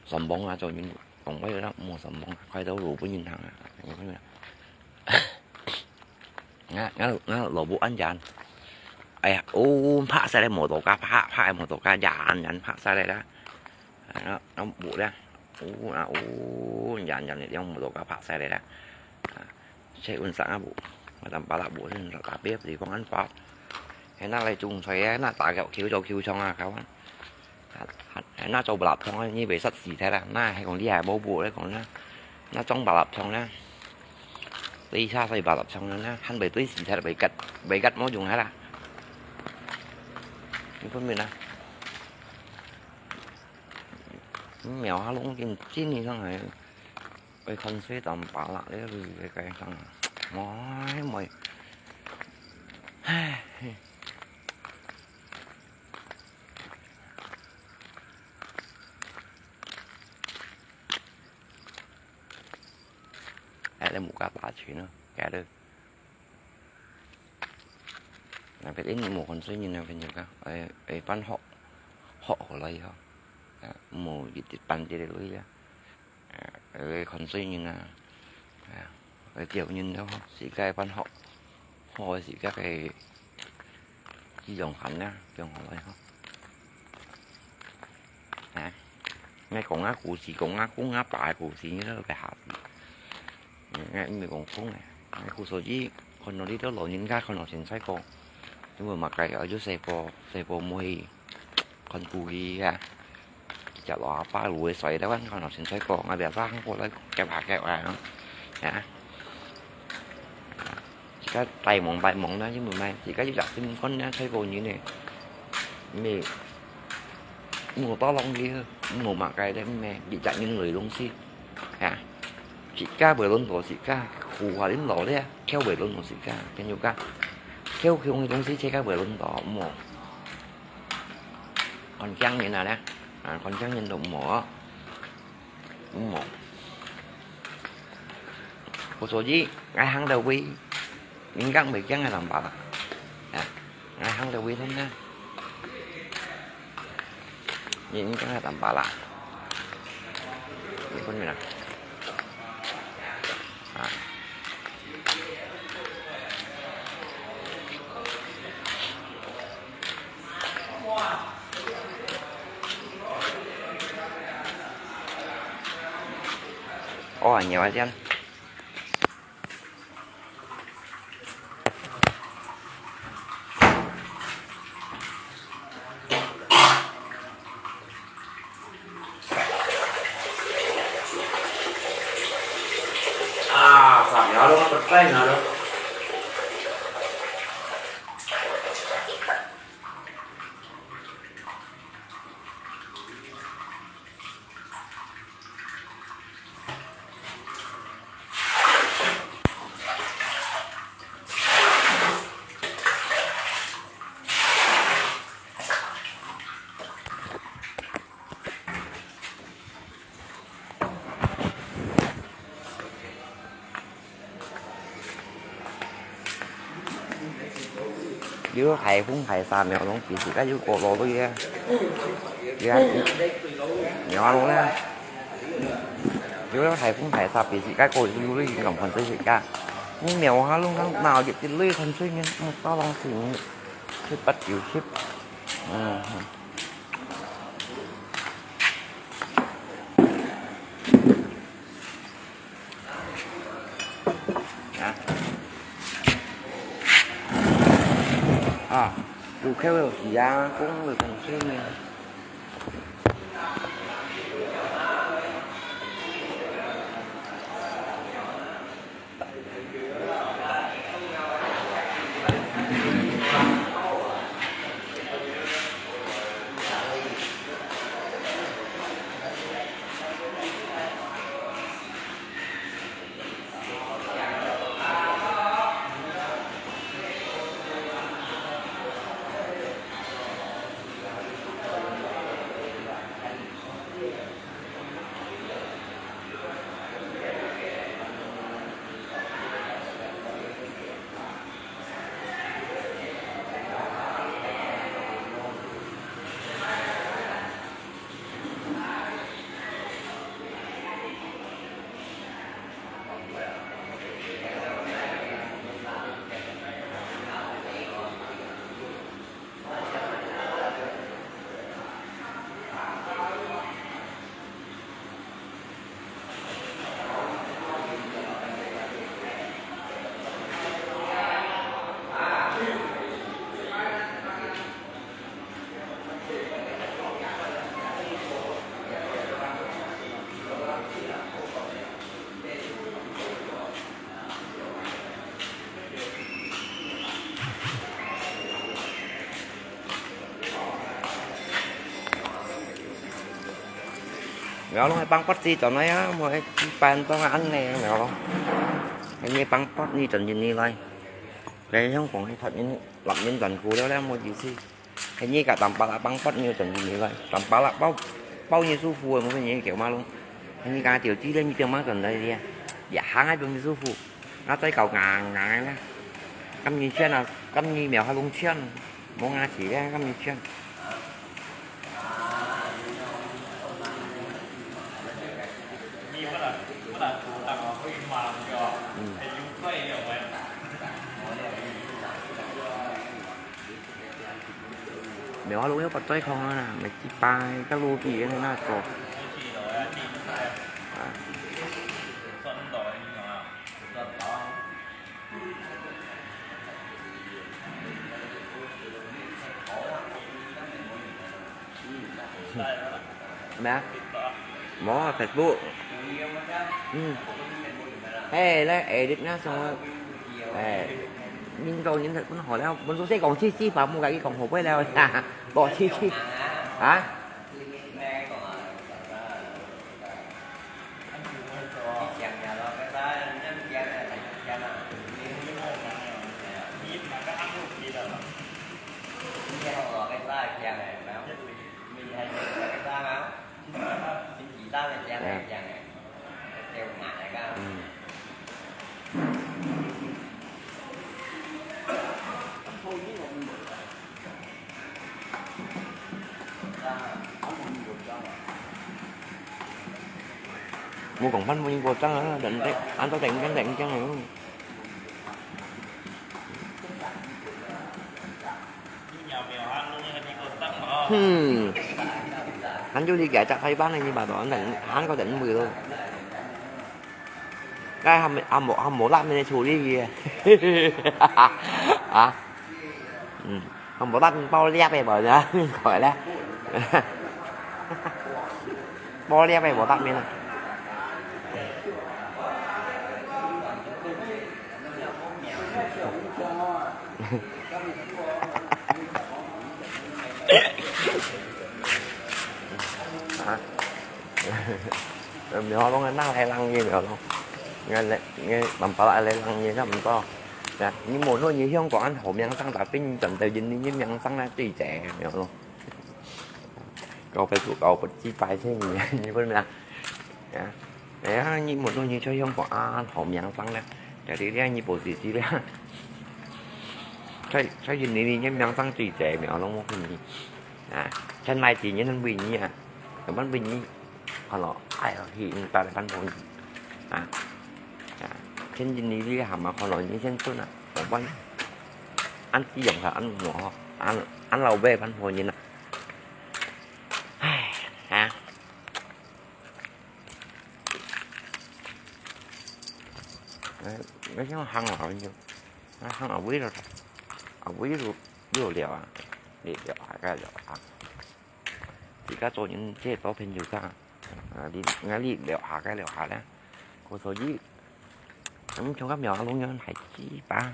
上網啊，做人講話了，無上網啊，開到路分人行啊。啊，啊，啊，老母恁樣。哎呀，哦，拍晒了摩托車，拍，拍摩托車，人人拍晒了啦。啊，啊，無了，哦，啊，哦，人人用摩托車拍晒了啦。啊， Saya unsak abu. Macam balak bu sen tak tapi di kong an pau. Hena lai chung choi hena ta kêu kêu cho kêu chong à kawan. Hena cho balap thong ni bị sat si thế là na hay còn đi à bố bu đấy còn na. Na trong balap thong na. 對下水把落上了呢，還未對洗才未捌，未捌無用下啦。你分明啊？苗下弄緊緊上來，愛看水當巴啦，這个是該該上啊。喂喂，唉。 哎，你無加打群啊，假的。那邊，哎，你無看水人那邊有个，哎，哎，搬好，好好了以後，啊，無一直搬這个位啊，啊，哎，看水人啊，啊，哎，叫人了吼，自家搬好，好个自家个，這種款啊，用好了以後。 啊，𠊎講啊故事，講啊公啊爸个故事，你都別下去。嗯，𠊎毋係講空个，𠊎故所以看到這兜老人家看到先衰過，因為嘛該个就細個，細個無去看顧佢啊。佢隻老阿爸路个衰，台灣看到先衰過，𠊎別生過來夾下夾下，啊。 自家大忙大忙啦，因為嘛，自家一隻心肝啦，細個人呢，毋係，無打攏佢，無麼个咧，毋係，一隻人來攏死，啊，自家會輪到自家，苦下恁老咧，噭會輪到自家，朋友家，噭窮个東西，自家會輪到，無，看驚人啊咧，啊，看驚人都無哦。 嗯，無。故所以，𠊎行到位，人家毋會驚𠊎當巴啦。啊，𠊎行到位，真个，人驚𠊎當巴啦。你分明啊？啊。 哦，你要这样。 啊，啥苗都不在那了。 有大風大沙，苗攏比自家有過落去啊。對啊，苗攏咧，有大風大沙，比自家過有咧，有咁看自家。你苗下攏當鬧熱，一類看水面，嗯，到當時，七八九十，嗯。 啊。啊，有口有氣啊，講話講出來。苗龍个幫發子轉來啊，無係一般當然恁呢，苗龍。係你幫發你轉印尼來，該香港係發印、立印轉過了咧，無意思。係你个當巴拉幫發你轉印尼來，當巴拉包、包你舒服个，無分你叫馬龍。係你个條子咧，你叫馬轉來咧，也行還分你舒服。那再搞硬硬个啦，咁你圈啊，咁你苗還弄圈，無牙齒咧，咁你圈。 苗龍又不對空啊，每一擺个路比个那个。啊。咩啊？無啊，Facebook。嗯。係咧，edit那種啊。誒，認到認得本好了，本書寫講試試吧，無該佢講好背了，無試試。啊？ 無講番無人過張啊，等等，安到等等等等啊。嗯，安到你該隻開班个，你把到安等，安到等唔會咯。 該還無，還無，還無辣面處理佢。啊？嗯，還無辣面包粒个無呢？過來咧。包粒个無辣面啊。啊？ 苗龍啊，哪來人个苗龍？𠊎來，𠊎南巴拉來人个差毋多。呀，你無說你香港恁好名聲，tapi你轉到印尼，你名聲咧最濟个苗龍。搞不出，搞不幾百千，你，你分咩啊？呀，哎呀，你無說你在香港恁好名聲咧，jadi咧你無自知咧。在，在印尼你名聲最濟，苗龍，𠊎分你。啊，在哪地你能為你啊？根本為你。 看咯，哎呀，去應該來番婆人。啊，啊，天經地義行嘛，看咯，你先轉啊，無關。恁子用下，恁我，恁，恁老輩番婆人啊。唉，啊。哎，你想行啊，你就，啊，行啊，圍了，啊，圍了，又了啊，你了啊，該了啊。 自家做人，這多朋友家，啊，你，𠊎你了下該了下咧，故所以，嗯，像个苗龍樣還幾把，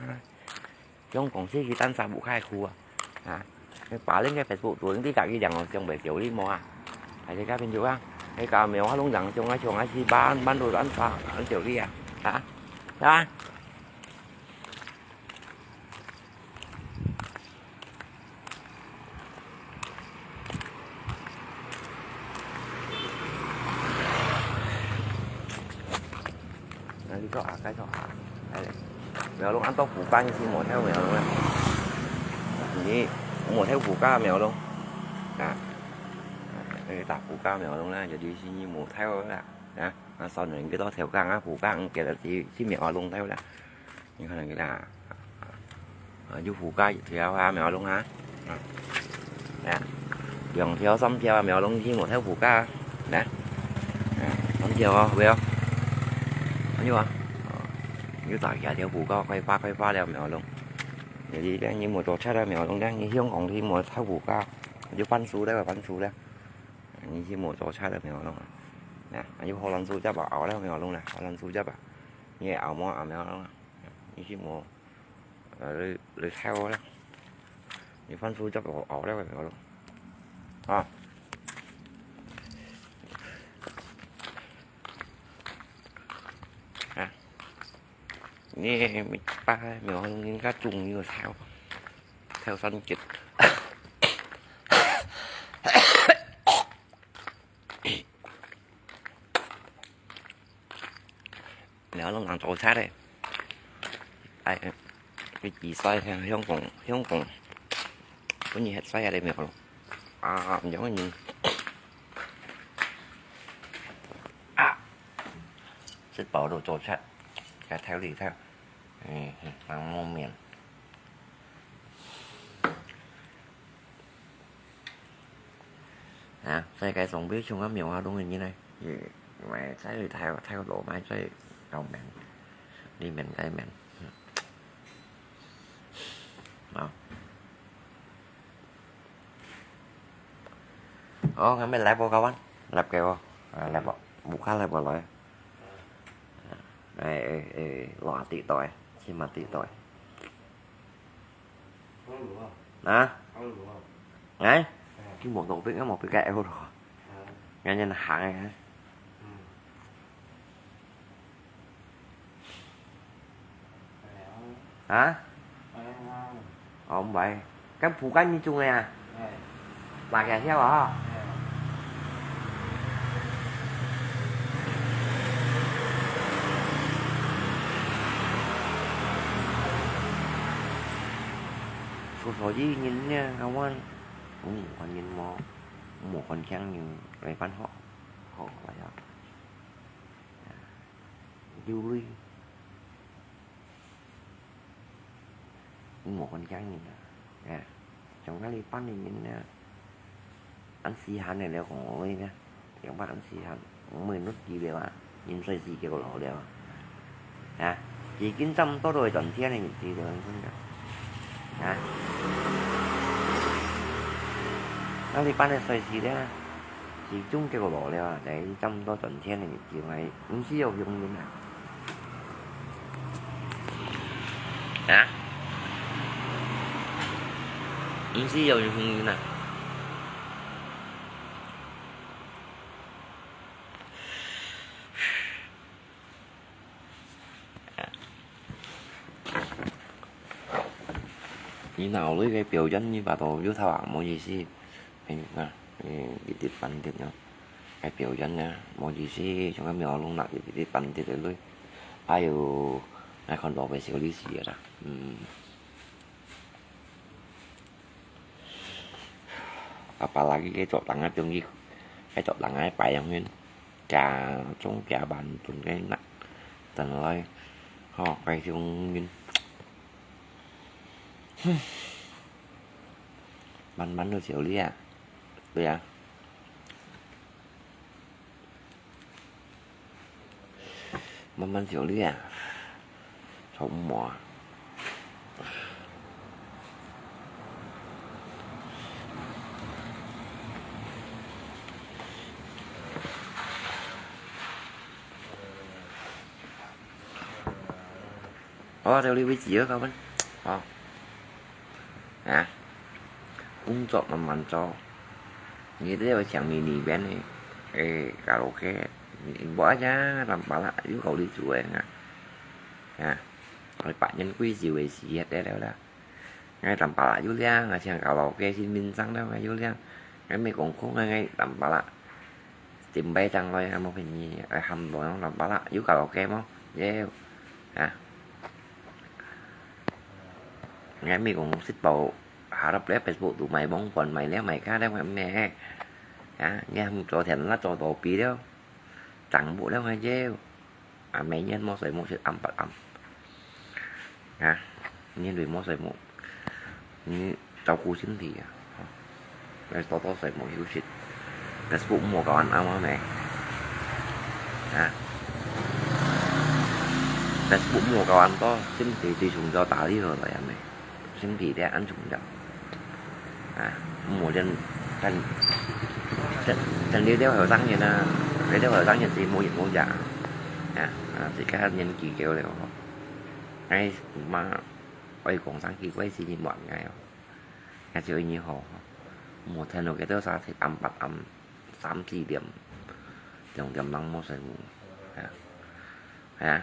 用公司去單殺無開戶啊，啊，把恁个Facebook做，你家己兩個想袂到你無啊？還是个朋友啊，該个苗龍樣像啊像啊是把，把都單殺，單少你啊，啊，啊。 啊，你做下，該做下，哎，苗龍恁多副班是無偷苗龍啊？你無偷副家苗龍啊？啊，該打副家苗龍啦，就係你無偷啦，啊，啊，算人幾多條gang啊，副家，嗯，其實係，係苗龍偷啦。 你看那個啦，啊，有副家一條啊，苗龍啊，啊，啊，兩條、三條啊，苗龍去無偷副家，來，啊，三條啊，有無？還有啊，哦，有大幾條副家，開花開花了，苗龍。你這邊你無做出來，苗龍呢？你香港你無偷副家，就番薯了，番薯了。你去無做出來，苗龍啊。啊，有荷蘭薯仔吧，熬了，苗龍了，荷蘭薯仔吧。你也熬無啊，苗龍啊。 你去無，呃，你，你偷啦。你番薯汁我熬了个咯。啊。你把苗人家种有草，草酸结。苗人家做菜嘞，哎，佢几岁香港香港，本人还岁啊，你苗咯，啊，苗人。 啊，食饱就做菜，該頭里頭，嗯，嗯，當無面。啊，世界上最像个苗啊，當然呢，也，買菜頭，頭路買最有名，里面个名，嗯。啊。 哦，kami live po kawan. Live kayo. Ah, live po. Buka live po lo ya. Eh, eh, eh, lo ati to eh. Si mati to eh. Hả? Ngai? Ki mo to pik mo pik ka eo lo. Ngai nyan hang eh. Hả? Ờ, không phải. Cái phủ cánh như chung này à? Là kìa theo hả? Số số gì nhìn nha, không anh? Cũng một con nhìn mò, một con chăng như lấy bắn họ, họ là sao? Dư lui. Ung mò con chăng nhìn à. À, trong cái li pan nhìn nhìn à. Ăn xì hàn này leo còn ngồi nè. Trong bác ăn xì hàn. Mười nút gì leo à. Nhìn xoay xì kêu lò leo à. À, chỉ kín trăm tốt rồi tận thiên này nhìn xì leo. À. Ăn li pan này xoay xì đấy à. Chỉ chung kêu lò leo à. Đấy, trăm tốt tận thiên này nhìn xì này. Không xì dầu dùng nhìn à. Hả? Không xì dầu dùng nhìn à. Ni nao lui cái biểu diễn như bà tổ YouTube à, 無意思。哎，那，哎，一直bandit呢。Cái biểu diễn呢，無意思，像cái苗龍那一直bandit lui。Ai yu, ngai khon lo về xíu lý xì à. Ừm. Apalagi cái chỗ tang á, trong cái, cái chỗ tang á, bài yang hin. Chả trông chả bàn trông cái nặng. Tần lơi. Họ quay trông nhìn. Bắn bắn được xíu đi à. Đi à. Bắn bắn xíu đi à. Sống mỏ. Ủa, theo đi với chị á, không anh? Ủa. Hả? Cũng chọn mà mình cho. Nghĩ tới là chẳng mì nỉ bên này. Ê, karaoke. Bỏ ra làm bà lạ, yêu cầu đi chùa hả? Hả? Rồi bạn nhân quý gì về gì hết đấy đâu đó. Ngai tăm pala yu liang, ngai chiang karaoke sin min sang da ngai yu liang. Ngai mei kong khung ngai ngai tăm pala. Tim bai chang loi ngai mo phen ni, ai ham loi nong tăm pala, yu karaoke mo. Yeu. Ha. Ngai mei kong sit bau. Harap le Facebook tu mai bong pon mai le mai ka le mai me. Ha, ngai ham cho thian la cho to pi le. Chang bu le ngai yeu. À, mẹ nhân mua xoài mũ sit âm bật âm. Hả? Nhân vì mua xoài mũ. Như cháu cu xin thì à. Đây, to to xoài mũ hiếu sit. Facebook mua cầu ăn âm hả mẹ? Hả? Facebook mua cầu ăn to, xin thì tùy sùng cho ta đi rồi là mẹ. Xin thì để ăn sùng cho. À, mua trên, trên, trên, trên đi đeo hở tăng như là, để đeo hở tăng như thì mua dịch mua giả. À, à, thì cái nhân kỳ kiểu này. Ngay mà, ôi, cũng sáng kỳ quay xí như bọn ngay. Ngay chỉ ôi như hồ. Mua thêm một cái đeo xa thì ấm bật ấm, tám chỉ điểm. Trong điểm lăng mua xoài mũ. À. À.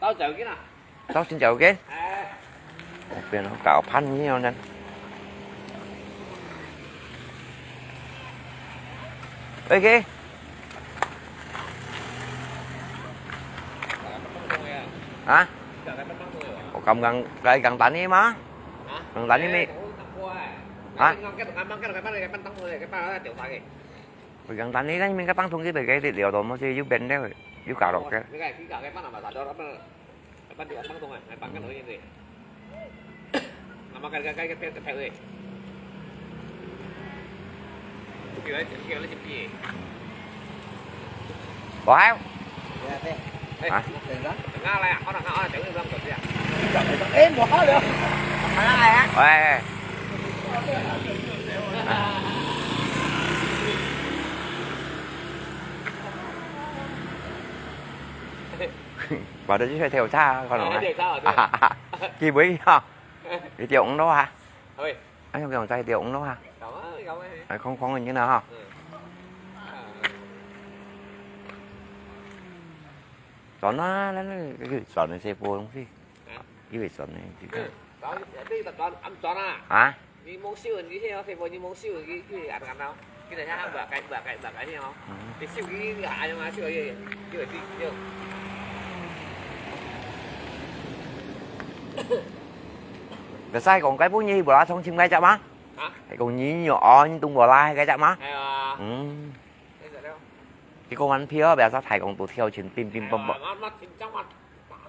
到走个啦。到先走个？哎。我变了，搞判你了呢。OK。啊？我刚刚来讲打你吗？讲打你没？啊？ Pagkantani kan, minta pang thong kita, kayak di Leo Tomo sih, you bendel, you karaoke. Wah. Hah? 哎，無好了。喂。話到就係跳叉，可能啊。哎，跳叉，對。佢會哈，佢跳五路哈。喂。哎，我講在跳五路哈。有啊，有啊。哎，空空个呢哈。嗯。轉啊，那那個轉的這波東西，啊？因為轉的這個。嗯，轉，這個轉，暗轉啊。啊？你無燒，你這個這波你無燒，你，你暗暗咯。你等下，不要改，不要改，不要改，你哦。嗯。你燒，你，你還用啊，燒，你，你，你，你。Biasa講，該本你無啦，重新改隻嘛？啊？係講你有哦，你懂無啦，改隻嘛？係啊。嗯。 佢講還飄，biasa大講都跳前乒乒乓乓。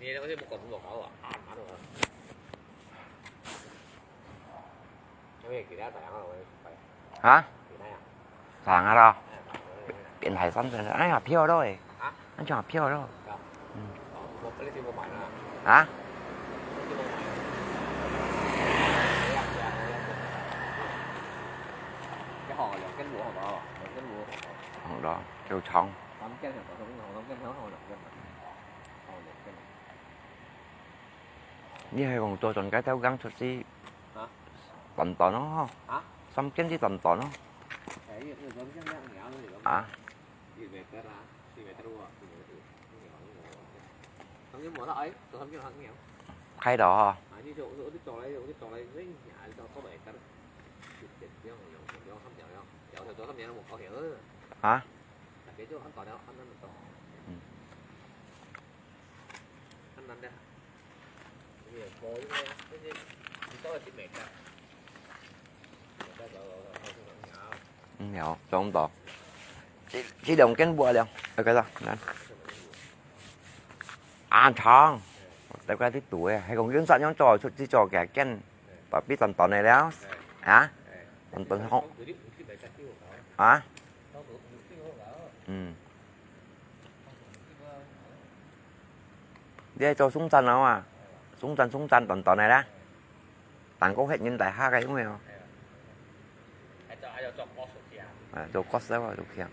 你那个不搞不搞啊？啊，拿走了。因为给大家打电话，我也去拍。啊？给大家。上啊咯。哎，打电话给大家。变态三十，哎呀，票了哎。啊？那叫票了。票。嗯。哦，我本来就不买了。啊？我就不买了。不要，不要，不要。你好，两根萝好不好？两根萝。好了，就长。咱们店上早上，我们店上好两根嘛。哦，两根。 你係講做陣該兜工出去啊？短短咯，吼。啊？三間至短短咯。哎，有，有時候像那樣，你要是有啊？一米多啦，一米多啊，一米多，一米多。他们就摸到，哎，做他们就很牛。開到哈。啊，你就，我就走了，我就走了，那你还是到后面，但是就这样，这样，这样，他们讲要，要，要，他们讲我高兴了。啊？那别就很短了，很短的走。嗯。 很難的。你也無應該，這些你到底去美國？嗯，有，差不多。這，這兩間無了，OK啦，來。啊，長，大家去賭誒，還講運算用做出去做給見，把比短短的了，啊，短短好，啊，嗯。 你愛做送餐啊嘛？送餐送餐短短个啦，蛋糕核人大下个因為哦。啊，做cos啊，做強。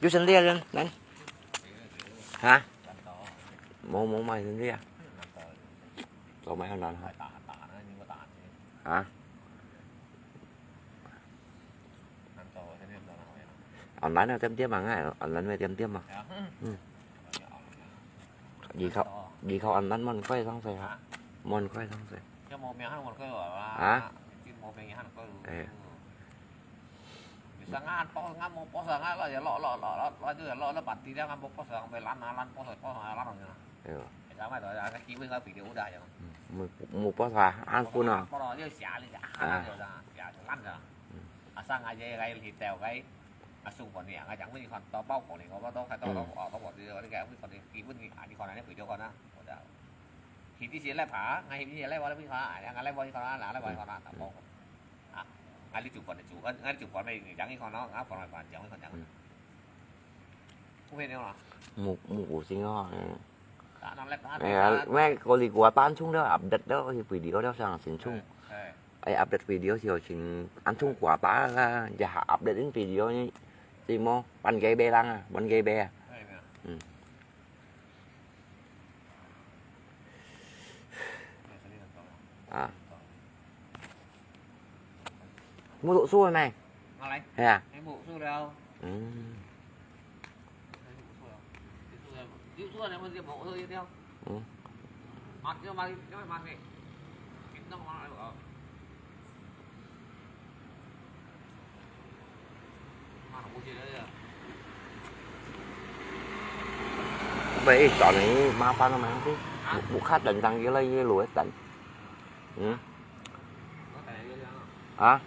有先啲啊，先，來。哈？無，無買先啲啊。做買很難哈。啊？online啊，點點啊，online啊，點點啊。嗯。二口，二口online慢快上勢哈，慢快上勢。啊？哎。 Sanga po, nga mo po sanga lo ya lo lo lo lo lo tu ya lo lo pati dia nga mo po sanga pe lan lan po sa po sanga lan ya. Iya. Sama to ya ka kiwi ka video udah ya. Mo, mo po sa an po na. Po lo ya sia li ya. Ah. Ya ya lan ya. Asa nga ya ka li teo ka. Asung po ni nga jang mi kon to pao ko ni ko to ka to ko ko po ti ka mi kon ni kiwi ni ani kon ni video kon na. Udah. Hiti si live ha, nga hiti si live wala mi kon, nga live wala mi kon na, live wala mi kon na, ta po. 啊，啊，你就管得住，啊，啊，你就管得，你講一看咯，啊，管來管，講一看，講一看。嗯。不會了啦。木，木五星啊，嗯。啊，那來，啊，哎呀，那，那，那个你给我單充了，update了，去video了，上新充。哎，哎。哎，update video 就请安充寡打啦，也update in video呢，是么？半个月lang啊，半个月啊。哎，没有。嗯。 啊。無讀書个咩？啊，來。係啊。哎，無讀書了。嗯。哎，無讀書了。無讀書了，無讀書了，無讀書了。嗯。嘛，就嘛，就嘛，運動嘛，哎，我。喂，一轉呢，麻煩了嘛，去，我，我看等上去了，一路等。嗯。啊？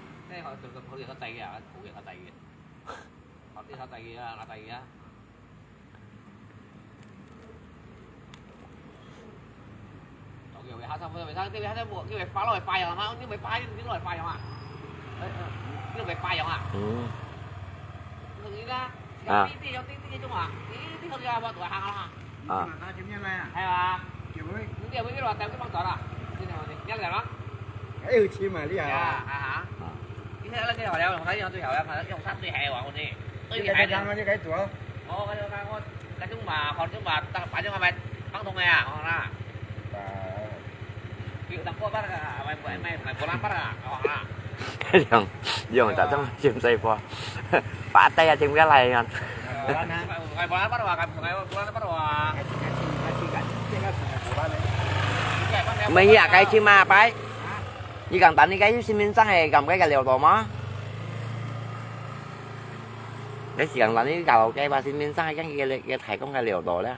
嗯。啊。啊。 哎呦，起码厉害啊！啊。 用，用打針針細波，把帶啊，整个來啊。 毋係啊，該起碼擺，你講等你該身份證个，敢該个了到嗎？你是講等你搞該把身份證个，跟个个提供个了到咧？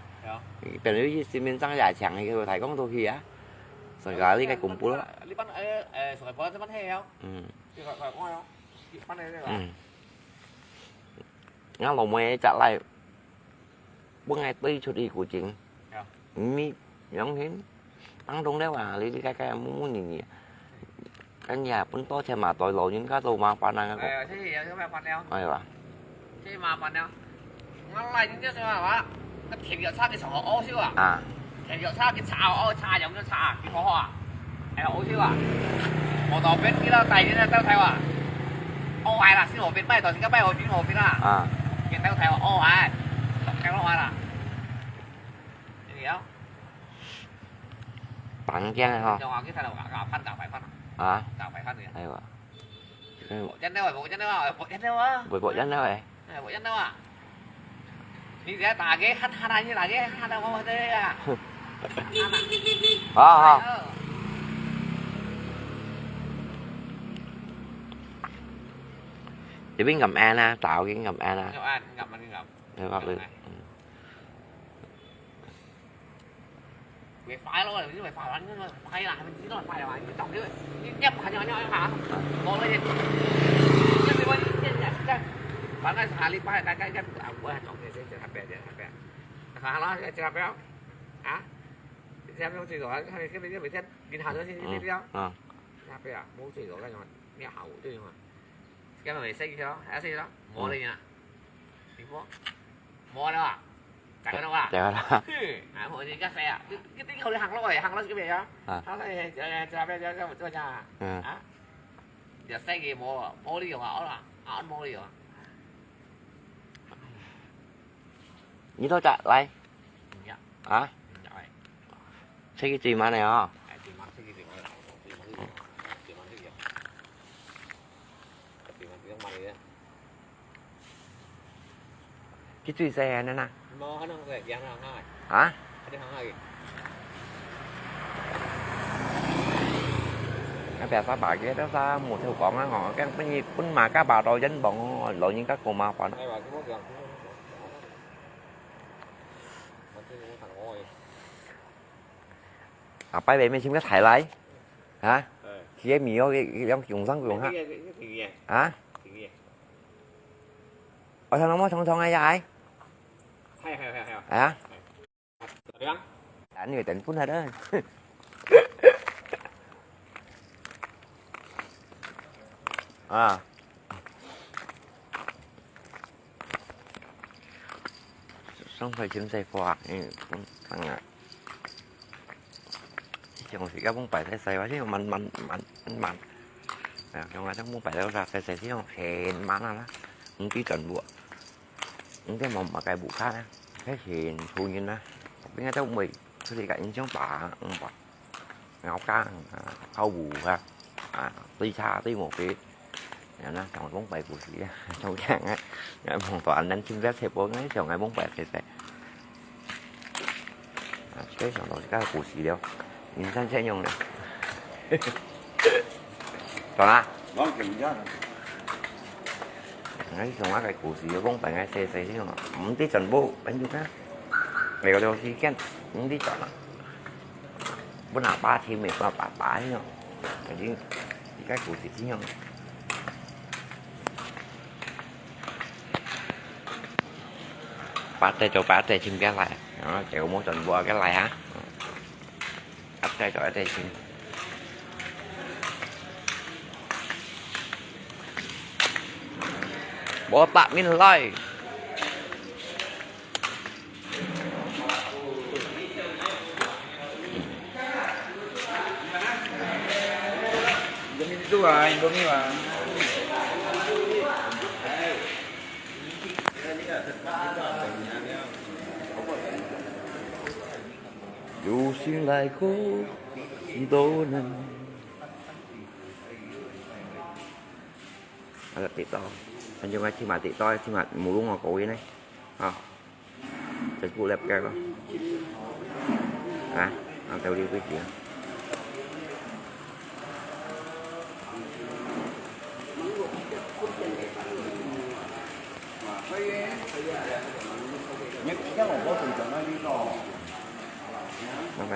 等於身份證也搶，个提供到去啊。所以講你該公布了。你班，誒，誒，所以講這班係啊。嗯。 嗯。 𠊎老妹隻倈，分𠊎追出去古井。毋係，樣形，當中了啊，你，你該，該，摸摸你，你。跟你啊，分多錢嘛，對老人家都麻煩啊，哎呀，這也是麻煩了。哎呀。這麻煩了。 𠊎來人家說啊，該田腳叉佢上學屙燒啊。啊。田腳叉佢叉哦，叉樣樣叉，佢好好啊。哎呀，屙燒啊。我到邊佢老大人家到台灣。哦，係啦，先河邊，拜託，新加坡河邊，河邊啊。啊。佢到台灣，哦，係。上台灣啦。你啊。板件哈。你講啊，佢睇到啊，啊，翻打白翻啊。啊。打白翻的。哎呦。 嗯。 無煙了啊，無煙了啊，無煙了啊。無，無煙了欸。哎，無煙了啊。你這打給他，他那，你打給他的，我這个啊。好，好。哎呦。這邊咁暗啊，打到已經咁暗啊。暗，暗，暗，暗。對吧？對。嗯。 會壞咯，因為壞完，壞啦，佢知道壞啦，你走去，你，你不看，你，你，你看，無了，你，你，你，你，你，反正下禮拜，該，該，該，啊，我還講，這，這，這，這，這，好了，這，這，不要，啊，這，不用追究啊，你看，你，你，你每天，你好多，你，你，你不要，嗯，嗯。這，不要，無追究，該種，你好，對嗎？ 今日未食去咯，還食去咯，無了呀。你無？無了啊？大家都啊？大家都。哼，啊，無人家食啊，你，你，你可以行路欸，行路去邊啊？啊。行路欸，這，這，這，這，這，這，這，嗯。啊？你食去無，無利用啊，好啦，啊，無利用啊。你都在來。嗯呀。啊？嗯呀，哎。出去最慢的哦。哎，最慢，出去最慢的，最慢，最慢，最慢，最慢。 佢最細个呢？無，可能係行行下。啊？可能行下去。啊，biasa把个，都係無偷講啊，吼，跟分你，分馬家把到人幫哦，老人家過麻煩。哎，話佢無講，佢無講。啊，拜拜，沒請個台來。 啊？哎。佢个味哦，佢，佢樣用上用下。哎，哎，哎，哎，哎。啊？哎，哎。我想那麼重重个呀，哎。係，係，係，係。啊？係。點樣？等你等分下啦。啊。上回真係花，嗯，當然。 像時間攏排細細，或者慢慢慢慢。啊，像啊，種攏排到細細，這種很慢啊啦，毋知全部啊，毋知無麼个無卡啦，該很出名啊，應該都毋會出去个印象吧，嗯吧。咬cá啊，烤魚啊，啊，追車追無飛。 然後呢，講講鬼故事啊，就這樣啊，然後碰到恁親戚切波，那小孩碰白切切。啊，這個想到這個故事了，人生先用了。懂啦？我跟你講，哎，從那個故事有講分𠊎細細聽哦，毋知全部，朋友看，那個東西看，毋知全啊。本來八千，也不知道八八千哦，已經一個故事聽哦。八代就八代，請別來，然後結果無全部別來啊。 一代就一代先。無白面來。有心來過，都能。啊，跌倒，反正𠊎起碼跌倒，起碼無弄我各位呢，啊，這股來不該個，啊，啊，到底幾錢啊？拜拜。